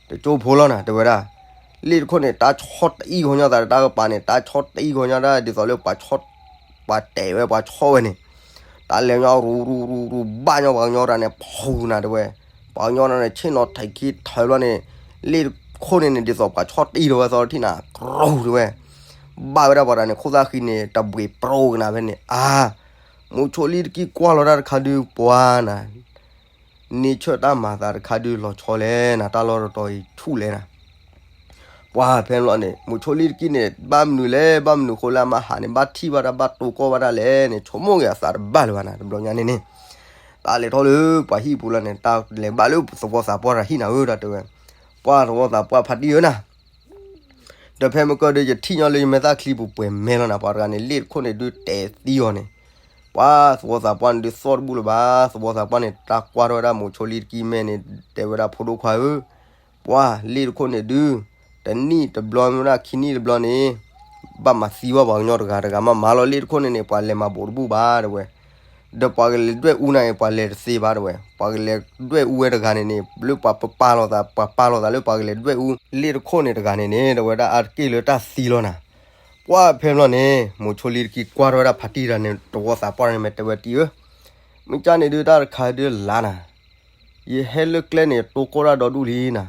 တကၠိဖိလီၤနၤ တဲဝဲဒၣ်, လ့ၣ်တခိၣ်န့ၣ် တၢ်ဆီတအံၣ်ဂီၤညီသးဒီးတၢ်ကပၤန့ၣ် တၢ်ဆီတအံၣ်ဂီၤညီဒၣ် ဒ်သိးလၢပှၤဆီ, ပှၤတဲာ်ဝဲပှၤဆီဝဲန့ၣ်, တၢ်လဲၤညီရူၤရူၤရူၤရူၤ ဘၣ်ညီပှၤကညီတဂၤန့ၣ် ဖူနၤတဲဝဲ, ပှၤကညီတဂၤန့ၣ် ဆ့ၣ်နီၤထံးခံထၢဘျီန့ၣ်, လ့ၣ်တခိၣ်န့ၣ်န့ၣ် ဒ်သိးပှၤဆီတအံၣ်ထီၣ်ဝဲသီတထံၣ်နၤ ကြူၤတဲဝဲ ဘၣ်ဝဲဒၣ်ပှၤတဂၤန့ၣ် ခိၣ်သၣ်ဃံန့ၣ် တဘှံးပြိကနၤဖဲန့ၣ် အါ, မိၤဆိလံတကံကွၢ်လီၤတၢ်တခါဒုးပှၤနၤ, န့ၢ်ဆၢၣ်တၢ်မၤသးတခါဒုး လီၤဆီလဲၣ်နၤ တၢ်လီၢ်တတီၤအံၤဆူၣ်လဲၣ်နၤ, ပှၤဖဲန့ၣ်ဘျီန့ၣ် မိၤဆိလံတကံန့ၣ် ဘၣ်မနုၤလဲၣ် ဘၣ်မနုၤဃိလၢအမါဟးန့ၣ် ဘၣ်ထံၣ်ဘၣ်တၢ် ဘၣ်တိၢ်ကီၢ်ဘၣ်တၢ်လဲၣ်န့ၣ် ဆိကမိၣ်က့ၤအသးတဘၣ်လၢၤဘၣ်နၤ တဘျီညါန့ၣ်န့ၣ်, တၢ်လဲၤထီၣ်လၢပှၤဟံၣ်ပူၤလီၤန့ၣ် တၢ်လဲၤဘၣ်လၢသဝီသးပှၢ်တဂၤဟံၣ်နၤဧၢ ဒီးတဲဝဲ, ပှၤသဝီသးပှၢ်ဖါတံၢ်ဧၢနၤ ဒီးဖဲမ့ၢ်ကဒီး ယထံၣ်ညီလၢယမဲာ်သၣ်ချံပူၤပှဲၤမဲလီၤနၤ ပှၤတဂၤန့ၣ် လ့ၣ်တခိၣ်န့ၣ်ဒုးတဲသံအီၤန့ၣ်, ပှၤသဝီသးပှၢ်န့ၣ်ဒုးသီၣ်တဘူၣ်လၢၤဘၣ် သဝီသးပှၢ်န့ၣ် တၢ်ကွၢ်ထီၣ်ဝဲဒၣ်မိၤဆိလံတကံမဲာ်န့ၣ် တဲဝဲဒၣ်ဖိဒိၣ်ခွါဧၢ, ပှၤလ့ၣ်တခိၣ်န့ၣ်ဒုး တနံၣ်တဘျီမ့ၢ်ဝဲဒၣ်ခံနံၣ်တဘျီန့ၣ် ဘၣ်မၤသံဝဲပှၤကညီတဂၤတဂၤမးမးလီၤ လ့ၣ်တခိၣ်န့ၣ်န့ၣ် ပှၤလဲၤမၤဘူးတဘူၣ်ဘၣ်တဲဝဲ ဒီးပှၤကလဲၤဒွဲၣ်အူနၤအံၤ ပှၤလဲၤတသ့ဘၣ်တဲဝဲ, ပှၤကလဲၤဒွဲၣ်အူဝဲတဂၤန့ၣ်န့ၣ် လၢပှၤပပာ်လီၤသး ပှၤပာ်လီၤသးလၢပှၤကလဲၤဒွဲၣ်အူ လ့ၣ်တခိၣ်န့ၣ်တဂၤန့ၣ်န့ၣ် တဲဝဲဒၣ်အါတက့ၢ်လၢတၢ်သံလီၤနၤ, ပှၤဖဲန့ၣ်ဘျီန့ၣ် မိၤဆိလံတကံကွၢ်ထီၣ်ဝဲဒၣ်ဖါတံၢ်တဂၤန့ၣ် သဝီသးပှၢ်န့ၣ် မ့ၢ်တဲဝဲတံၢ်ဧၢ, မ့ၢ်ကၢ်န့ၣ်ဒုးတၢ်တခါဒုးလၢ်နၤ ယဟဲလၢကျဲန့ၣ်တိၢ်ကီၢ်တၢ်ဒီဒူၣ်လံနၤ,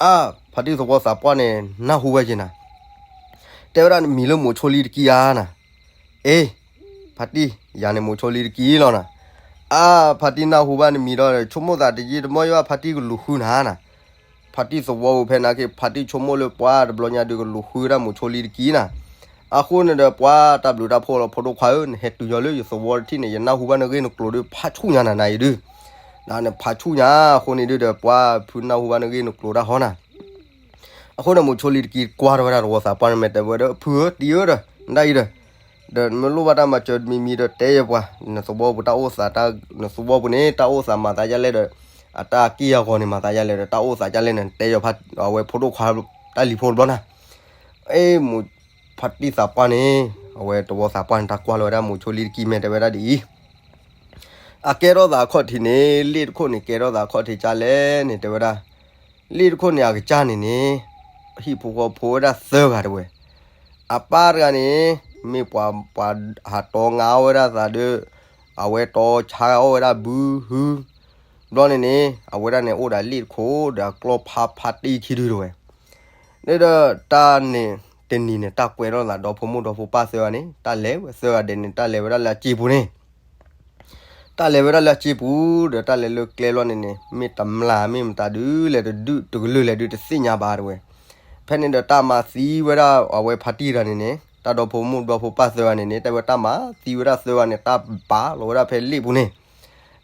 အါ, ဖါတံၢ်သဝီသးပှၢ်န့ၣ် နၢ်ဟူဝဲက့ၤနၤ, တဲဝဲဒၣ်နမံၤလၢမိၤဆိလံတကံဧါနၤ, အ့, ဖါတံၢ် ယၤန့ၣ်မိၤဆိလံတကံလီၤနၤ, အါ, ဖါတံၢ်နၢ်ဟူဘၣ်နမံၤဒီး ဆိကမိၣ်သးတယံာ်တမီၢ်ယဘၣ် ဖါတံၢ်ကလူၤဃုနၤနၤ, ဖါတံၢ်သဝီပူၤဖဲန့ၣ်က့ ဖါတံၢ်ဆိကမိၣ်လၢပှၤတဘျီညါဒုးကလူၤဃုဝဲဒၣ်မိၤဆိလံတကံနၤ, အဃိန့ၣ်ဒီးပှၤတၢ်ဘျုးတၢ်ဖှိၣ်လီၤ ဖိဒိၣ်ခွါဧၢ နဟဲတုၤညီလၢယသဝီတထံၣ်န့ၣ် ယနၢ်ဟူဘၣ်နဂ့ၢ်နကျိၤဒီး ဖးဆူၣ်ညါနၤနၤအံၤဒုး, နဖးဆူၣ်ညါ အဃိန့ၣ်ဒုးဒီး ပှၤဖုနၢ်ဟူဘၣ်နဂ့ၢ်နကျိၤတၢ်ဟီနၤ အဃိန့ၣ် မိၤဆိလံတကံကွၢ်ထီၣ်ဝဲဒၣ်သဝီသးပှၢ်န့ၣ် မ့ၢ်တဲဝဲဒီး ဖုဧၢ တံၢ်ဧၢဒီး နဒၣ်အံၤဒီး ဒီးမ့ၢ်လိၣ်ဘၣ်တၢ်မၤစၢၤတမံၤမံၤဒီး တဲယၤပှၤ နသဝီပူၤတၢ်အိၣ်သး နသဝီပူၤန့ၣ် တၢ်အိၣ်သးမၤသးဒ်လဲၣ်ဒီး အတၢ်က့ၢ်အဂီၤန့ၣ် မၤသးဒ်လဲၣ်ဒီး တၢ်အိၣ်သးဒ်လဲၣ်န့ၣ် နတဲယၤဖး အဝဲဖိဒိၣ်ခွါ တၢ်လံၤဖိတဘျီနၤ အ့ မိၤဖါတံၢ်သးပှၢ်န့ၣ် အဝဲသဝီသးပှၢ်န့ၣ် တၢ်ကွၢ်လီၤဝဲဒၣ်မိၤဆိလံတကံ မ့ၢ်တဲဝဲဒၣ်ဒ်အံၤ အကဲထီၣ်သးခီၣ်ထံးန့ၣ် လ့ၣ်တခိၣ်န့ၣ် ကဲထီၣ်သးခီၣ်ထံးကၢ်လဲၣ်န့ၣ် တဲဝဲဒၣ် လ့ၣ်တခိၣ်န့ၣ် အကစၢ်န့ၣ်န့ၣ် ဟံၣ်ဖိဃီဖိဝဲဒၣ်သၢဂၤတဲဝဲ အပၢ်တဂၤန့ၣ် မ့ၢ်ပှၤ ပှၤဟးတီငါအီၣ်ဝဲဒၣ်သးဒီး အဝဲတီဆါအီၣ်ဝဲဒၣ်ဘုဟု ဘျီန့ၣ်န့ၣ် အဝဲဒၣ်န့ၣ်အိၣ်ဒီးလ့ၣ်တခိၣ်ဒီးအကျီၢ်ဖးဖါတံၢ်ခံဒုတဲဝဲ ဒီးတၢ်န့ၣ် တနံၤန့ၣ် တၢ်ကွဲထီၣ်သးဒီဖိမိၢ်ဒီဖိပၢ်သၢဂၤန့ၣ် တၢ်လဲၤဝဲသၢဂၤဒဲးန့ၣ် တၢ်လဲၤဝဲဒၣ်လၢအစ့ပူၤန့ၣ် တၢ်လဲၤဝဲဒၣ်လၢအစ့ပူၤ ဒီးတၢ်လဲၤလၢကျဲဘျီန့ၣ်န့ၣ် မ့ၢ်တမျၢ်မ့ၢ်မတၤဒုး လဲၤတဒုးတကလုာ်လဲၤဒုးတသ့ၣ်ညါဘၣ်တဲဝဲ ဖဲန့ၣ်ဒီးတၢ်မၤသံဝဲဒၣ်အဝဲဖါတံၢ်တဂၤန့ၣ်န့ၣ် တၢ်ဒီဖိမိၢ်ဒီဖိပၢ်သၢဂၤန့ၣ်န့ၣ် တဲဝဲတၢ်မၤသံဝဲဒၣ်သၢဂၤန့ၣ် တၢ်ပာ်လီၤဝဲဒၣ်ဖဲလ့ၣ်ပူၤန့ၣ်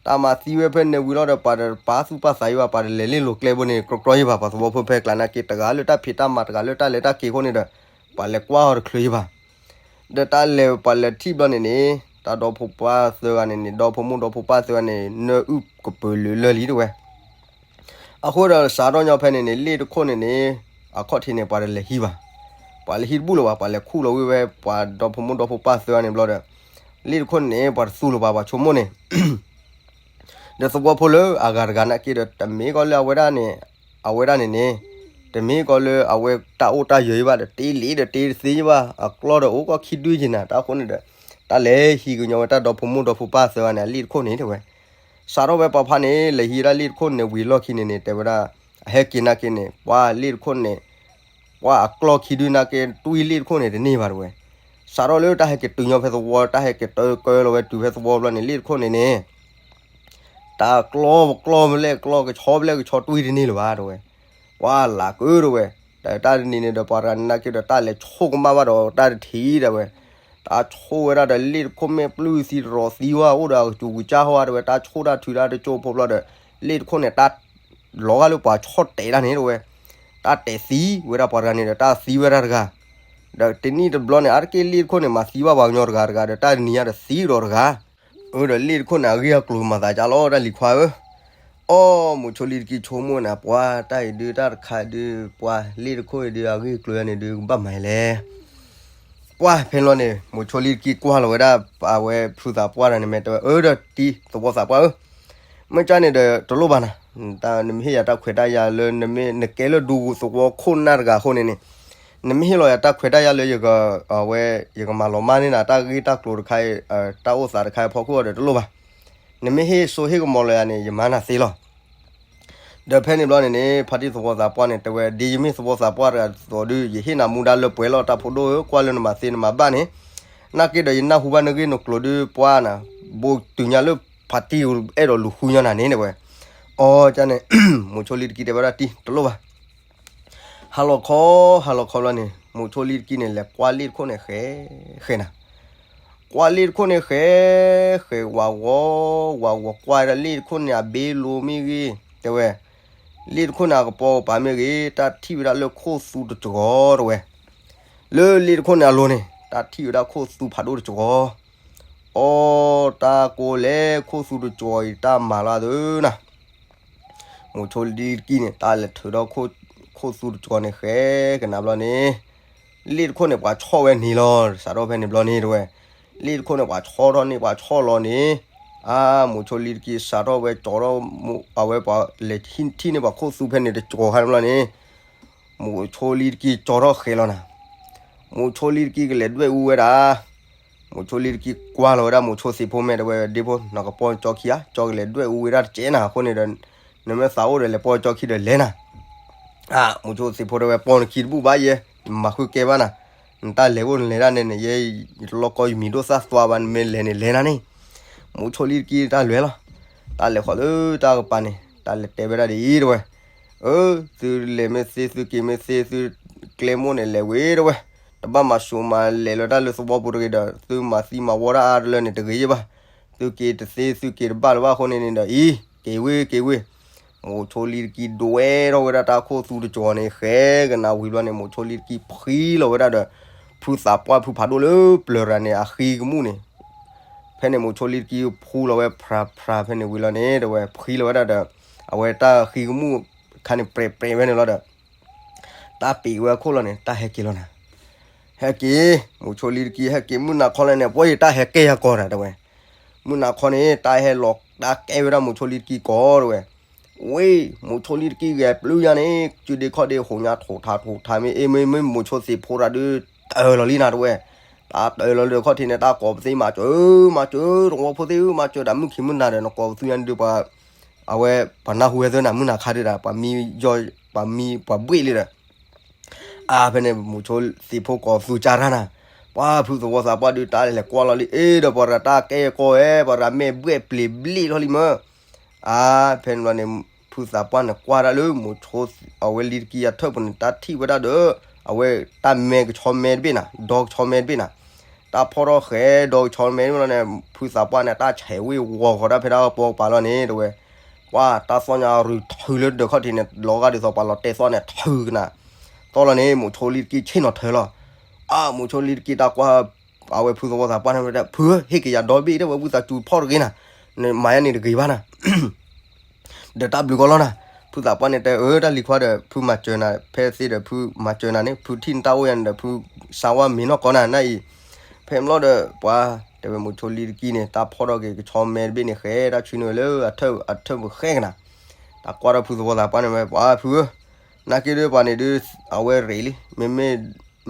တၢ်မၤသံဝဲဖဲန့ၣ်ဝံၤလီၤဒီး ပှၤတပာ်သူၣ်ပာ်သးယဘၣ် ပှၤတလဲၤလ့ၣ်လိာ်ကျဲဘိန့ၣ် ကြီကြီယဘၣ် ပှၤသဝီဖိဖဲကျါနာ်က့ တဂၤလၢတၢ်ဖံးတၢ်မၤ တဂၤလၢတၢ်လဲၤတၢ်က့ၤအဃိန့ၣ်ဒီး ပှၤလဲၤကွၢ်အီၤတချုးယဘၣ် ဒီးတၢ်လဲၤပှၤလဲၤထံၣ်ဘျီန့ၣ်န့ၣ် တၢ်ဒီဖိပၢ်သၢဂၤန့ၣ်န့ၣ် ဒီဖိမိၢ်ဒီဖိပၢ်သၢဂၤန့ၣ် နၢအုၣ်ကပၢၤလၢာ်လၢာ်လံတဲဝဲ အဃိဒီးစးထီၣ်ညီဖဲန့ၣ်န့ၣ် လ့ၣ်တခိၣ်န့ၣ်န့ၣ် အခီၣ်ထံးန့ၣ် ပှၤတလဲၤဟံးဘၣ် ပှၤလဲၤဟံးတဘူၣ်လၢၤဘၣ် ပှၤလဲၤခူၣ်လီၤဝံၤဝဲ ပှၤဒီဖိမိၢ်ဒီဖိပၢ်သၢဂၤန့ၣ်ဘျီဒီး လ့ၣ်တခိၣ်န့ၣ်န့ၣ် ပှၤတသူလၢၤဘၣ် ပှၤဆိကမိၣ်န့ၣ် ဒီးသဝီဖိလၢအဂၤတဂၤနာ်က့ဒီး တမ့ၢ်ကီးလၢအဝဲဒၣ်န့ၣ် အဝဲဒၣ်န့ၣ်န့ၣ် တမ့ၢ်ကီးလၢအဝဲတၢ်အိၣ်တၢ်ယၢၤယဘၣ်ဒီး တ့လံဒီးတ့တသ့ယဘၣ် အကျီၢ်ဒီးအိၣ်ကီၢ်ခံဒုက့ၤနၤ တၢ်အဃိန့ၣ်ဒီး တၢ်လဲၤဟံးကညီဝဲတၢ်ဒီဖိမိၢ်ဒီဖိပၢ်သၢဂၤန့ၣ် အလ့ၣ်တခိၣ်န့ၣ်တဲဝဲ စးထီၣ်ဝဲပှၤဖါန့ၣ် လဲၤဟံးဝဲဒၣ်လ့ၣ်တခိၣ်န့ၣ်ဝံၤလီၢ်ခံန့ၣ်န့ၣ် တဲဝဲဒၣ် အဟဲက့ၤနာ်က့န့ၣ် ပှၤလ့ၣ်တခိၣ်န့ၣ် ပှၤအကျီၢ်ခံဒုနာ်က့ တွံၢ်လ့ၣ်တခိၣ်န့ၣ်တန့ၢ်ဘၣ်တဲဝဲ စးထီၣ်လၢတၢ်ဟဲက့ၤတုၤညီဖဲသဝီ တၢ်ဟဲက့ၤတၢကၢလီၤဝဲတုၤဖဲသဝီဘျီန့ၣ် လ့ၣ်တခိၣ်န့ၣ်န့ၣ် တၢ်ကျီၢ်ကျီၢ်ဖဲလဲၣ်ကျီၢ် ကဆီဖဲလဲၣ်ကဆီ တွံၢ်တန့ၢ်လၢၤဘၣ်တဲဝဲ ပှၤလၢကၢတဲဝဲ ဒီးတၢ်တနံၤန့ၣ်ဒီး ပှၤတဂၤန့ၣ် နာ်က့ဒီး တၢ်လဲၤဆိကမၣ်ဘၣ်ဒီးတၢ်တထံၣ် တဲဝဲ, တၢ်ဆိဝဲဒၣ်ဒီး လ့ၣ်တခိၣ်မ့ၢ်ပျုၢ်သံတရီၤသံဝဲ အိၣ်ဒီးအကစူၤကစၢ်ဟီ တဲဝဲ, တၢ်ဆိၣ်တၢ်ထုးတၢ်တကၠိဖိဘျီဒီး လ့ၣ်တခိၣ်န့ၣ် တၢ်လီၤဂာ်လၢပှၤဆီၣ်တဲာ်တၢ်န့ၣ် တဲဝဲ, တၢ်တဲာ်သံဝဲဒၣ်ပှၤတဂၤန့ၣ်ဒီး တၢ်သံဝဲဒၣ်တဂၤ ဒီးတနံၣ်တဘျီန့ၣ် အါတက့ၢ်လ့ၣ်တခိၣ်န့ၣ် မၤသံဘၣ်ပှၤကညီတဂၤတဂၤဒီး တၢ်တနံၤညါဒီးသံကဒီးတဂၤ, အၢ ဒီးလ့ၣ်တခိၣ်န့ၣ် အဂ့ၢ်အကျိၤမၤသးကၢ်လီၤ တၢ်လံၤခွါဧၢ, အိ မိၤဆိလံတကံဆိကမိၣ်န့ၣ် ပှၤတၢ်အံၤဒုး တၢ်တခါဒုး ပှၤလ့ၣ်တခိၣ်အံၤဒုး အဂ့ၢ်အကျိၤန့ၣ်ဒုး ကဘၣ်မၤလဲၣ် ပှၤဖဲန့ၣ်ဘျီန့ၣ် မိၤဆိလံတကံကွၢ်လီၤဝဲဒၣ် အဝဲဖုသးပှၢ်တဂၤန့ၣ် မ့ၢ်တဲဝဲ အၢ ဒီးတံၤသဝီသးပှၢ်ဧၢ, မ့ၢ်ကၢ်န့ၣ်ဒီးတလိၣ်ဘၣ်နၤ, နမ့ၢ်ဟ့ၣ်ယၤတၢ်ခွဲးတၢ်ယာ်လၢ နမ့ၢ်နကဲလၢဒူသဝီခိၣ်နၢ်တဂၤအဃိန့ၣ်န့ၣ်, နမ့ၢ်ဟ့ၣ်လီၤယၤတၢ်ခွဲးတၢ်ယာ်လၢယက အဝဲ ယကမၤလီၤမၢ်န့ၢ်နၤ တၢ်ဂ့ၢ်တၢ်ကျိၤတခါအံၤ တၢ်အိၣ်သးတခါအံၤအဖီခိၣ်ဒီးတလိၣ်ဘၣ်, နမ့ၢ်ဟ့ၣ်စိဟ့ၣ်ကမီၤလီၤယၤန့ၣ် ယမၤနၤသ့လီၤ ဒီးဖဲန့ၣ်ဘျီန့ၣ်န့ၣ် ဖါတံၢ်သဝီသးပှၢ်န့ၣ် တဲဝဲ ဒ်ယမ့ၢ်သဝီသးပှၢ်တဂၤအသိးဒုး ယဟ့ၣ်နၤမူဒါလၢပှဲၤလီၤ တၢ်ဖိဒိၣ်ဧၢ, ကွၢ်လၢနမၤသ့နမၤဘၣ်န့ၣ်, နာ်က့ဒီးယနၢ်ဟူဘၣ်နဂ့ၢ်နကျိၤဒုးပှၤနၤ, ဘိတုၤညါလၢဖါတံၢ်အဲၣ်ဒိးလူၤဃုညါနၤန့ၣ် တဲဝဲ, အိ ကၢ်န့ၣ် မိၤဆိလံတကံတဲဝဲဒၣ်တံၤတလိၣ်ဘၣ် ဟါလီၤခီ ဟါလီၤခီဘျီန့ၣ် မိၤဆိလံတကံန့ၣ် လဲၤကွၢ်လ့ၣ်တခိၣ်န့ၣ် ဃဲ ဃဲနၤ, ကွၢ်လ့ၣ်တခိၣ်န့ၣ် ဃဲ ဃဲဝးဂီၤ ဝးဂီၤကွၢ်ဒၣ်လ့ၣ်တခိၣ်န့ၣ် အဘ့လိၤမ့ၢ်ဂ့ၤ တဲဝဲ, လ့ၣ်တခိၣ်န့ၣ် အကပိာ်ကပၤမ့ၢ်ဂ့ၤ တၢ်ထံၣ်ဝဲဒၣ်လၢခိၣ်သူတစှီၤ တဲဝဲ, လၢလ့ၣ်တခိၣ်န့ၣ်အလိၤန့ၣ် တၢ်ထံၣ်ဝဲဒၣ်ခိၣ်သူဖးဒိၣ်တစှီၤ အိ တၢ်ကိးလဲၣ် ခိၣ်သူတစှီၤအံၤ တၢ်မၤလၢအသၢနၤ မိၤဆိလံတကံန့ၣ် တၢ်လဲၤထုးဒီးခိၣ်သူတစှီၤန့ၣ် ဃဲကနၤဘျီန့ၣ်, လ့ၣ်တခိၣ်န့ၣ် ပှၤဆီၣ်ဝဲန့ၣ်လီၤ စးထီၣ်ဖဲန့ၣ်ဘျီန့ၣ် တဲဝဲ, လ့ၣ်တခိၣ်န့ၣ် ပှၤဆီၣ်ထီၣ်န့ၣ် ပှၤဆီၣ်လီၤန့ၣ်, အါ မိၤဆိလံတကံစးထီၣ်ဝဲကၠီထီၣ်, အဝဲပှၤလဲၤထံၣ်န့ၢ်ပှၤခိၣ်သူဖဲန့ၣ်တစှီၤခါန့ၣ်ဘျီန့ၣ် မိၤဆိလံတကံကၠီထီၣ်ဃဲလီၤနၤ, မိၤဆိလံတကံကလဲၤဒွဲၣ်အူဝဲဒၣ် မိၤဆိလံတကံကွၢ်လီၤဝဲဒၣ်မိၤဆိသ့ၣ်ဖိမဲာ်တဲဝဲ ဒ့ဖိ နကပီၢ်ကၠီခံဧါ ကၠီကလဲၤဒွဲၣ်အူဝဲဒၣ်တစဲးနၤအဃိန့ၣ်ဒီး, နမ့ၢ်သးအိၣ်ဒီးလဲၤပီၢ်ကၠီခံဒီးလဲၤနၤ, မိၤဆိသ့ၣ်ဖိတဲဝဲ ပီၢ်နခံတဘူၣ်ဘၣ်ယဲ, မၤဃုကဲဘၣ်နၤ, နတၢ်လဲၤအိၣ်နလဲၤဒၣ်နဲန့ၣ် ယဲ ယတလီၢ်ကီယမံၤဒိၣ်သၣ်သွါဘၣ် နမ့ၢ်လဲၤန့ၣ်လဲၤနၤန့ၣ်, မိၤဆိလံတကံတၢ်လဲၤလီၤ, တၢ်လဲၤဃီၤလၢတၢ်ကပၤန့ၣ် တၢ်လဲၤတဲဝဲဒၣ်ဒ်အံၤတဲဝဲ အၢ, သုလဲၤမ့ၢ်သ့ သုက့ၤမ့ၢ်သ့ သုကျဲမိၢ်န့ၣ်လဲၤဝဲတဲဝဲ, တဘၣ်မၤဆူးမၤလဲၤလၢတၢ်လၢသဝီပူၤတဂ့ၤဒီး သုမၤသံမၤဝီတၢ်အါတလၢန့ၣ်တဂ့ၤယဲဘၣ်, သုက့ၤတသ့ သုက့ၤတဘၣ်လၢၤဘၣ်အဃိန့ၣ်န့ၣ်ဒီး အံၤ က့ၤဝ့ၤ က့ၤဝ့ၤ, မိၤဆိလံတကံဒွဲၣ်ထီၣ်ဝဲဒၣ်တၢ်ခိၣ်သူတစှီၤန့ၣ် ဃဲကနၤဝံၤဘျီန့ၣ် မိၤဆိလံတကံဖှံလီၤဝဲဒၣ်ဒီး ဖုသးပှၢ်ဖုဖးဒိၣ်လၢပျၢၤတဂၤန့ၣ် အဃံကမူၣ်န့ၣ် ဖဲန့ၣ်မိၤဆိလံတကံဖှူလီၤဝဲဖြးဖြးဖဲန့ၣ်ဝံၤလီၤန့ၣ် တဲဝဲဖှံလီၤဝဲဒၣ်ဒီး အဝဲတၢ်ဃံကမူၣ်ခါန့ၣ် ပြဲးပြဲးဝဲန့ၣ်လီၤဒီး တၢ်ပံးဝဲအခိၣ်လီၤန့ၣ် တၢ်ဟဲက့ၤလီၤနၤ, ဟဲက့ၤ, မိၤဆိလံတကံဟဲက့ၤ မုၢ်နၤခီလၢန့ၣ် ပှၤယတၢ်ဟဲကဲယၤကီးတၢ်တဲဝဲ, မုၢ်နၤခီန့ၣ် တၢ်ဟဲလီၤ တၢ်ကဲဝဲဒၣ်မိၤဆိလံတကံကီးတဲဝဲ ဝ့ၢ် မိၤဆိလံတကံဂဲၤပျုၢ်ယါန့ၣ် ကုဒ့ခီၣ်ဒ့ဟိးညါထိးထးထိးထးမ့ၢ်အ့မ့ၢ်မ့ၢ်မိၤဆိသ့ၣ်ဖိတၢ်ဒုး တၢၢ်လီၤလံနၤတဲဝဲ, တၢ်တၢၢ်လီၤလၢခီၣ်ထံးန့ၣ် တၢ်ကိးပသ့မၤစၢၤ မၤစၢၤ တဝီဖိသ့ၣ်ဧၢ မၤစၢၤဒၣ်မုၢ်ခံမုၢ်နၤဒီး နကိးပသူညါန့ၣ်ဒုးပှၤ အဝဲ ပှၤနၢ်ဟူဝဲသ့ၣ်နၤ မုၢ်နၤခါဒုးဒၣ် ပှၤမံယီၤ ပှၤမံပှၤဘှ့ၣ်လံဒီး အါ ဖဲန့ၣ် မိၤဆိသ့ၣ်ဖိကိးသူကၢ်တၢ်နၤ, ပှၤဖုသဝီသးပှၢ်ဒုးတၢ်လဲၤကွၢ်လီၤလံ အ့ ဒီးပှၤရၤတၢ်ကဲကီးဝဲ ပှၤရၤမဲာ်ဘှဲၣ်ပျ့ၤဘျ့ၣ်ထီၣ်လံမၢ်, အါ ဖဲန့ၣ်ဘျီန့ၣ် ဖုသးပှၢ်န့ၣ်ကွၢ်ဒၣ်လၢမိၤဆိ အဝဲလံတကံအထၢၣ်ပူၤန့ၣ် တၢ်ထံၣ်ဝဲဒၣ်ဒီး အဝဲတၢ်မဲကဆီမဲတဘ့ၣ်နၤ ဒီကဆီမဲတဘ့ၣ်နၤ, တၢ်ဖီၣ်ထီၣ်ဃဲဒီကဆီမဲတဘ့ၣ်လီၤန့ၣ် ဖုသးပှၢ်န့ၣ် တၢ်ဆဲးဝ့ၢ်ဝီၤဃီၤတၢ်ဖဲတၢ်ကပီၤကပၤလီၤန့ၣ် တဲဝဲ ပှၤတၢ်သီၣ်ညါရုးထုးလၢဒၢးခီၣ်ထံးန့ၣ် လီၤဂာ်ဒ်သိးပှၤလီၤတဲာ်သီၣ်န့ၣ် ထုးကနၤ, သီၣ်လီၤန့ၣ် မိၤဆိလံတကံဆ့ၣ်နီၤထၢလီၤ, အါ မိၤဆိလံတကံတၢ်ကွၢ် အဝဲဖုသဝီသးပှၢ်န့ၣ်ဝဲဒၣ် ဖုဧၢ ဟ့ၣ်က့ၤယၤဒီဘ့ၣ် တဲဝဲ ဝံသးစူၤဖီၣ်တဂ့ၤနၤ, နမၤယါန့ၣ်တဂ့ၤဘၣ်နၤ ဒီးတၢ်ဘျုးကီးလီၤနၤ, ဖုသးပှၢ်န့ၣ်တဲ အၢ တၢ်လံၤခွါဒီး ဖုမၤစၢၤနၤ ဖဲသ့ဒီး ဖုမၤစၢၤနၤန့ၣ် ဖုထံၣ်နတၢ်အိၣ်ယါန့ၣ်ဒီး ဖုစါဝါမ့ၤနီၢ်ကီးနၤ နၤအံၤ, ဖဲမ့ၢ်လီၤဒီး ပှၤ တဲဝဲမိၤဆိလံတကံန့ၣ် တၢ်ဖီၣ်ထီၣ်က့ၤကဆီမဲတဘ့ၣ်န့ၣ် ဃဲတၢ်ဆွံန့ၢ်ဝဲလၢအထၢၣ် အထၢၣ်ပူၤဃဲကနၤ, တၢ်ကွၢ်ထီၣ်ဖုသဝီသးပှၢ်န့ၣ်ဝဲ ပှၤဖုဧၢ နာ်က့ဒုးပှၤန့ၣ်ဒုး အဝဲရ့းလံ မ့မ့ၢ်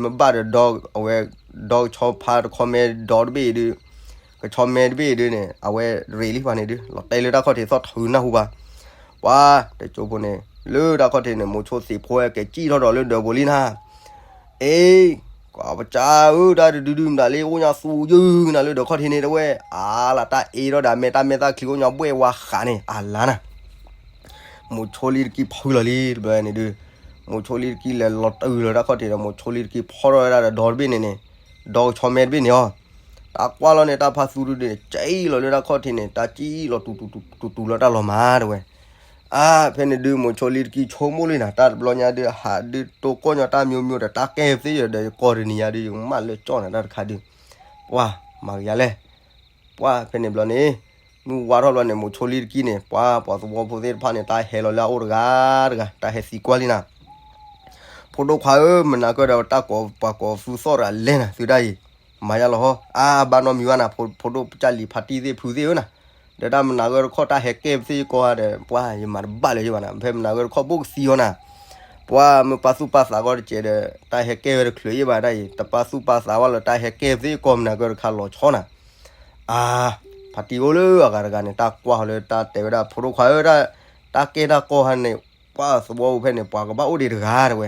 မ့ၢ်ဘၣ်ဒီး အဝဲ ဒီကဆီဖါတခီမဲဒီတဘ့ၣ်အံၤဒုး ကဆီမဲတဘ့ၣ်အံၤဒုးန့ၣ် အဝဲရ့းလံပှၤန့ၣ်ဒုး လီၤတဲာ်လၢတၢ်ခီၣ်ထံးသီၣ်ထုးနၢ်ဟူဘၣ်, ပှၤ တကၠိဖိန့ၣ် လၢတၢ်ခီၣ်ထံးန့ၣ် မိၤဆိသ့ၣ်ဖိဟဲက့ၤစံၣ်ထီၣ်ဒီးလၢဒၢးပူၤလံနၤ, အ့ ကွၢ်ပစၢ်ဧၢ တၢ်တဒုဒုမတၤလံ အိၣ်ညါသူယုၢ်နၤလၢဒၢးခီၣ်ထံးန့ၣ်တဲဝဲ အါလၢတၢ်အ့ထီၣ်ဒၣ်မဲာ်တၢ်မဲာ်တၢ်ချံအိၣ်ညါဘှဲၣ်ဝါဃးန့ၣ် အလါနၤ မိၤဆိလံတကံဖုလီၤလံ တဘျီန့ၣ်ဒုး မိၤဆိလံတကံလဲၤလီၤတုၤလၢတၢ်ခီၣ်ထံးဒီး မိၤဆိလံတကံဖီထီၣ်ဝဲဒၣ်ဒီးဒီတဘ့ၣ်န့ၣ်န့ၣ်, ဒီကဆီမဲတဘ့ၣ်န့ၣ်အီၤ, တၢ်ကွၢ်လီၤန့ၣ် တၢ်ဖါသူတဒုန့ၣ် ကံၣ်လီၤလၢတၢ်ခီၣ်ထံးန့ၣ် တၢ်ကံၣ်လီၤတူၤတူၤလၢတၢ်လီၤမၤတဝဲ. အါ ဖဲန့ၣ်ဒုး မိၤဆိလံတကံဆိကမိၣ်လံနၤ တၢ်တဘျီညါဒုး ဟးဒုးတိကိၢ်ညီတၢ်မံၤမံၤဒီး တၢ်ကဲသ့ယဒီး ယကီၢ်တနံၤညါဒုး ယကမၣ်လၢကၠီၣ်နၤတၢ်တခါဒုး, ပှၤမၤကယၤလဲၣ်. ပှၤဖဲန့ၣ်ဘျီန့ၣ် မုၢ်ဝါထီၣ်ဘျီန့ၣ် မိၤဆိလံတကံန့ၣ် ပှၤပှၤသဝီဖိသ့ၣ်တဖၣ်န့ၣ် တၢ်ဟဲလီၤလၢအအိၣ်တဂၤတဂၤ တၢ်ဟဲသံကွၢ်လံနၤ ဖိဒိၣ်ခွါဧၢ, မနၤကၢၢ်ဒီးတၢ်ကိးပှၤကိးသူသီၣ်တဂၤလဲၣ်နၤ သုတၢ်အံၤ, မၤယါလီၤဟီ, အါ ဘၣ်နီတမံၤဘၣ်နၤ ဖိဒိၣ်ကၢ်လံၤဖါတံၢ်သ့ၣ်ဖုသ့ၣ်ဧၢနၤ, ဒီးတၢ်မနၤဂၢၢ်တခီၣ် တၢ်ဟဲကဲပသ့ၣ်ယကီၢ်ဧါဒီး ပှၤယမၤတဘၣ်လၢၤယဘၣ်နၤ, ဖဲမနၤဂၢၢ်တခီၣ်ဘိၣ်ကသံအီၤနၤ, ပှၤမ့ၢ်ပာ်သူၣ်ပာ်သးဂီၢ်တကဲးဒီး တၢ်ဟဲကဲဝဲတချုးယဘၣ်တၢ်အံၤ, တပာ်သူၣ်ပာ်သးဝဲလၢ တၢ်ဟဲကဲပသ့ၣ်ယကီၢ် မနၤဂၢၢ်တခါလီၤဆီနၤ အါ, ဖါတံၢ်အိၣ်လၢအဂၤတဂၤန့ၣ် တၢ်ကွၢ်ဃီၤလၢတၢ်တဲဝဲဒၣ် ဖိဒိၣ်ခွါဧၢ, တၢ်ကဲတၢ်ကီၢ်ဟါန့ၣ် ပှၤသဝီပူၤဖဲန့ၣ် ပှၤကဘၣ်အိၣ်ဒံးတဂၤတဝဲ,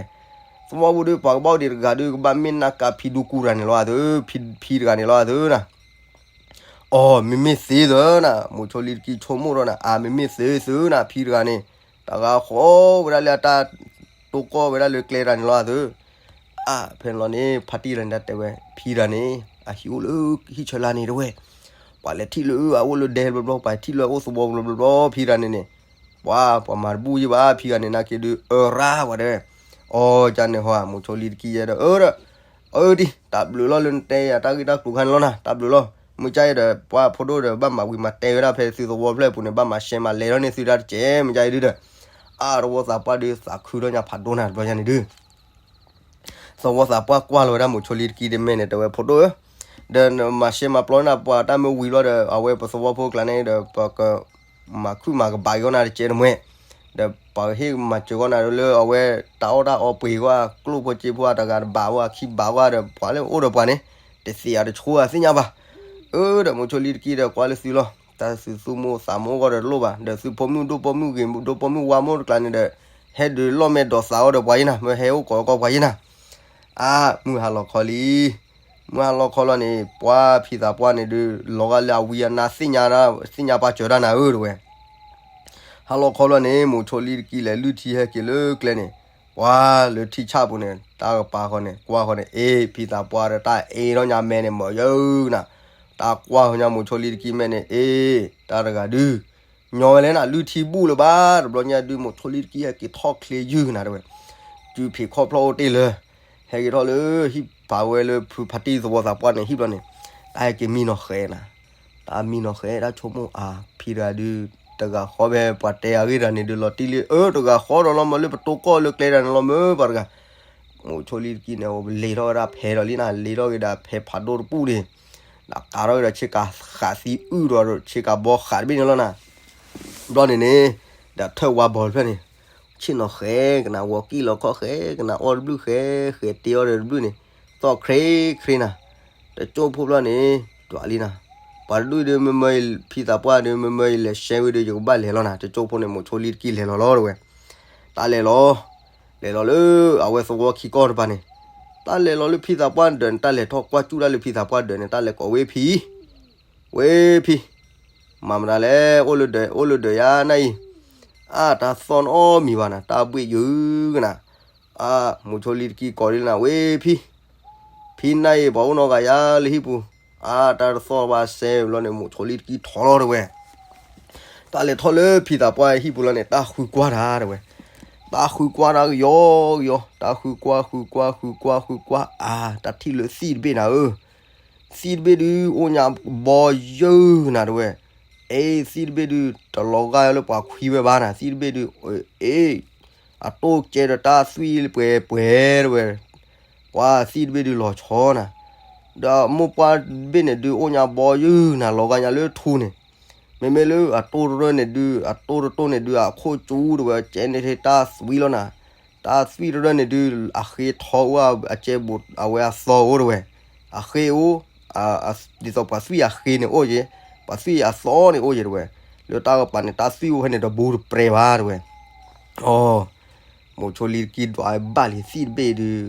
သဝီပူၤဒုး ပှၤကဘၣ်အိၣ်ဒံးတဂၤဒုး ကဘၣ်မ့ၢ်နၢ်ကးဖံဒူကူတဂၤန့ၣ်လီၤအသၢ, ဖံတဂၤန့ၣ်လီၤအသၢနၤ, အိ မ့မ့ၢ်သ့သၢနၤ, မိၤဆိလံတကံဆိကမိၣ်ထီၣ်နၤ, အါ မ့မ့ၢ်သ့သၢနၤ, ဖံတဂၤန့ၣ် တၢ်ဂၤဃီဝဲဒၣ်လၢအတၢ်တိကိၢ်ဝဲဒၣ်လၢကျဲတဂၤန့ၣ်လီၤအသၢ အါ ဖဲန့ၣ်လီၤန့ၣ် ဖါတံၢ်လၢန့ၣ်တၢ်တဲဝဲ ဖံတဂၤန့ၣ် အဟံၣ်အိၣ်လၢဟံၣ်ဆၢလါန့ၣ်တဝဲ, ပှၤလဲၤထံၣ်လၢအအိၣ်လၢဒဲဘျီဘျီ ပှၤထံၣ်လၢအအိၣ်သဝီဘျီဘျီဘျီ ဖံတဂၤန့ၣ်န့ၣ်, ပှၤ ပှၤမၤတဘူၣ်ယဘၣ် ဖံတဂၤန့ၣ် နာ်က့ဒုး အၢရၣ်ဝဲတဲဝဲ, အိ ကန့ၣ်ဟီ မိၤဆိလံတကံယဲဒီး အၢဒီး အၢဒံ တၢ်ဘျုးလီၤလၢနတဲယၤတၢ်ဂ့ၢ်တၢ်ကျိၤခါန့ၣ်လီၤနၤ, တၢ်ဘျုးလီၤ, မုၢ်ကၢ်အံၤဒီး ပှၤဖိဒိၣ်ဒီး ဘၣ်မၤဝံၤမၤတဲဝဲဒၣ်ဖဲသုသဝီဖျၢၣ်အပူၤန့ၣ် ဘၣ်မၤရှဲမၤလဲၤထီၣ်န့ၢ်သုဒၣ်တကဲး မုၢ်ကၢ်အံၤဒုးဒီး, အါ သဝီသးပှၢ်ဒုးသးခုထီၣ်ညါဖးဒိၣ်နၤတဘျီညါန့ၣ်ဒုး သဝီသးပှၢ်ကွၢ်လီၤဝဲဒၣ်မိၤဆိလံတကံဒ်မဲာ်န့ၣ် တဲဝဲဖိဒိၣ်ဧၢ, ဒီးနမၤရှဲမၤပျီနၤ ပှၤတၢ်မ့ၢ်ဝံၤလီၤဒီး အဝဲပသဝီဖိကျါန့ၣ်ဒီး ပကမၤခုၣ်မၤကဘၣ်က့ၤအီၤနၤတကဲးတမှဲ, ဒီးပှၤကဟ့ၣ်မၤစၢၤကီးနၤလၢအဝဲ တၢ်အီၣ်တၢ်အီပှ့ၤကွၢ် ကျိၣ်ဖိစ့ဖိအတဂၤတဘၣ်ဝဲ အခံဘၣ်ဝဲဒီး ပှၤလၢအိၣ်ဒီးပှၤန့ၣ် တသ့အတဆိအသ့ၣ်ညါဘၣ်. အၢ ဒီးမိၤဆိလံတကံဒီး ကွၢ်လၢသုလီၤ တၢ်သုသူၣ်မိၢ်သးမိၢ်ဂီၢ်ဒီးတလိၣ်ဘၣ် ဒီးသုဖိမုၣ်ဒိၣ်ပိာ်မုၣ်ဂ့ၤ ဒိၣ်ပိာ်မုၣ်ဝါမိၢ်တကျါန့ၣ်ဒီး ဟဲဒုးလီၢ်မဲာ်ဒိးသးအီၤဒီးပှၤယဲနၤ မ့ၢ်ဟဲအိၣ်ကိးကီးပှၤယဲနၤ အါ မုၢ်ဟါလီၤခီလံ, မုၢ်ဟါလီၤခီလီၤန့ၣ် ပှၤဖံသးပှၢ်န့ၣ်ဒုး လီၤဂာ်လၢအဝံအနါသ့ၣ်ညါ သ့ၣ်ညါပာ်စၢၤတၢ်နၤဧၢ တဲဝဲ. ဟါလီၤခီလီၤန့ၣ် မိၤဆိလံတကံလဲၤလုၢ်ထံဟဲက့ၤလၢကျဲန့ၣ်, ပှၤလၢထံဆၣ်ပူၤန့ၣ် တၢ်ကပၤဃီန့ၣ် ကွၢ်ဃီန့ၣ် အ့ ဖံသးပှၢ်ဒီးတၢ်အ့ထီၣ်ညါမဲာ်န့ၣ် မၤယၢနၤ, တၢ်ကွၢ်ဃီညါမိၤဆိလံတကံမဲာ်န့ၣ် အ့ တၢ်တဂၤဒုး ညီဝဲလဲၣ်နၤ လုၢ်ထံဘူၣ်လၢၤဘၣ် တဘျီညါဒုး မိၤဆိလံတကံဟဲက့ၤထီၣ်ချ့ယုၢ်နၤ တဲဝဲ, စုဖံးခီၣ်ဖျီၣ်အိၣ်တ့ၢ်လၢ ဟဲက့ၤထီၣ်လၢဟံၣ်ဖးဝဲလၢဖုဖါတံၢ် သဝီသးပှၢ်န့ၣ် ဟံၣ်ဘျီန့ၣ်, တၢ်ဟဲက့ၤမံနီၤဃဲနၤ, တၢ်မံနီၤဃဲ တၢ်ဆိကမိၣ်အါ ဖံတဂၤဒုး တဂၤဃီဖဲပှၤတဲအဂ့ၢ်တဂၤန့ၣ်ဒုး လီၤတံၢ်လံ အၢ တဂၤဃီဒီးလီၤမၢ်လၢပတိကိၢ်လၢကျဲတဂၤန့ၣ်လီၤမၢ် ပှၤတဂၤ, မိၤဆိလံတကံန့ၣ် လဲၤထီၣ်ဝဲဒၣ်ဖဲဒီးလံနၤ လဲၤထီၣ်က့ၤဒၣ်ဖဲဖးဒိၣ်တပူၤန့ၣ်, ဒီးကးထီၣ်က့ၤဒီးဆ့ကၤဃးသံအုၣ်ဒီး ဆ့ကၤဘီဃးတဘ့ၣ်န့ၣ်လီၤနၤ ဘျီန့ၣ်န့ၣ်, ဒီးထၢၣ်ဝါဘီတဖျၢၣ်န့ၣ်, ဆ့ၣ်နီၤဃဲ ကနၣ်ဝီကံၣ်လီၤခီၣ်ဃဲ ကနၣ်အီၣ်တဘျုးဃဲ ဃဲတ့အီၣ်ဒီးတဘျုးန့ၣ်, သီၣ်ခရ့ခရ့နၤ, တကၠိၢ်ဖိဘျီန့ၣ်, ဒွးလံနၤ, ပှၤတဒူၣ်ဒုးမ့မ့ၢ်ဖံသးပှၢ်ဒုး မ့မ့ၢ်ယလဲၤရှဲဝံၤဒီး ယကဘၣ်လဲၤလီၤနၤ တကၠိၢ်ဖိန့ၣ် မိၤဆိလံတကံလဲၤလီၤလီၤတဝဲ, တၢ်လဲၤလီၤ လဲၤလီၤလၢအဝဲသဝီခံကီၢ်တပၤန့ၣ်, တၢ်လဲၤလီၤလၢဖံသးပှၢ်ဒၢးန့ၣ် တၢ်လဲၤထီၣ်ကွၢ်စူၣ်တၢ်လၢဖံသးပှၢ်ဒၢးန့ၣ် တၢ်လဲၤကိးဝဲဖံ ဝဲဖံ, မၤမတၤလဲၣ် အိၣ်လၢဒၢး အိၣ်လၢဒၢးယါနၤအံၤ, အါ တၢ်သီၣ်နီတမံၤဘၣ်နၤ တၢ်ဘှ့ၣ်ယုာ်ကနၤ, အါ မိၤဆိလံတကံကိးဒ်နၤ ဝဲဖံ, ဖံနၤအံၤ ပှၤအိၣ်နီတဂၤယါလၢဟံၣ်ပူၤ, အါ တၢ်တသီၣ်ဘၣ်စဲဘျီန့ၣ် မိၤဆိလံတကံထီၣ်လီၤတဝဲ တၢ်လဲၤထီၣ်လၢဖံသးပှၢ်ဟံၣ်ပူၤလီၤန့ၣ် တၢ်ဃုကွၢ်တၢ်တဝဲ, တၢ်ဃုကွၢ်တၢ်ကယီကယီ တၢ်ဃုကွၢ်ဃုကွၢ်ဃုကွၢ်ဃုကွၢ် အါ တၢ်ထံၣ်လၢသံၣ်တဘ့ၣ်နၤဧၢ, သံၣ်တဘ့ၣ်ဒုး အိၣ်ညါဘီယုာ်နၤတဝဲ, အ့ သံၣ်တဘ့ၣ်ဒုး တလီၤဂာ်လၢပှၤခွံဝဲဘၣ်နၤ သံၣ်တဘ့ၣ်ဒုး, အ့ အတိၢ်ကဲဒီးတၢ်သွံၣ်ပှဲၤပှဲၤတဝဲ, ပှၤသံၣ်တဘ့ၣ်ဒုးလီၤဆီနၤ, ဒီးမိၢ်ပှၢ်တဘ့ၣ်န့ၣ်ဒုး အိၣ်ညါဘီယုာ်နၤ လီၤဂာ်ညါလၢထူန့ၣ်, မ့မ့ၢ်လၢအတိၢ်တရၢန့ၣ်ဒုး အတိၢ်တတိၢ်န့ၣ်ဒုး အခိၣ်ကၠူတဝဲ ကဲန့ၣ်တၢ်သွံၣ်လီၤနၤ, တၢ်သွံၣ်တရၢန့ၣ်ဒုး အဃ့ထီအိၣ် အကဲဘူး အဝဲအသီအိၣ်တဝဲ, အဃ့အိၣ် ဒ်သိးပှၤသွံၣ်အဃ့န့ၣ်အိၣ်ယဲ, ပှၤသွံၣ်အသီန့ၣ်အိၣ်ယဲတဝဲ, လၢတၢ်ကပၤန့ၣ် တၢ်သွံၣ်အိၣ်ဖဲန့ၣ် တဘူးတပြဲၤဘၣ်တဝဲ, အိ မိၤဆိလံတကံဒွးဘၣ်လံ သံၣ်တဘ့ၣ်ဒုး,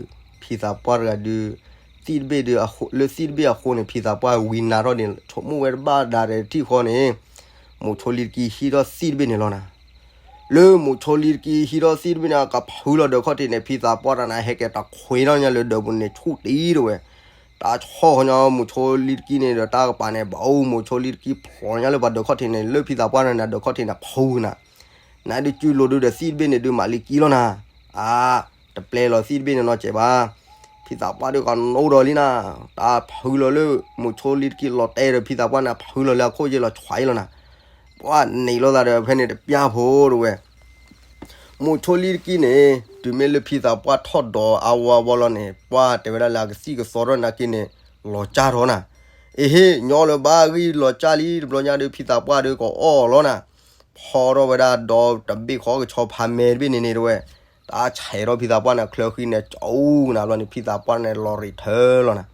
ဖံသးပှၢ်တဂၤဒုး, သံၣ်တဘ့ၣ်ဒုး လၢသံၣ်တဘ့ၣ်အဃိန့ၣ် ဖံသးပှၢ်ဝံနၤထီၣ်န့ၣ် ဆိကမိၣ်ဝဲတဘၣ်ဒါဒီးထံၣ်ဃီန့ၣ်, မိၤဆိလံတကံဟံးထီၣ်သံၣ်တဘ့ၣ်န့ၣ်လီၤနၤ လၢမိၤဆိလံတကံဟံးထီၣ်သံၣ်တဘ့ၣ်န့ၣ် ကဖုလီၤဒၢးခီၣ်ထံးန့ၣ် ဖံသးပှၢ်တၢ်န့ၣ် ဟဲက့ၤတခွ့ထီၣ်ညါလၢဒၢးပူၤန့ၣ်ဆူၣ်တံၢ်တဝဲ, တၢ်ဆီၣ်ဃီညီမိၤဆိလံတကံန့ၣ်ဒီး တၢ်ကပၤန့ၣ် ဘၣ်အိၣ်မိၤဆိလံတကံဖျိညါလၢပှၤဒၢးခီၣ်ထံးန့ၣ် လၢဖံသးပှၢ်န့ၣ် ဒၢးခီၣ်ထံးန့ၣ်ဖုနၤ, နဒုးစုလိၤဒုးဒီးသံၣ်တဘ့ၣ်န့ၣ်ဒုးမၤလံကံလီၤနၤ, အါ, တပျဲလီၤသံၣ်တဘ့ၣ်န့ၣ်နီတစဲးဘၣ်, ဖံသးပှၢ်ဒုးကနိဒီးလံနၤ, တၢ်ဖုလီၤလၢ မိၤဆိလံတကံလီၤတဲာ်ဒီးဖံသးပှၢ်န့ၣ် ဖုလီၤလၢအခိၣ်ယ့ၢ်လီၤဆွဲလီၤနၤ, ပှၤန့ၣ်လီၤသးဒီးဖဲန့ၣ်တပျၢ်ဖိတဝဲ မိၤဆိလံတကံန့ၣ် တုၤမ့ၢ်လၢဖံသးပှၢ်ထီၣ်ဒီးအဝဲဝဲလီၤန့ၣ် ပှၤတဲဝဲဒၣ်လၢအကသံၣ်ကသီထီၣ်နာ်က့န့ၣ် လီၤကၢ်ထီၣ်နၤ, အ့ဟ့ၣ် ညီလၢၤဘၣ်ဂံၢ်လီၤကၢ်လံ တဘျီညါဒီး ဖံသးပှၢ်ဒီးကအီၣ်လီၤနၤ, ဖီထီၣ်ဝဲဒၣ်ဒီတဘ့ၣ်ဃီကဆီဖးမဲတဘ့ၣ်န့ၣ်န့ၣ်တဝဲ, တၢ်ဆဲးထီၣ်ဖံသးပှၢ်န့ၣ် ချၢဃံန့ၣ်ကၠီအူနၤဘျီန့ၣ် ဖံသးပှၢ်န့ၣ်လီၤရံးထၢလီၤနၤ,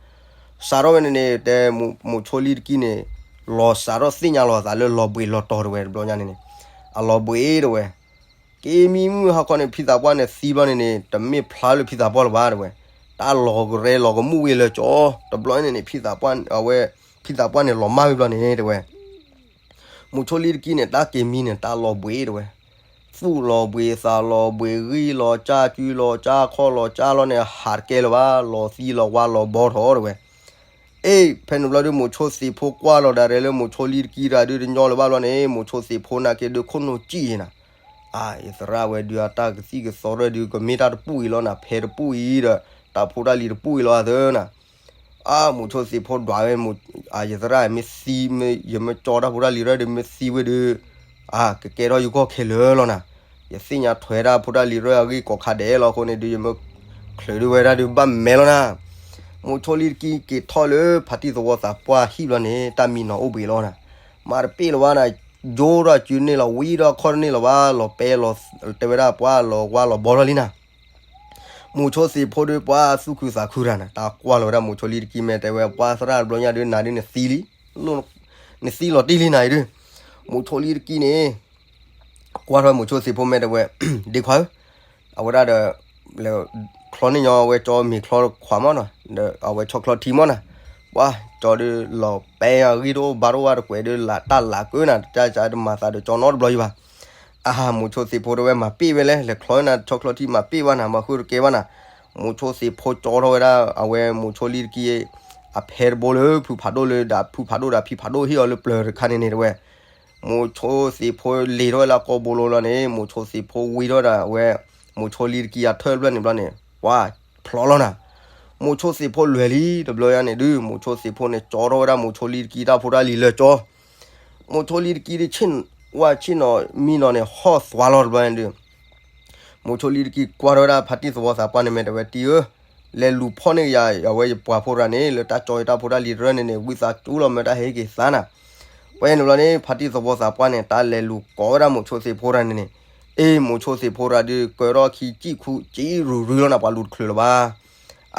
စးထီၣ်ဝဲန့ၣ်န့ၣ် တဲမိၤဆိလံတကံန့ၣ် လီၤစးထီၣ်သ့ၣ်ညါလီၤအသးလၢလီၤဘှံးလီၤတီၤတဝဲ တဘျီညါန့ၣ်န့ၣ်, အလီၤဘှံးတဝဲ က့ၤမံမုၢ်ဟါခီန့ၣ် ဖံသးပှၢ်န့ၣ်သံဘျီန့ၣ်န့ၣ် တမ့ၢ်ဖျါလၢဖံသးပှၢ်လၢၤဘၣ်တဝဲ, တၢ်လီၤကရဲလီၤကမူၣ်ဝဲလၢကၠီ, တဘျီန့ၣ်န့ၣ် ဖံသးပှၢ်အဝဲ ဖံသးပှၢ်န့ၣ်လီၤမၢ်ဝဲဘျီန့ၣ်တဝဲ မိၤဆိလံတကံန့ၣ် တၢ်က့ၤမံန့ၣ် တၢ်လီၤဘှံးတဝဲ, သူၣ်လီၤဘှံးသးလီၤဘှံး ဂံၢ်လီၤကၢ် ကုလီၤကၢ် ခီၣ်လီၤကၢ်လီၤန့ၣ် ဟးတကဲလၢၤဘၣ် လီၤသံလီၤဝါလီၤဘီထီၣ်တဝဲ, အ့ၣ် ဖဲန့ၣ်ဘျီဒုး မိၤဆိသ့ၣ်ဖိကွၢ်လီၤဒၣ်ရဲၣ်လၢမိၤဆိလံတကံတဂၤဒုးတညီလၢၤဘၣ်ဘျီန့ၣ် မိၤဆိသ့ၣ်ဖိနာ်က့ဒုးခိၣ်နူာ်ကံၣ်နၤ, အါ ယသရၣ်ဝဲဒုးအတၢ်ကသံၣ်ကသီထီၣ်ဒုးကမ့ၢ်တၢ်တပူၤအံၤလီၤနၤ ဖဲတပူၤအံၤဒီး တၢ်ဖိတၢ်လံၤတပူၤအံၤလီၤအသၢနၤ အါ မိၤဆိသ့ၣ်ဖိဒွးဝဲ ယသရၣ်မ့ၢ်သံ ယမ့ၢ်ကၠီတၢ်ဖိတၢ်လံၤရၢၢ်ဒုးမ့ၢ်သံဝဲဒုး, အါ ကကဲထီၣ်ယဂီၢ်ခဲလၢာ်လီၤနၤ, ယသ့ၣ်ညါထွဲတၢ်ဖိတၢ်လံၤရၢၢ်အဂ့ၢ်ကိးခါဒဲးလီၤအဃိန့ၣ်ဒုး ယမ့ၢ်ချုးဒုးဝဲဒၣ်ဒုးဘၣ်မဲာ်လီၤနၤ, မိၤဆိလံတကံက့ၤထီၣ်လၢဖါတံၢ်သဝီသးပှၢ်ဟံၣ်ဘျီန့ၣ် တၢ်မံနီၤအိၣ်ဘှံးလီၤနၤ, မၤတပ့ၢ်လၢၤဘၣ်နၤ, ယိထီၣ်စုန့ၢ်လီၤ ဝံထီၣ်ခီၣ်တန့ၢ်လီၤဘၣ် လီၤပဲလီၤ တဲဝဲဒၣ်ပှၤလီၤဝါလီၤဘီထီၣ်လံနၤ မိၤဆိသ့ၣ်ဖိဒုးပှၤသူၣ်ခုသးခုတၢ်နၤ တၢ်ကွၢ်လီၤဝဲဒၣ်မိၤဆိလံတကံမဲာ်တဲဝဲ ပှၤသရၣ်တဘျီညါဒုးနၤဒုးနသံလံ, နသံလီၤတံၢ်လံနၤအံၤဒုး, မိၤဆိလံတကံန့ၣ် ကွၢ်ထီၣ်မိၤဆိသ့ၣ်ဖိမဲာ်တဲဝဲ, ဒ့ခွါဧၢ, အဝဲဒၣ်ဒီး လဲၤချီန့ၢ်ညီဝဲကၠီမ့ၤချီခွးမးနီၤ, ဒီးအဝဲဆီချီထံမးနၤ, ပှၤကၠီဒုးလီၤပဲအဂံၢ်တအိၣ်ဘါတအိၣ်ဝဲတကွဲးဒုးလၢတၢ်လးကၢနၤ တၢ်ကၢတမၤသးဒီးကၠီနီတဘျီယံၤဘၣ် အါ မိၤဆိသ့ၣ်ဖိတဲဝဲမၤပ့ၢ်ဝဲလဲၣ်, လဲၤချီနၤဆီချီထံမၤပ့ၢ်ဘၣ်နၤ မၤဃုတကဲဘၣ်နၤ, မိၤဆိသ့ၣ်ဖိကၠီထီၣ်ဝဲဒၣ် အဝဲမိၤဆိလံတကံ အဖဲတဘိလၢဖုဖးဒိၣ်လၢ ဒီးဖုဖးဒိၣ်ဒီးဖံဖးဒိၣ်ဟ့ၣ်အီၤလၢပျၢၤတခါန့ၣ်န့ၣ်တဲဝဲ, မိၤဆိသ့ၣ်ဖိလ့ၤထီၣ်ဝဲလၢကိာ်ဘိလိၤလီၤန့ၣ် မိၤဆိသ့ၣ်ဖိဝံထီၣ်ဒၣ်ဝဲ မိၤဆိလံတကံအထၢၣ်တဖျၢၣ်န့ၣ်ဘျီန့ၣ် ပှၤဖျိလီၤနၤ, မိၤဆိသ့ၣ်ဖိလဲၤလံ တဘျီညါန့ၣ်ဒုး မိၤဆိသ့ၣ်ဖိန့ၣ်ကၠီထီၣ်ဝဲဒၣ်မိၤဆိလံတကံတၢ်ဖိတၢ်လံၤလၢကၠီ မိၤဆိလံတကံဒုးဆ့ၣ်ဝဲဆ့ၣ်နီၤမံနီၤန့ၣ် ဟီၣ်သွါလီၤတဘျီန့ၣ်ဒုး မိၤဆိလံတကံကွၢ်ထီၣ်ဝဲဒၣ်ဖါတံၢ်သဝီသးပှၢ်န့ၣ်မဲာ်တဲဝဲ တံၢ်ဧၢ, လဲၤလူၤဖီၣ်န့ၢ်ကယၤအဝဲယပှၤဖိတဂၤန့ၣ် လၢတၢ်ကၠီယတၢ်ဖိတၢ်လံၤတရၢၢ်န့ၣ်န့ၣ် ဝံသးစူၤလီၤမၢတၢ်ဟဲက့ၤသါနၤ, ပှဲၤန့ၣ်ဘျီန့ၣ် ဖါတံၢ်သဝီသးပှၢ်န့ၣ် တၢ်လဲၤလူၤကိးဝဲဒၣ်မိၤဆိသ့ၣ်ဖိတဂၤန့ၣ်န့ၣ်, အ့ မိၤဆိသ့ၣ်ဖိတဂၤဒုး ကၢထီၣ်ခံစံၣ်ခူစံၣ်ရူၤရူၤလီၤနၤ ပှၤလူၤတချုးလၢၤဘၣ်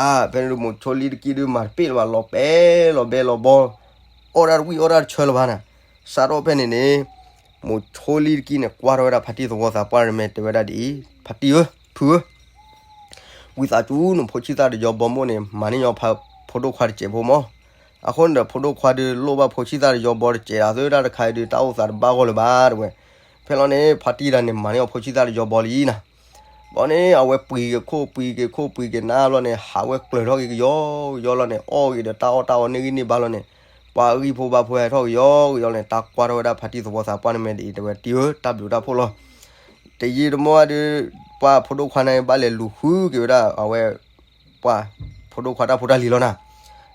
အါ ဖဲန့ၣ်ဒုး မိၤဆိလံတကံဒုးမၤတပ့ၢ်လၢၤဘၣ် လီၤပဲလီၤဘဲလီၤဘီ, အီၣ်တၢ်တဝံၣ်အီၣ်တၢ်တဆၢလၢၤဘၣ်နၤ, စးထီၣ်ဖဲန့ၣ်န့ၣ် မိၤဆိလံတကံန့ၣ် ကွၢ်ထီၣ်ဝဲဒၣ်ဖါတံၢ်သဝီသးပှၢ်န့ၣ်မဲာ်တဲဝဲဒၣ်ဒ်အံၤ, ဖါတံၢ်ဧၢ ဖုဧၢ ဝံသးစူၤနဖိဆံၣ်သၣ်တယီဘီမိၣ်န့ၣ် မၤန့ၢ်ညီဖါဖိဒိၣ်ခွါတစဲးဖိမး, အဃိန့ၣ်ဒီး ဖိဒိၣ်ခွါဒုးလိၣ်ဘၣ်ဖိဆံၣ်သၣ်တယီဘီတစဲးဒၣ်သုတၢ်တခါအံၤဒုး တၢ်အိၣ်သးတဘၣ်ဂီၢ်လၢၤဘၣ်တဲဝဲ, ဖဲလီၤန့ၣ် ဖါတံၢ်တဂၤန့ၣ် မၤန့ၢ်အီၤဖိဆံၣ်သၣ်တယီဘီလံနၤ ဘီန့ၣ် အဝဲပှ့ၤက့ၤခိၣ်ပှ့ၤက့ၤခိၣ်ပှ့ၤက့ၤနါဘျီန့ၣ် ဟးဝဲကျၢၤထီၣ်က့ၤကယီကယီလီၤန့ၣ် အီၣ်ဂ့ၤဒီးတၢ်အီၣ်တၢ်အီန့ၢ်ဂံၢ်န့ၢ်ဘါလီၤန့ၣ်, ပှၤအဂံၢ်ဖိဘါဖိဟဲထီၣ်ကယီကယီန့ၣ် တၢ်ကွၢ်ထီၣ်ဝဲဒၣ်ဖါတံၢ်သဝီသးပှၢ်န့ၣ်မဲာ်ဒ်အံၤတဲဝဲ တံၢ်ဧၢ တၢ်ဘျုးတၢ်ဖှိၣ်လီၤ. တယံာ်တမီၢ်ဒုး ပှၤဖိဒိၣ်ခွါန့ၣ် ဘၣ်လဲၤလူၤဃုက့ၤဝဲဒၣ်အဝဲ ပှၤဖိဒိၣ်ခွါတၢ်ဖိတၢ်လံၤလီၤနၤ,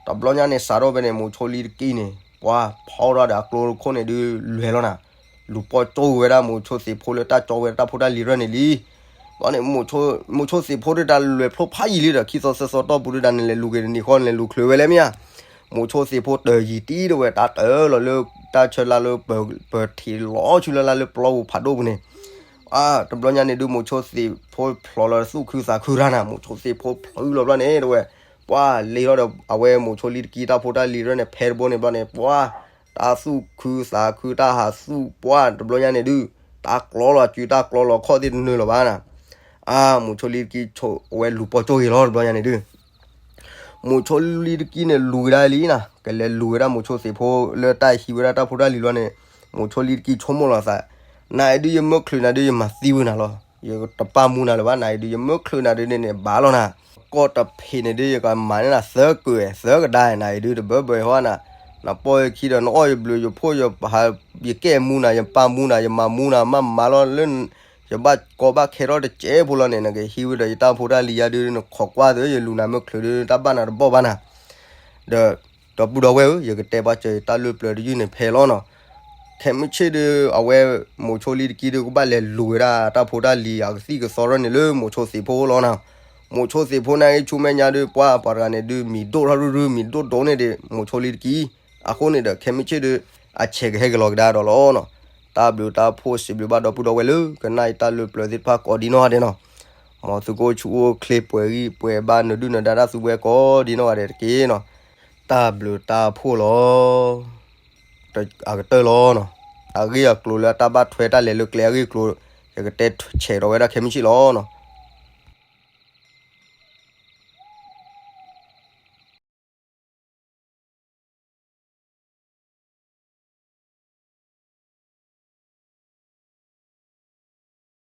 တဘျီညါန့ၣ် စးထီၣ်ဖဲန့ၣ် မိၤဆိလံတကံန့ၣ် ပှၤဖီထီၣ်ဒီးအကျိခိၣ်န့ၣ်ဒုးလွဲၤလီၤနၤ, လူၤပိာ်ကၠိဝဲဒၣ်မိၤဆိသ့ၣ်ဖိလၢတၢ်ကၠီဝဲဒၣ်တၢ်ဖိတၢ်လံၤရၢၢ်န့ၣ်လံ. ဘီန့ၣ် မိၤဆိသ့ၣ်ဖိဒုးတၢ်လဲၤဖျိဖးယံာ်လံဒီး ခံသီသၢသီတီၢ်ပူၤဒုးတၢ်န့ၣ်လဲၤလူၤက့ၤတနံၤဃီန့ၣ်လဲၤလူၤချုးဝဲလဲၣ်မ့ၢ်ဧါ, မိၤဆိသ့ၣ်ဖိတၢၢ်ယံာ်တံၢ်တဝဲ တၢ်တၢၢ်လီၤလၢ တၢ်ဆၢလၢ်လၢ ပၢၤထံးလီၤဆူလၢ်လၢ်လၢပျီပူၤဖးဒိၣ်ပူၤန့ၣ် အါ တဘျီညါန့ၣ်ဒုး မိၤဆိသ့ၣ်ဖိဖျိးလီၤသူၣ်ခုသးခုတၢ်နၤ မိၤဆိသ့ၣ်ဖိဖျိးလီၤဘျီန့ၣ်တဝဲ ပှၤလ့ထီၣ်ဒီးအဝဲမိၤဆိလံတကံတၢ်ဖိတၢ်လံၤရၢၢ်န့ၣ် ဖဲတဘိန့ၣ်ဘျီန့ၣ် ပှၤ တၢ်သူၣ်ခုသးခုတၢ်ဟးသူၣ်ပှၢ်တဘျီညါန့ၣ်ဒုး တၢ်ကျီလီၤစုတၢ်ကျီလီၤခီၣ်သ့ၣ်တနၢၤလီၤဘၣ်နၤ, အါ မိၤဆိလံတကံဆိး အဝဲလူၤပိာ်ကၠိဂ့ၤလီၤတဘျီညါန့ၣ်ဒုး မိၤဆိလံတကံန့ၣ်လူၤကဒါလံနၤ ကလဲၤလူၤဝဲဒၣ်မိၤဆိသ့ၣ်ဖိလၢတၢ်ဟံးဝဲဒၣ်တၢ်ဖိတၢ်လံၤလီၤန့ၣ် မိၤဆိလံတကံဆိကမိၣ်လီၤသး, နအံၤဒုးယမၢချုးနၤဒုးယမၤသံဝဲနၤလီၤ. ယတပာ်မူနၤလၢၤဘၣ်, နအံၤဒုးယမၢချုးနၤဒုးန့ၣ်န့ၣ် ဘၣ်လီၤနၤ. ကီၢ်တဖံးန့ၣ်ဒုးယကမၤန့ၢ်နၤသၢကုးသၢကဒါ, နအံၤဒုးတဘၢဘၢဟီနၤ. နပီၢ်ယခံဒီးနအီၣ်ယဘျုးယဖှိၣ်ယဟး, ယကဲမူနၤ ယပာ်မူနၤ ယမၤမူနၤ မၤမၤလီၤလၢ ယဘၣ်ကီဘၣ်ခဲထီၣ်တစဲးဖိလီၤန့ၣ် နကဟံးဝဲဒီးယတၢ်ဖိတၢ်လံၤယါဒုး နခိးကွၢ်သု ယလူၤနၤမၢချုးဒုး တၢ်ဘၣ်နၤတဘီၣ်ဘၣ်နၤ. ဒီး ဒီပုၢ်ဒီဝဲၢ်ဧၢ, ယကတဲပှၤစၢၤယတၢ်လၢပျၢၤတယုၢ်န့ၣ်ဖဲလီၤနီၤ. ခဲမုၢ်ဆ့ၣ်ဒုး အဝဲ မိၤဆိလံတကံဒုး ကဘၣ်လဲၤလူၤဝဲဒၣ်တၢ်ဖိတၢ်လံၤအကသံၣ်ကသီထီၣ်န့ၣ်လၢမိၤဆိသ့ၣ်ဖိလီၤနီၤ. မိၤဆိသ့ၣ်ဖိန့ၣ်ဂ့ၤ ဆူမဲာ်ညါဒုး ပှၤပှၤတဂၤန့ၣ်ဒုး မံၤဒိၣ်ထီၣ်ရုၢ်ရုၢ် မံၤဒိၣ်ဒိၣ်န့ၣ်ဒီး မိၤဆိလံတကံ. အဃိန့ၣ်ဒီး ခဲမုၢ်ဆ့ၣ်ဒုး အဆဲးကဟဲက့ၤလီၤကဒါဒီးလီၤနီၤ. တၢ်ဘျုးတၢ်ဖှိၣ်စံးဘျုးဘၣ်ဒီပုၢ်ဒီဝဲၢ်လၢ ကနၣ်ယတၢ်လၢပျၢၤသ့ၣ်တဖၣ်ကိးဒ်နီၢ်ဂၤဒဲးနီၤ. မ်သုကအိၣ်ဆူၣ်အိၣ်ချ့ပှဲၤဂံၢ်ပှဲၤဘါ နဒုၣ်နဒါတၢ်သူဝဲကိးဒ်နီၢ်ဂၤဒဲးတက့ၢ်နီၤ. တၢ်ဘျုးတၢ်ဖှိၣ်လီၤ. အကတၢၢ်လီၤနီၤ. အဂ့ၢ်အကျိၤလၢအတၢ်ဘၣ်ထွဲတၢ်လဲၤလၢကျဲအဂ့ၢ်အကျိၤ ယကတဲဆဲးထီၣ်ဝဲဒၣ်ခဲမုၢ်ဆ့ၣ်လီၤနီၤ.